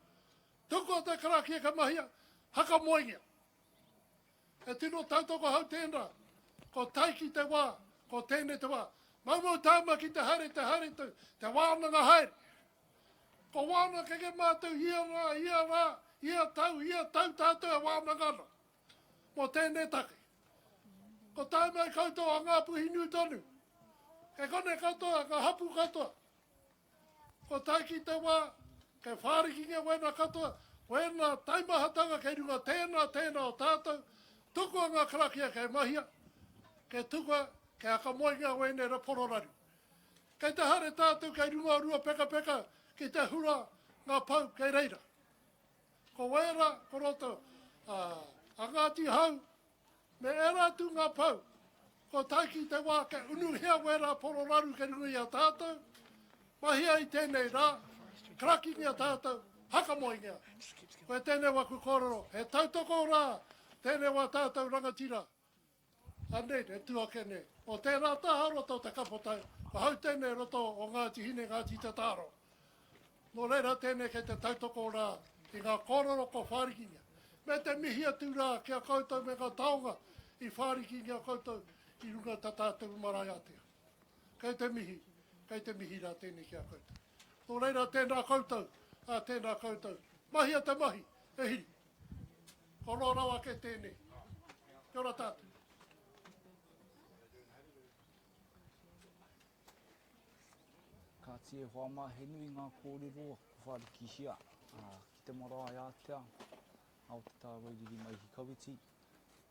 tukua te karakia ka mahia, hakamoengia. He tino tautoko hau tēnā. Ko taiki te wā, ko tēnei te wā. Maumau tāma ki te haere, te haere, te, te wānanga haere. Ko wānanga keke mātou ia rā, ia rā, ia tau, ia tau tātou e wānanga ana. Mō tēnei take. Ko tae mai koutou a Ngāpuhi nui tonu. Kei konei katoa, ngā hapū katoa. Ko tae ki te wā, kei whārikingia wēnā katoa, wēnā taimahatanga kei runga tēnā, tēnā o tātou, tukua ngā karakia kei mahia, kei tukua, kei akamoengia wēnei ra pororaru. Kei te haere tātou kei runga o Ruapekapeka ki te hura ngā pou kei reira. Ko wērā, ko roto a Ngāti Hau, Me ērā atu ngā pou, kua tae ki te wā kia unuhia wērā pororaru kei runga i a tātou, mahia i tēnei rā, karakingia tātou, hakamoengia. Koe tēnei waku kōrero, he tautoko rā tēnei wā tātou rangatira, anei, e tū ake nei. O tērā taha roto o Te Kapotai, ko hau tēnei roto o Ngāti Hine, Ngāti Te Tāro. Nō reira tēnei kei te tautoko rā i ngā kōrero kua whārikingia. Me te mihi atu rā ki a koutou me ngā taonga i whārikingia koutou i runga i tā tātou marae ātea. Kei te mihi, kei te mihi rā tēnei ki a koutou. Nō reira tēnā koutou, ā, tēnā koutou. Mahia te mahi, e hiri. Ko roa rawa ake tēnei. Kia ora tātou. Kāti e hoa mā, he nui ngā kōrero kua whārikihia ki te marae ātea o Te Tāwairiri Maihi Kawiti.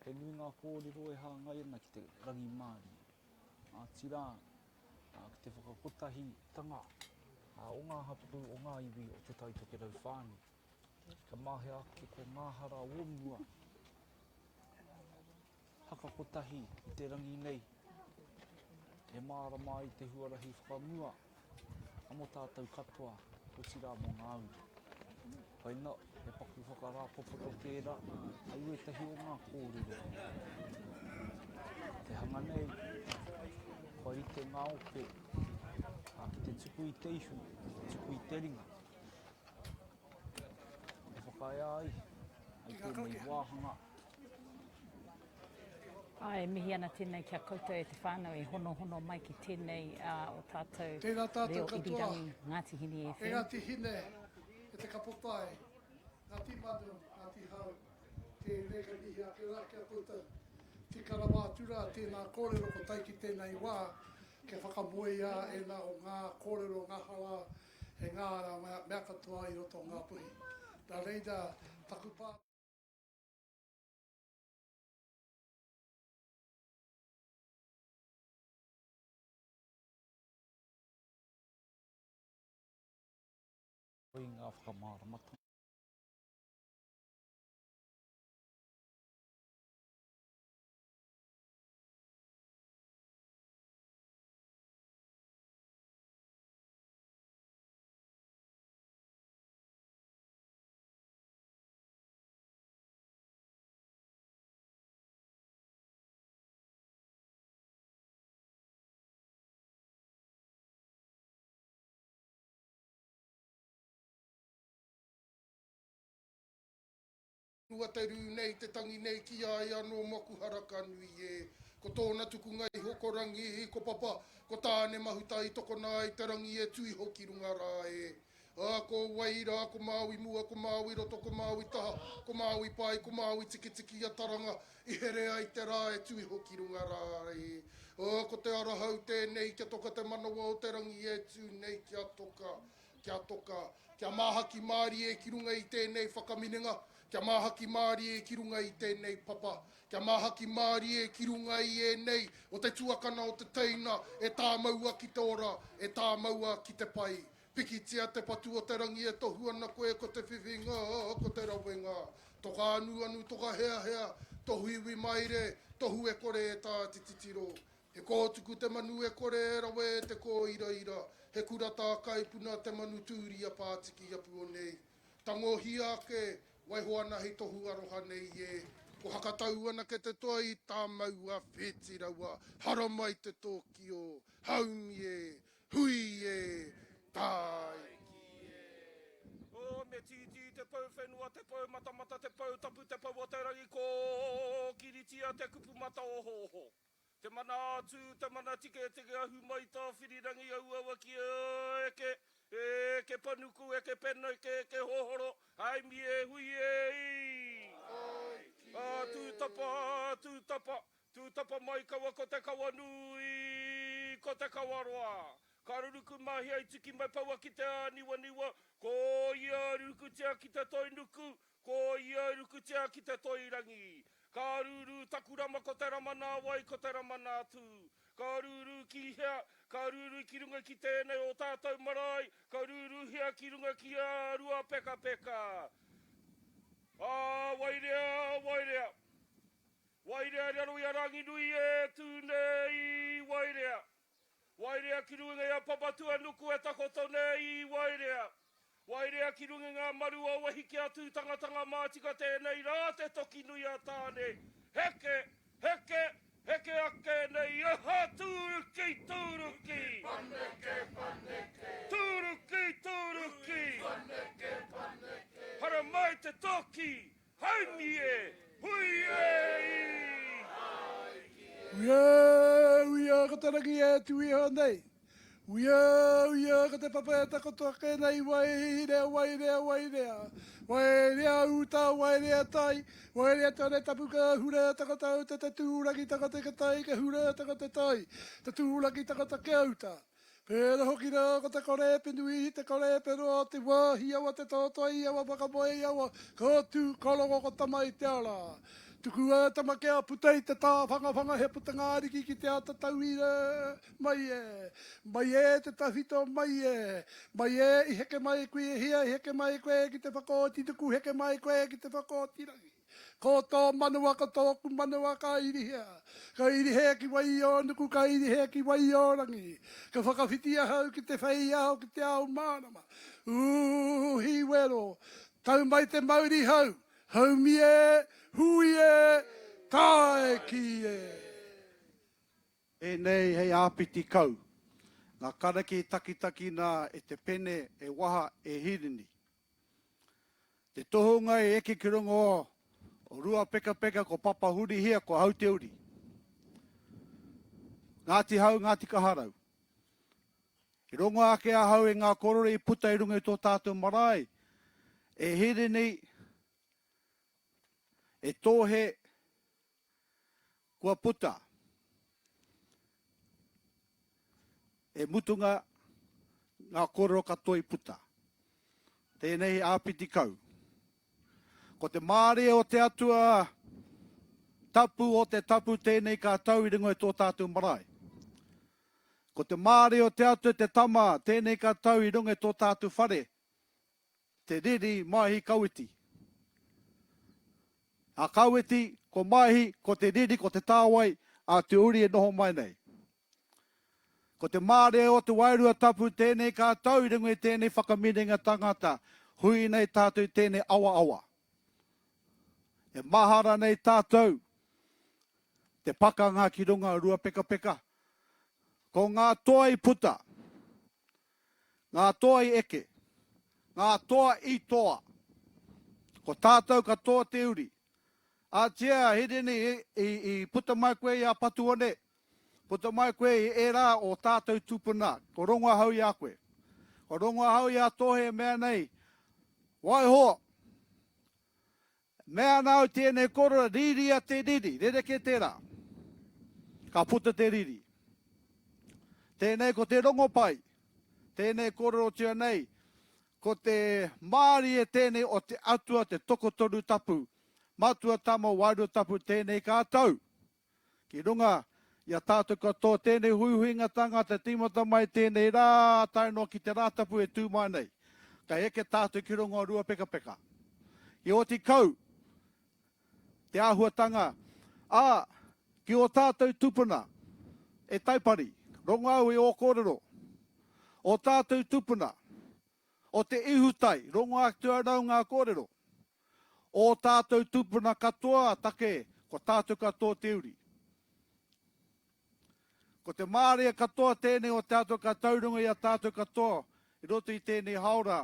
He nui ngā kōrero e hāngai ana ki te rangimārie, otirā ki te whakakotahitanga o ngā hapū, o ngā iwi o Te Tai Tokerau whānui. Ka mahea ake ko ngā hara o mua Haka kotahi i te rangi nei e mārama ai te huarahi whakamua mō tātou katoa, otirā mō ngā uri. Koina, he paku whakarāpopoto tērā ai wētahi o ngā kōrero. Te hanga nei, kua rite ngā ope ki te tuku i te ihu, ki te tuku i te ringa. E whakaea ai, ai tēnei wāhanga. Āe, e mihi ana tēnei ki a koutou e te whānau e honohono mai ki tēnei o tātou Tēnā tātou reo katoa. irirangi Ngāti Hine E FM. Ngāti Hine, e Te Kapotai, Ngāti Manu, Ngāti Hau, tēnei ka mihi ake rā ki a koutou. Tika rawa atu rā tēnā kōrero ko tae ki tēnei wā, kia whakamoea ēnā o ngā kōrero, ngā hara, e ngā mea katoa i roto o Ngāpuhi. Nā reira, taku pā. I ngā whakamāramatanga. Rua te rū nei, te tangi nei ki a ia nō Makuhara ka nui e. Ko tōna tukunga iho ko Rangi, ko Papa, ko Tāne Mahuta i tokona ai te rangi e tu iho ki runga rā e. Ā, ko wai rā, ko Māui mua, ko Māui roto, ko Māui taha, ko Māui pae, ko Māui tikitiki a Taranga, i here ai te rā e tu iho ki runga rā e. Ā, ko te ara hau tēnei kia toka te manawa o te rangi e tū nei kia toka, kia toka, kia māhaki mārie ki runga i tēnei whakaminenga, kia māhaki mārie ki runga i tēnei papa, kia māhaki mārie ki runga i ēnei o te tuakana o te teina e tāmaua ki te ora, e tāmaua ki te pai. Pikitia te patu o te rangi e tohu ana koe ko te whiwhinga, ko te rawenga. Toka anuanu, toka heahea, tohu iwi maire, tohu e kore e tā te titiro. He kōtuku te manu e kore e rawe e te kōiraira, he kura tākai puna te manu tūri a Pātiki a Puonei. Tangohia ake, waiho ana hei tohu aroha nei e. Ko Hakatau anake te toa i tāmaua whetiraua, haramai te tōkio, haumi e, Hui e, tāiki e. Me tītī te pou whenua, te pou matamata, te pou tapu, te pou o te rangi, kōkiritia te kupu mataohooho. Te mana ātū, te mana tiketike ahu mai Tāwhirirangi auaua ki eke, eke panuku, eke penoke, eke hohoro, haemi e hui e i! Ā, tūtapa, tūtapa, tūtapa mai kaua ko te kawa nui, ko te kawa roa. Ka ruruku mahia i tiki mai paua ki te āniwaniwa, ko ia rukutia ki te toi nuku, ko ia rukutia ki te toi rangi. Ka rūrū taku rama ko te rama nā wai, ko te rama nā Tū. Ka rūrū ki hea? Ka rūrū ki runga ki tēnei o tātou marae, ka rūrūhia ki runga ki a Ruapekapeka. Ā, Wairea, Wairea. Wairea i raro i a Ranginui e tū nei, Wairea. Wairea ki runga i a Papatuanuku e takoto nei i Wairea. Wairea ki runga i ngā maru o Wehi kia tūtangatanga mātika tēnei rā te toki nui a Tāne. Heke, heke, heke ake nei aha tūruki, tūruki! Paneke, paneke! Tūruki, tūruki! Paneke, paneke! Haramai te toki! Haumi e! Hui e! I! Uia, uia, ko te rangi e tū iho nei. Uia, uia, ko te papa e takoto ake nei, Wairea, wairea, wairea. Wairea uta, wairea tai, wairea tane tapu ka hura takata uta te tūrangi takata ke tai, ka hura takata tai, te tūrangi takata ke uta. Pērā hoki rā ko te korepe nui, te korepe roa, te wāhi awa, te tōtoi awa, whakamoe awa, ka tū, ka rongo ko Tama i te ara. Tukua Tama kia puta i te tāwhangawhanga he putanga ariki ki te ata tauira, mai e, mai e te tawhito, mai e, mai e i heke mai koe e hia, i heke mai koe ki te whakaoti nuku, heke mai koe ki te whakaoti rangi. Ko tō manawa, ko tōku manawa ka irihea. Ka irihea ki Waiōnuku, ka irihea ki Waiōrangi. Ka whakawhiti ahau ki te whei ao, ki te ao mārama. Ū, wero, tau mai te mauri hau, haumi e, hui e, tae ki e. Ēnei hei āpiti kau, ngā karakia i takitakina e te pene, e waha, e Hirini. Te tohunga i eke ki runga o Ruapekapeka ko Papahurihia ko Hauteuri. Ngāti Hau, Ngāti Kaharau. I rongo ake ahau i ngā korore i puta i runga i tō tātou marae, e Hirini, e Tōhe, Kua puta. E mutunga ngā kōrero katoa i puta. Tēnei āpiti kau. Ko te mārie o te Atua tapu o te tapu tēnei ka tau i runga i tō tātou marae. Ko te mārie o te Atua te Tama tēnei ka tau i runga i tō tātou whare. Te riri Maihi Kawiti. A Kawiti, ko Maihi, ko te riri, ko te tāwai a te uri e noho mai nei. Ko te mārea o te Wairua Tapu tēnei ka tau i runga i tēnei whakaminenga tangata, hui nei tātou i tēnei awaawa. E mahara nei tātou te pakanga ki runga Ruapekapeka. Ko ngā toa i puta, Ngā toa i eke. Ngā toa i toa. Ko tātou katoa te uri. Atia, Hirini, i, i puta mai koe i a Patuone, puta mai koe i ērā o tātou tūpuna, ko rongo ahau i a koe. Ko rongo ahau i a Tohe e mea nei, waiho, Mea ana au tēnei kōrero, rīria te riri, rerekē tērā. Ka puta te riri. Tēnei ko te rongopai, tēnei kōrerotia nei, ko te mārie tēnei o te Atua, te tokotoru tapu, Matua, Tama, Wairua Tapu, tēnei ka tau. Ki runga i a tātou katoa tēnei huihuinga tangata tīmata mai tēnei rā tae noa ki te Rātapu e tū mai nei. Ka eke tātou ki runga o Ruapekapeka. I oti kau te āhuatanga, ā, ki ō tātou tūpuna e Taipari, rongo au i ō kōrero, ō tātou tūpuna o te ihutai, rongo atu au ngā kōrero. Ō tātou tūpuna katoa take ko tātou katoa te uri. Ko te mārie katoa tēnei o te Atua ka taurunga i a tātou katoa i roto i tēnei haora.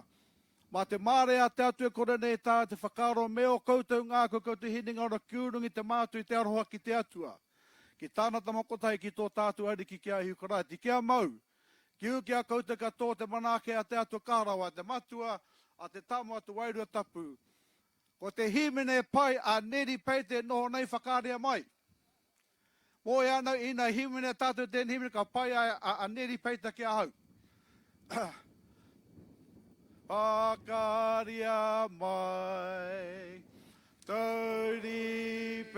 Mā te mārē a te Atua e kore nei e taea te whakaaro me ō koutou ngākau koutou hinengaro ki urungi te mātua i te aroha ki te Atua, ki Tāna Tama Kotahi ki tō tātou Ariki ki a Ihu Karaiti. Kia mau! Ki ū ki a koutou katoa te manaaki a te Atua kaha rawa, a te Matua, a te Tama, a te Wairua Tapu. Ko te hīmene pai a Neri Peite e noho nei whakaaria mai. Moe ana ina hīmene tātou tēnei hīmene ka pai a, a, a Neri Peita ki ahau. Whakaaria mai tau rīpeka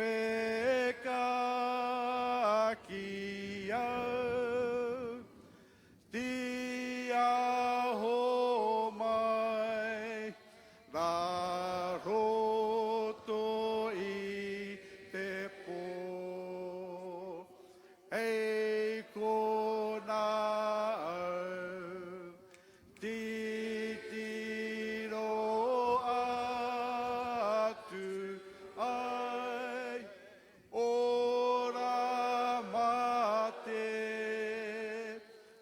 ki au. Tiaho mai rā roto i te pō. Hei konā au titiro atu ai. Ora mate,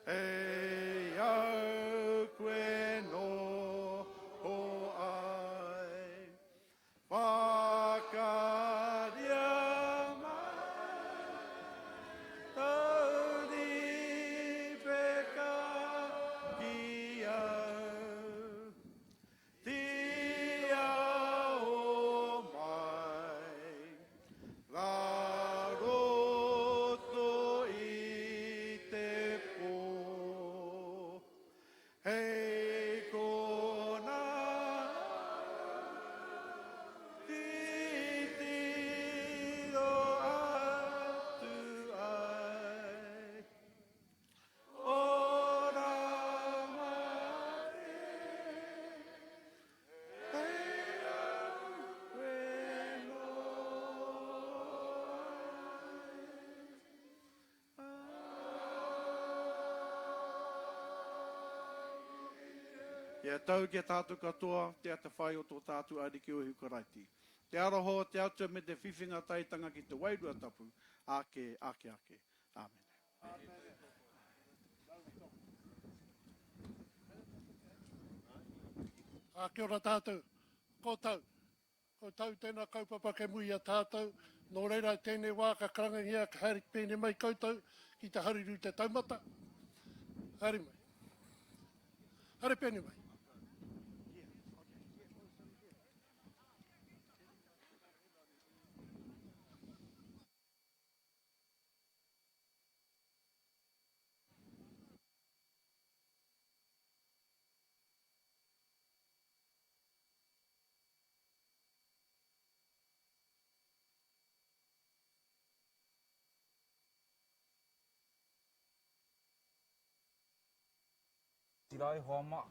hei au koe noho ai. Whakaaria mai tau rīpeka ki au. Tiaho mai rā roto i te pō. Hei konā titiro atu ai. Ora mate, hei au koe noa ai. Kia tau ki a tātou katoa te atawhai o tō tātou Ariki o Ihu Karaiti, te aroha o te Atua me te whiwhinga tahitanga ki te Wairua Tapu, ake, ake, ake. Āmene. Ā, kia ora tātou. Koutou. Koutou tēnā kaupapa kei muri i a tātou. Nō reira, i tēnei wā ka karangangia, ka haere pēnei mai koutou ki te haruru te taumata. Haere mai. Haere pēnei mai. Tira e hoa ma,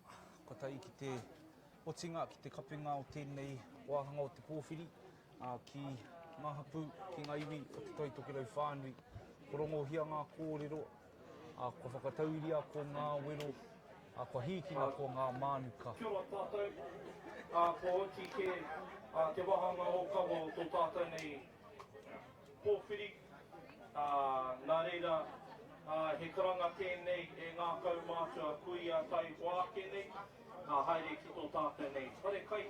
kua tae ki te otinga, ki te kapinga o tēnei wāhanga o te pōwhiri, ki ngā hapū, ki ngā iwi o Te Tai Tokerau whānui. Kua rongohia ngā kōrero, kua whakatauiria ko ngā wero, kua hīkina ko ngā mānuka. Kia ora tātou, kua oti kē te wāhanga ōkawa o tō tātou nei pōwhiri, nā reira, he karanga tēnei e ngā kaumātua kuia taihoa ake nei, ka haere ki tō tātou nei wharekai,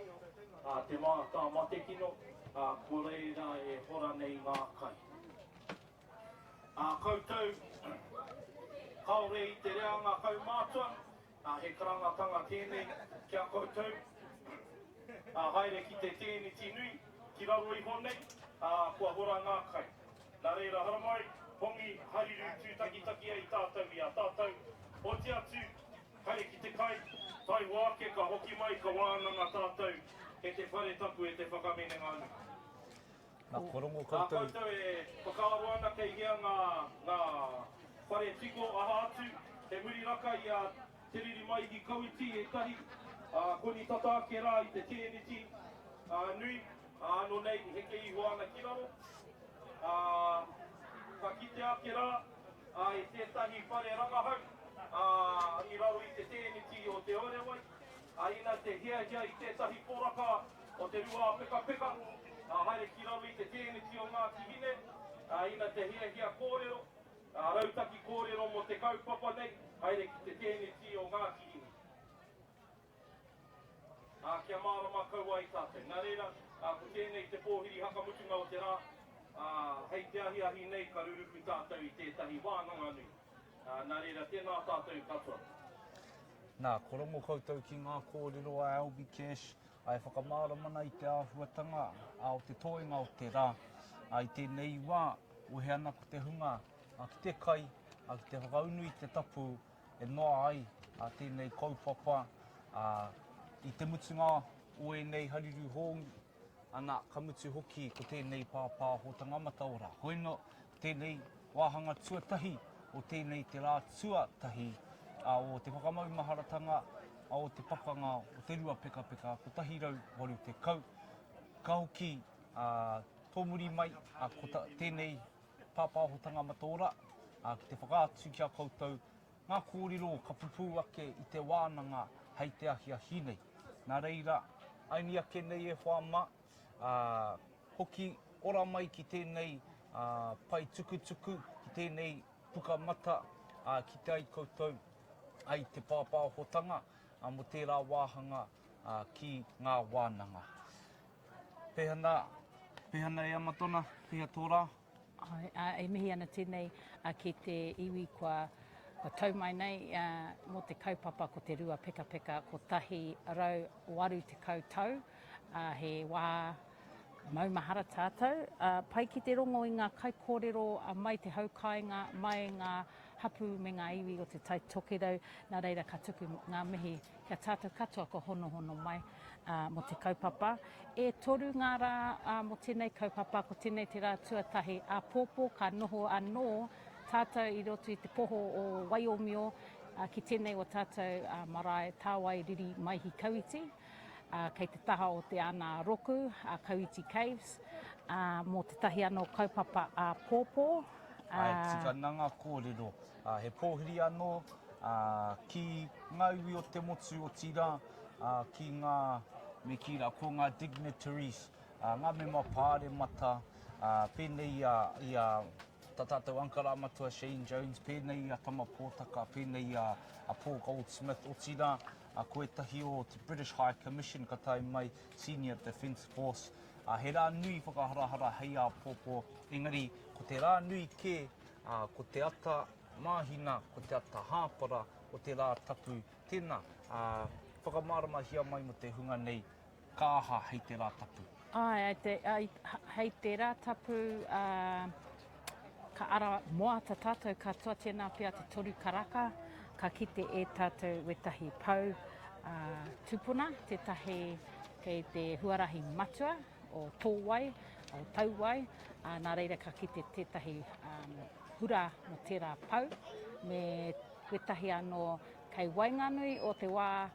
te mātā matekino, ko reira e hora nei ngā kai. Ā koutou, kāore i te reanga kaumātua, he karangatanga tēnei ki a koutou, ā, haere ki te tēneti nui, ki raro iho nei, ā, kua hora ngā kai. Nā reira, haramai, hongi, hariru, tūtakitaki ai tātou i a tātou. Oti atu, haere ki te kai, taihoa ake ka hoki mai, ka wānanga tātou e te whare tapu e te whakaminenga nui. Na, kua rongo Nā koutou. koutou e whakaaro ana kei hea ngā, ngā whare tiko aha atu, he muri raka i a Te Riri Maihi Kawiti ētahi, ā, koni tata ake rā i te tēneti, ā, nui, ā, anō nei heke iho ana ki raro, ā, ka kitea ake rā, ā, i tētahi whare rangahau, ā, i raro i te tēneti o Te Orewai, ā, ina te hiahia i tētahi poraka o Te Ruapekapeka, ā, haere ki raro i te tēneti o Ngāti Hine, ā, ina te hiahia kōrero, ā, rautaki kōrero mō te kaupapa nei, haere ki te tēneti o Ngāti Hine. Ā, kia mārama kau ai tātou. Nā reira, ā, ko tēnei te pōhiri hakamutunga o te rā, ā, hei te ahiahi nei ka ruruku tātou i tētahi wānanga nui. Ā, nā reira, tēnā tātou katoa. Nā, kua rongo koutou ki ngā kōrero a Albie Cash, ā, e whakamārama ana i te āhuatanga, ā, o te toenga o te rā. Ā, i tēnei wā, wehe ana ko te hunga, ā, ki te kai, ā, ki te whakaunu i te tapu e noa ai ā tēnei kaupapa, ā, i te mutunga o ēnei hariru hōngi, ana, ka mutu hoki ko tēnei pāpāhotanga mataora. Hoino, tēnei wāhanga tuatahi o tēnei te rā tuatahi ā, o te whakamaumaharatanga ā, o te pakanga o te Ruapekapeka 180, ka hoki ā, tōmuri mai ā, ko ta, tēnei pāpāhotanga mataora ā, ki te whakaatu ki a koutou ngā kōrero ka pupū ake i te wānanga hei te ahiahi nei. Nā reira, aini ake nei e hoa mā, ā, hoki ora mai ki tēnei ā, pae tukutuku, ki tēnei puka mata, ā, kite ai koutou ai te pāpāhotanga ā, mō tērā wāhanga ā, ki ngā wānanga. Pēhea nā, pēhea nā e Amatona, pēhea tō rā? Ai, ā, e mihi ana tēnei ki te iwi kua, kua tau mai nei mō te kaupapa ko te Ruapekapeka 180 tau, ā, he wā maumahara tātou. Ā, pai ki te rongo i ngā kaikōrero mai te hau kāinga, mai ngā hapū me ngā iwi o Te Tai Tokerau, nā reira ka tuku ngā mihi Kia tātou katoa kua honohono mai mō te kaupapa. E toru ngā rā mō tēnei kaupapa, ko tēnei te rā tuatahi. Āpōpō ka noho anō tātou i roto i te poho o Waiomio ki tēnei o tātou marae Tāwai Riri Maihi Kauiti, kei te taha o te Ana Roku, Kauiti Caves, mō tētahi anō kaupapa āpōpō. Āe, tika nā ngā kōrero. He pōhiri anō ki ngā iwi o te motu, otirā, ki ngā, me kī rā, ko ngā dignitaries, ngā mema pāremata, pēnei i a, i a tā tātou Ankara Matua Shane Jones, pēnei i a Tama Pōtaka, pēnei i a, a Paul Goldsmith, otirā, ko ētahi o te British High Commission ka tae mai, Senior Defence Force, he rā nui whakaharahara hei āpōpō, engari ko te rā nui kē, ko te ata Māhina, ko te ata hāpara o te rā tapu, tēnā, ā, whakamāramahia mai mō te hunga nei, ka aha hei te rā tapu? Āe, hei te, hei te rā tapu, ā, ka ara moata tātou katoa, tēnā pea te toru karaka, ka kite e tātou wētahi pou, ā, tūpuna, tētahi kei te huarahi matua o Tōwai, o Tauwai, ā, nā reira ka kite tētahi, ā, hura mō tērā pou, me wētahi anō kei waenganui o te wā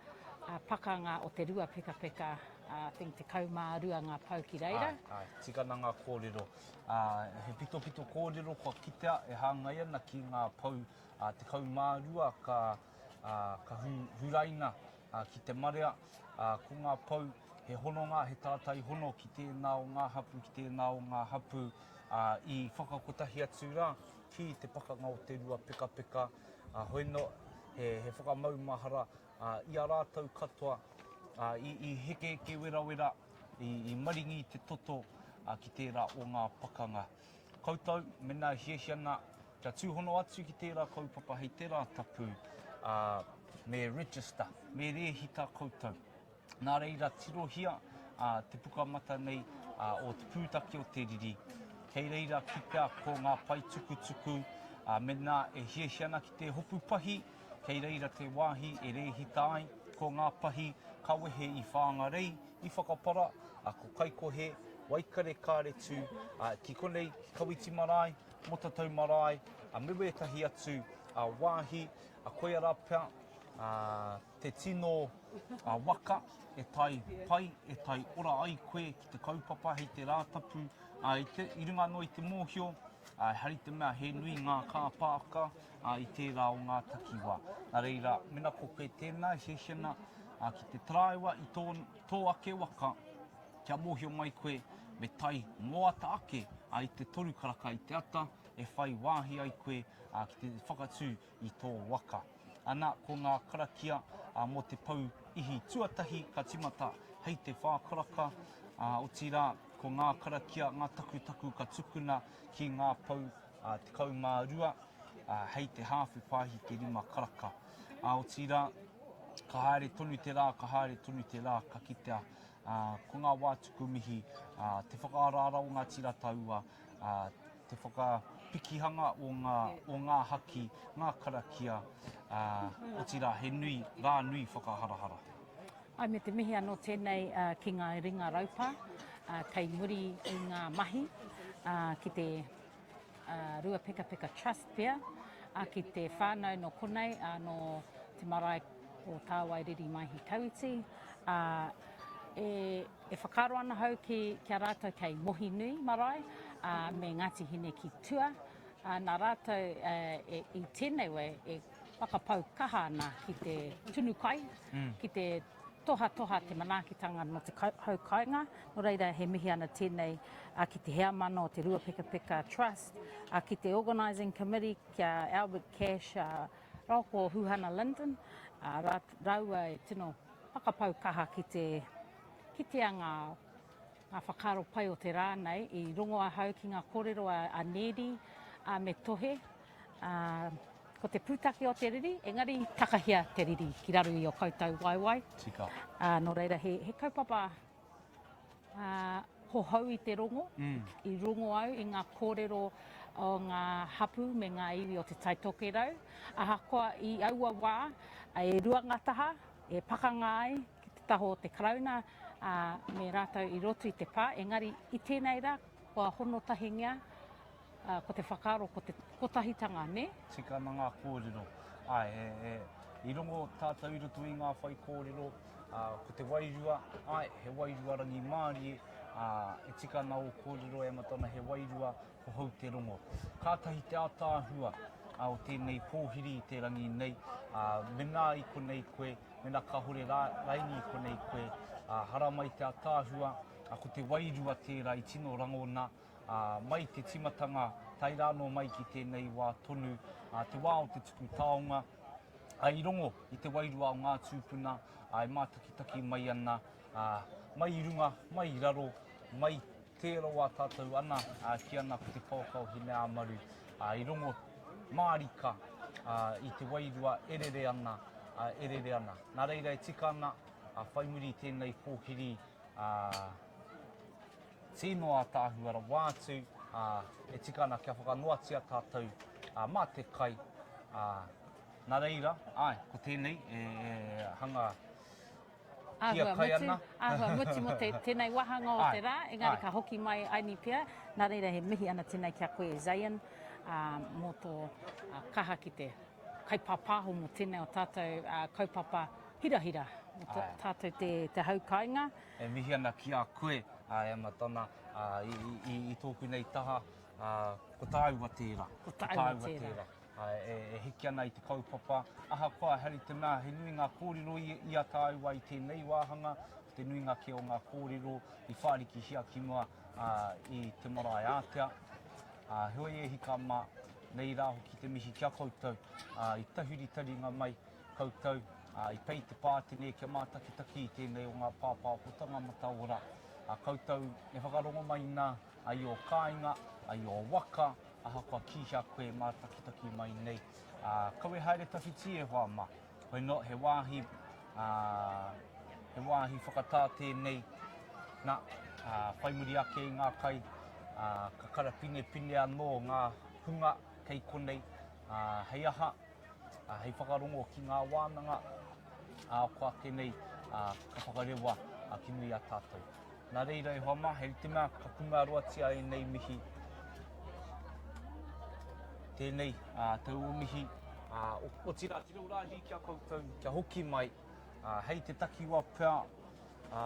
pakanga o te Ruapekapeka, I think 12 ngā pou ki reira. Āe, āe, tika ana ngā kōrero. He pitopito kōrero kua kitea e hāngai ana ki ngā pou 12 ka, ka huraina ki te marea. Ko ngā pou, he hononga, he tātai hono ki tēnā o ngā hapū, ki tēnā o ngā hapū. Ā, i whakakotahi atu rā ki te pakanga o te Ruapekapeka, ā, hoino, he, he whakamaumahara, ā, i a rātou katoa, ā, i, i hekeheke werawera, i, i maringi te toto, ā, ki tērā o ngā pakanga. Koutou, mena e hiahia ana kia tūhono atu ki tērā kaupapa hei te Rātapu, ā, me register, me rēhita koutou. Nā reira tirohia te pukamata nei o Te Pūtake o te Riri. Kei reira kitea ko ngā pae tukutuku, mēnā e hiahia ana ki te hopu pahi, kei reira te wāhi e rēhita ai, ko ngā pahi ka wehe i Whāngarei, i Whakapara, ko Kaikohe, Waikare Kāretu, ki konei, ki Kawiti Marae, Motatau Marae, me wētahi atu wāhi, koia rā pea te tino waka e tae pai, e tae ora ai koe ki te kaupapa hei te Rātapu, ā, i te, i runga anō i te mōhio, ā, ehara i te mea he nui ngā kāpāka, ā, i tērā o ngā takiwā. Nā reira, mena ko koe tēnā e hiahia ana, ā, ki te taraiwa i tō, tō ake waka, kia mōhio mai koe me tae moata ake, ā, i te toru karaka i te ata, e whai wāhi ai koe, ā, ki te whakatū i tō waka. Ana, ko ngā karakia mō te pou ihi tuatahi ka timata hei te wha karaka, ā, otirā, ko ngā karakia, ngā takutaku ka tukuna ki ngā pou 12, ā, hei te hāwhe pāhi te rima karaka. Ā, otirā, ka haere tonu te rā, ka haere tonu te rā, ka kitea, ā, ko ngā wā tuku mihi, ā, te whakaaraara o ngā tira taua, ā, te whakapikihanga o ngā, o ngā haki, ngā karakia, ā, otirā, he nui, rā nui whakaharahara. Ai, me te mihi anō tēnei ki ngā ringa raupa kei muri i ngā mahi ki te Ruapekapeka Trust pea, ki te whānau nō konei, nō te marae o Tāwai Riri Maihi Kawiti. E, e whakaaro ana hau ki, ki a rātou kei Mohinui marae me Ngāti Hine ki tua, nā rātou e, i tēnei wē e whakapau kaha ana ki te tunu kai, ki te tohatoha te manaakitanga nō te hau kāinga. Nō reira, he mihi ana tēnei ki te heamana o te Ruapekapeka Trust, ki te Organising Committee, ki a Albert Cash rāua ko Huhana Lyndon, rāua e tino whakapau kaha ki te kitea ngā Ngā whakaaro pai o te rā nei, i rongo ahau ki ngā kōrero a Nēri me Tohe, ko te pūtake o te riri, engari takahia te riri ki raro i o koutou waewae. Tika. Nō reira, he kaupapa hohou i te rongo, i rongo au i ngā kōrero o ngā hapū me ngā iwi o Te Tai Tokerau, ahakoa i aua wā, e rua ngā taha, e pakanga ai ki te taha o te Karauna, ā, me rātou i roto i te pā, engari i tēnei rā kua hono tahingia, ā, ko te whakaaro ko te kotahitanga, nē? Tika ana ngā kōrero. Āe, e, e, i rongo tātou i roto i ngā whaikōrero, ā, ko te wairua, āe, he wairua rangimārie, ā, e tika ana ō kōrero e Matana, he wairua hohou te rongo. Kātahi te ātaahua o tēnei pōhiri i te rangi nei, ā, menā i konei koe, Mena kahore raini i konei koe, a, haramai te ataahua, a, ko te wairua tērā i tino rangona, a, mai te timatanga tae rānō mai ki tēnei wā tonu, a, te wā o te tuku taonga, a, i rongo i te wairua o ngā tūpuna, a, e mātakitaki mai ana, a, mai i runga, mai i raro, mai Tērā wā tātou ana, ā, kī ana ko te pouaka o Hineāmaru, ā, i rongo mārika, ā, i te wairua e rere ana, ā, e rere ana. Nā reira e tika ana, ā, whai muri i tēnei pōhiri, ā, tino ātaahua rawa atu, ā, e tika ana kia whakanoatia tātou, ā, mā te kai, ā, nā reira, āe, ko tēnei e, e hanga Āhua mutu, āhua mutu mō te, tēnei wāhanga o te rā, engari ka hoki mai Aini pea, nā reira he mihi ana tēnei ki a koe e Zayn, ā, mō tō kaha ki te kaipāpāho mō tēnei o tātou kaupapa hirahira, mō tātou te, te hau kāinga. E mihi ana ki a koe, ā, e Matana, ā, i, i, i tōku nei taha, ā, ko tāua tērā. Ko tāua tērā. E hiki ana i te kaupapa, ahakoa ehara i te mea he nui ngā kōrero i a tāua i tēnei wāhanga, ko te nuinga kē o ngā kōrero i whārikihia ki mua i te marae ātea. Heoi e hika mā, nei rā hoki te mihi ki a koutou, i tahuri taringa mai koutou, i pei te pātene kia mātakitaki i tēnei o ngā pāpāhotanga mataora. Koutou e whakarongo mai nā i ō kāinga, i ō waka, Ahakoa ki hea koe mātakitaki mai nei, ā, kawe haere tawhiti e hoa mā. Hoi nō, he wāhi, ā, he wāhi whakatā tēnei, nā, ā, whai muri ake i ngā kai, ā, ka karapinepine anō ngā hunga kei konei, ā, hei aha, ā, hei whakarongo ki ngā wānanga, ā, ko ake nei, ā, ka whakarewa, ā, ki muri i a tātou. Nā reira e hoa mā, hei te mea ka kumea ēnei mihi, tēnei ā, taua mihi, ā, otirā te reo rāhi ki a koutou, kia hoki mai, ā, hei te takiwa pea ā,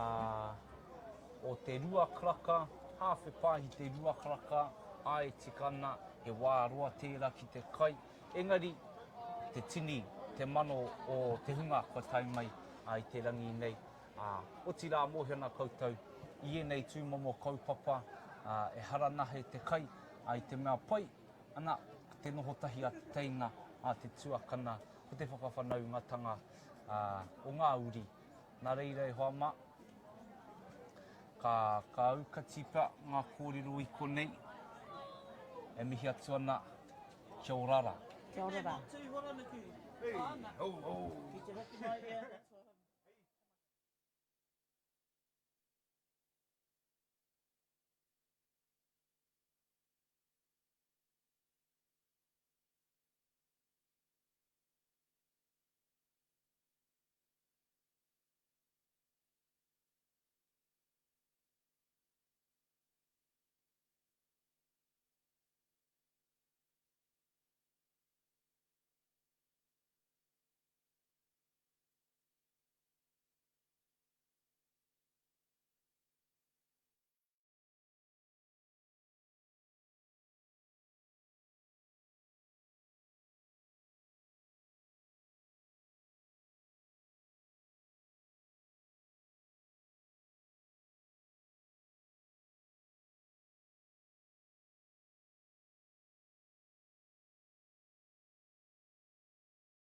o te rua karaka, hāwhe pāhi te rua karaka, āe tika ana, he wā roa tērā ki te kai, engari te tini, te mano o te hunga kua tae mai i te rangi nei, Ā, otirā mōhio ana koutou i ēnei tūmomo kaupapa, ā, ehara nahe te kai, ā, i te mea pai, ana, ko te noho tahi a te teina, a te tuakana, ko te whakawhanaungatanga, ā, o ngā uri. Nā reira e hoa mā, ka, ka aukati pea ngā kōrero i konei, e mihi atu ana, kia ora rā. Kia ora rā. Hey, ho, ho. Ki te hoki mai ia.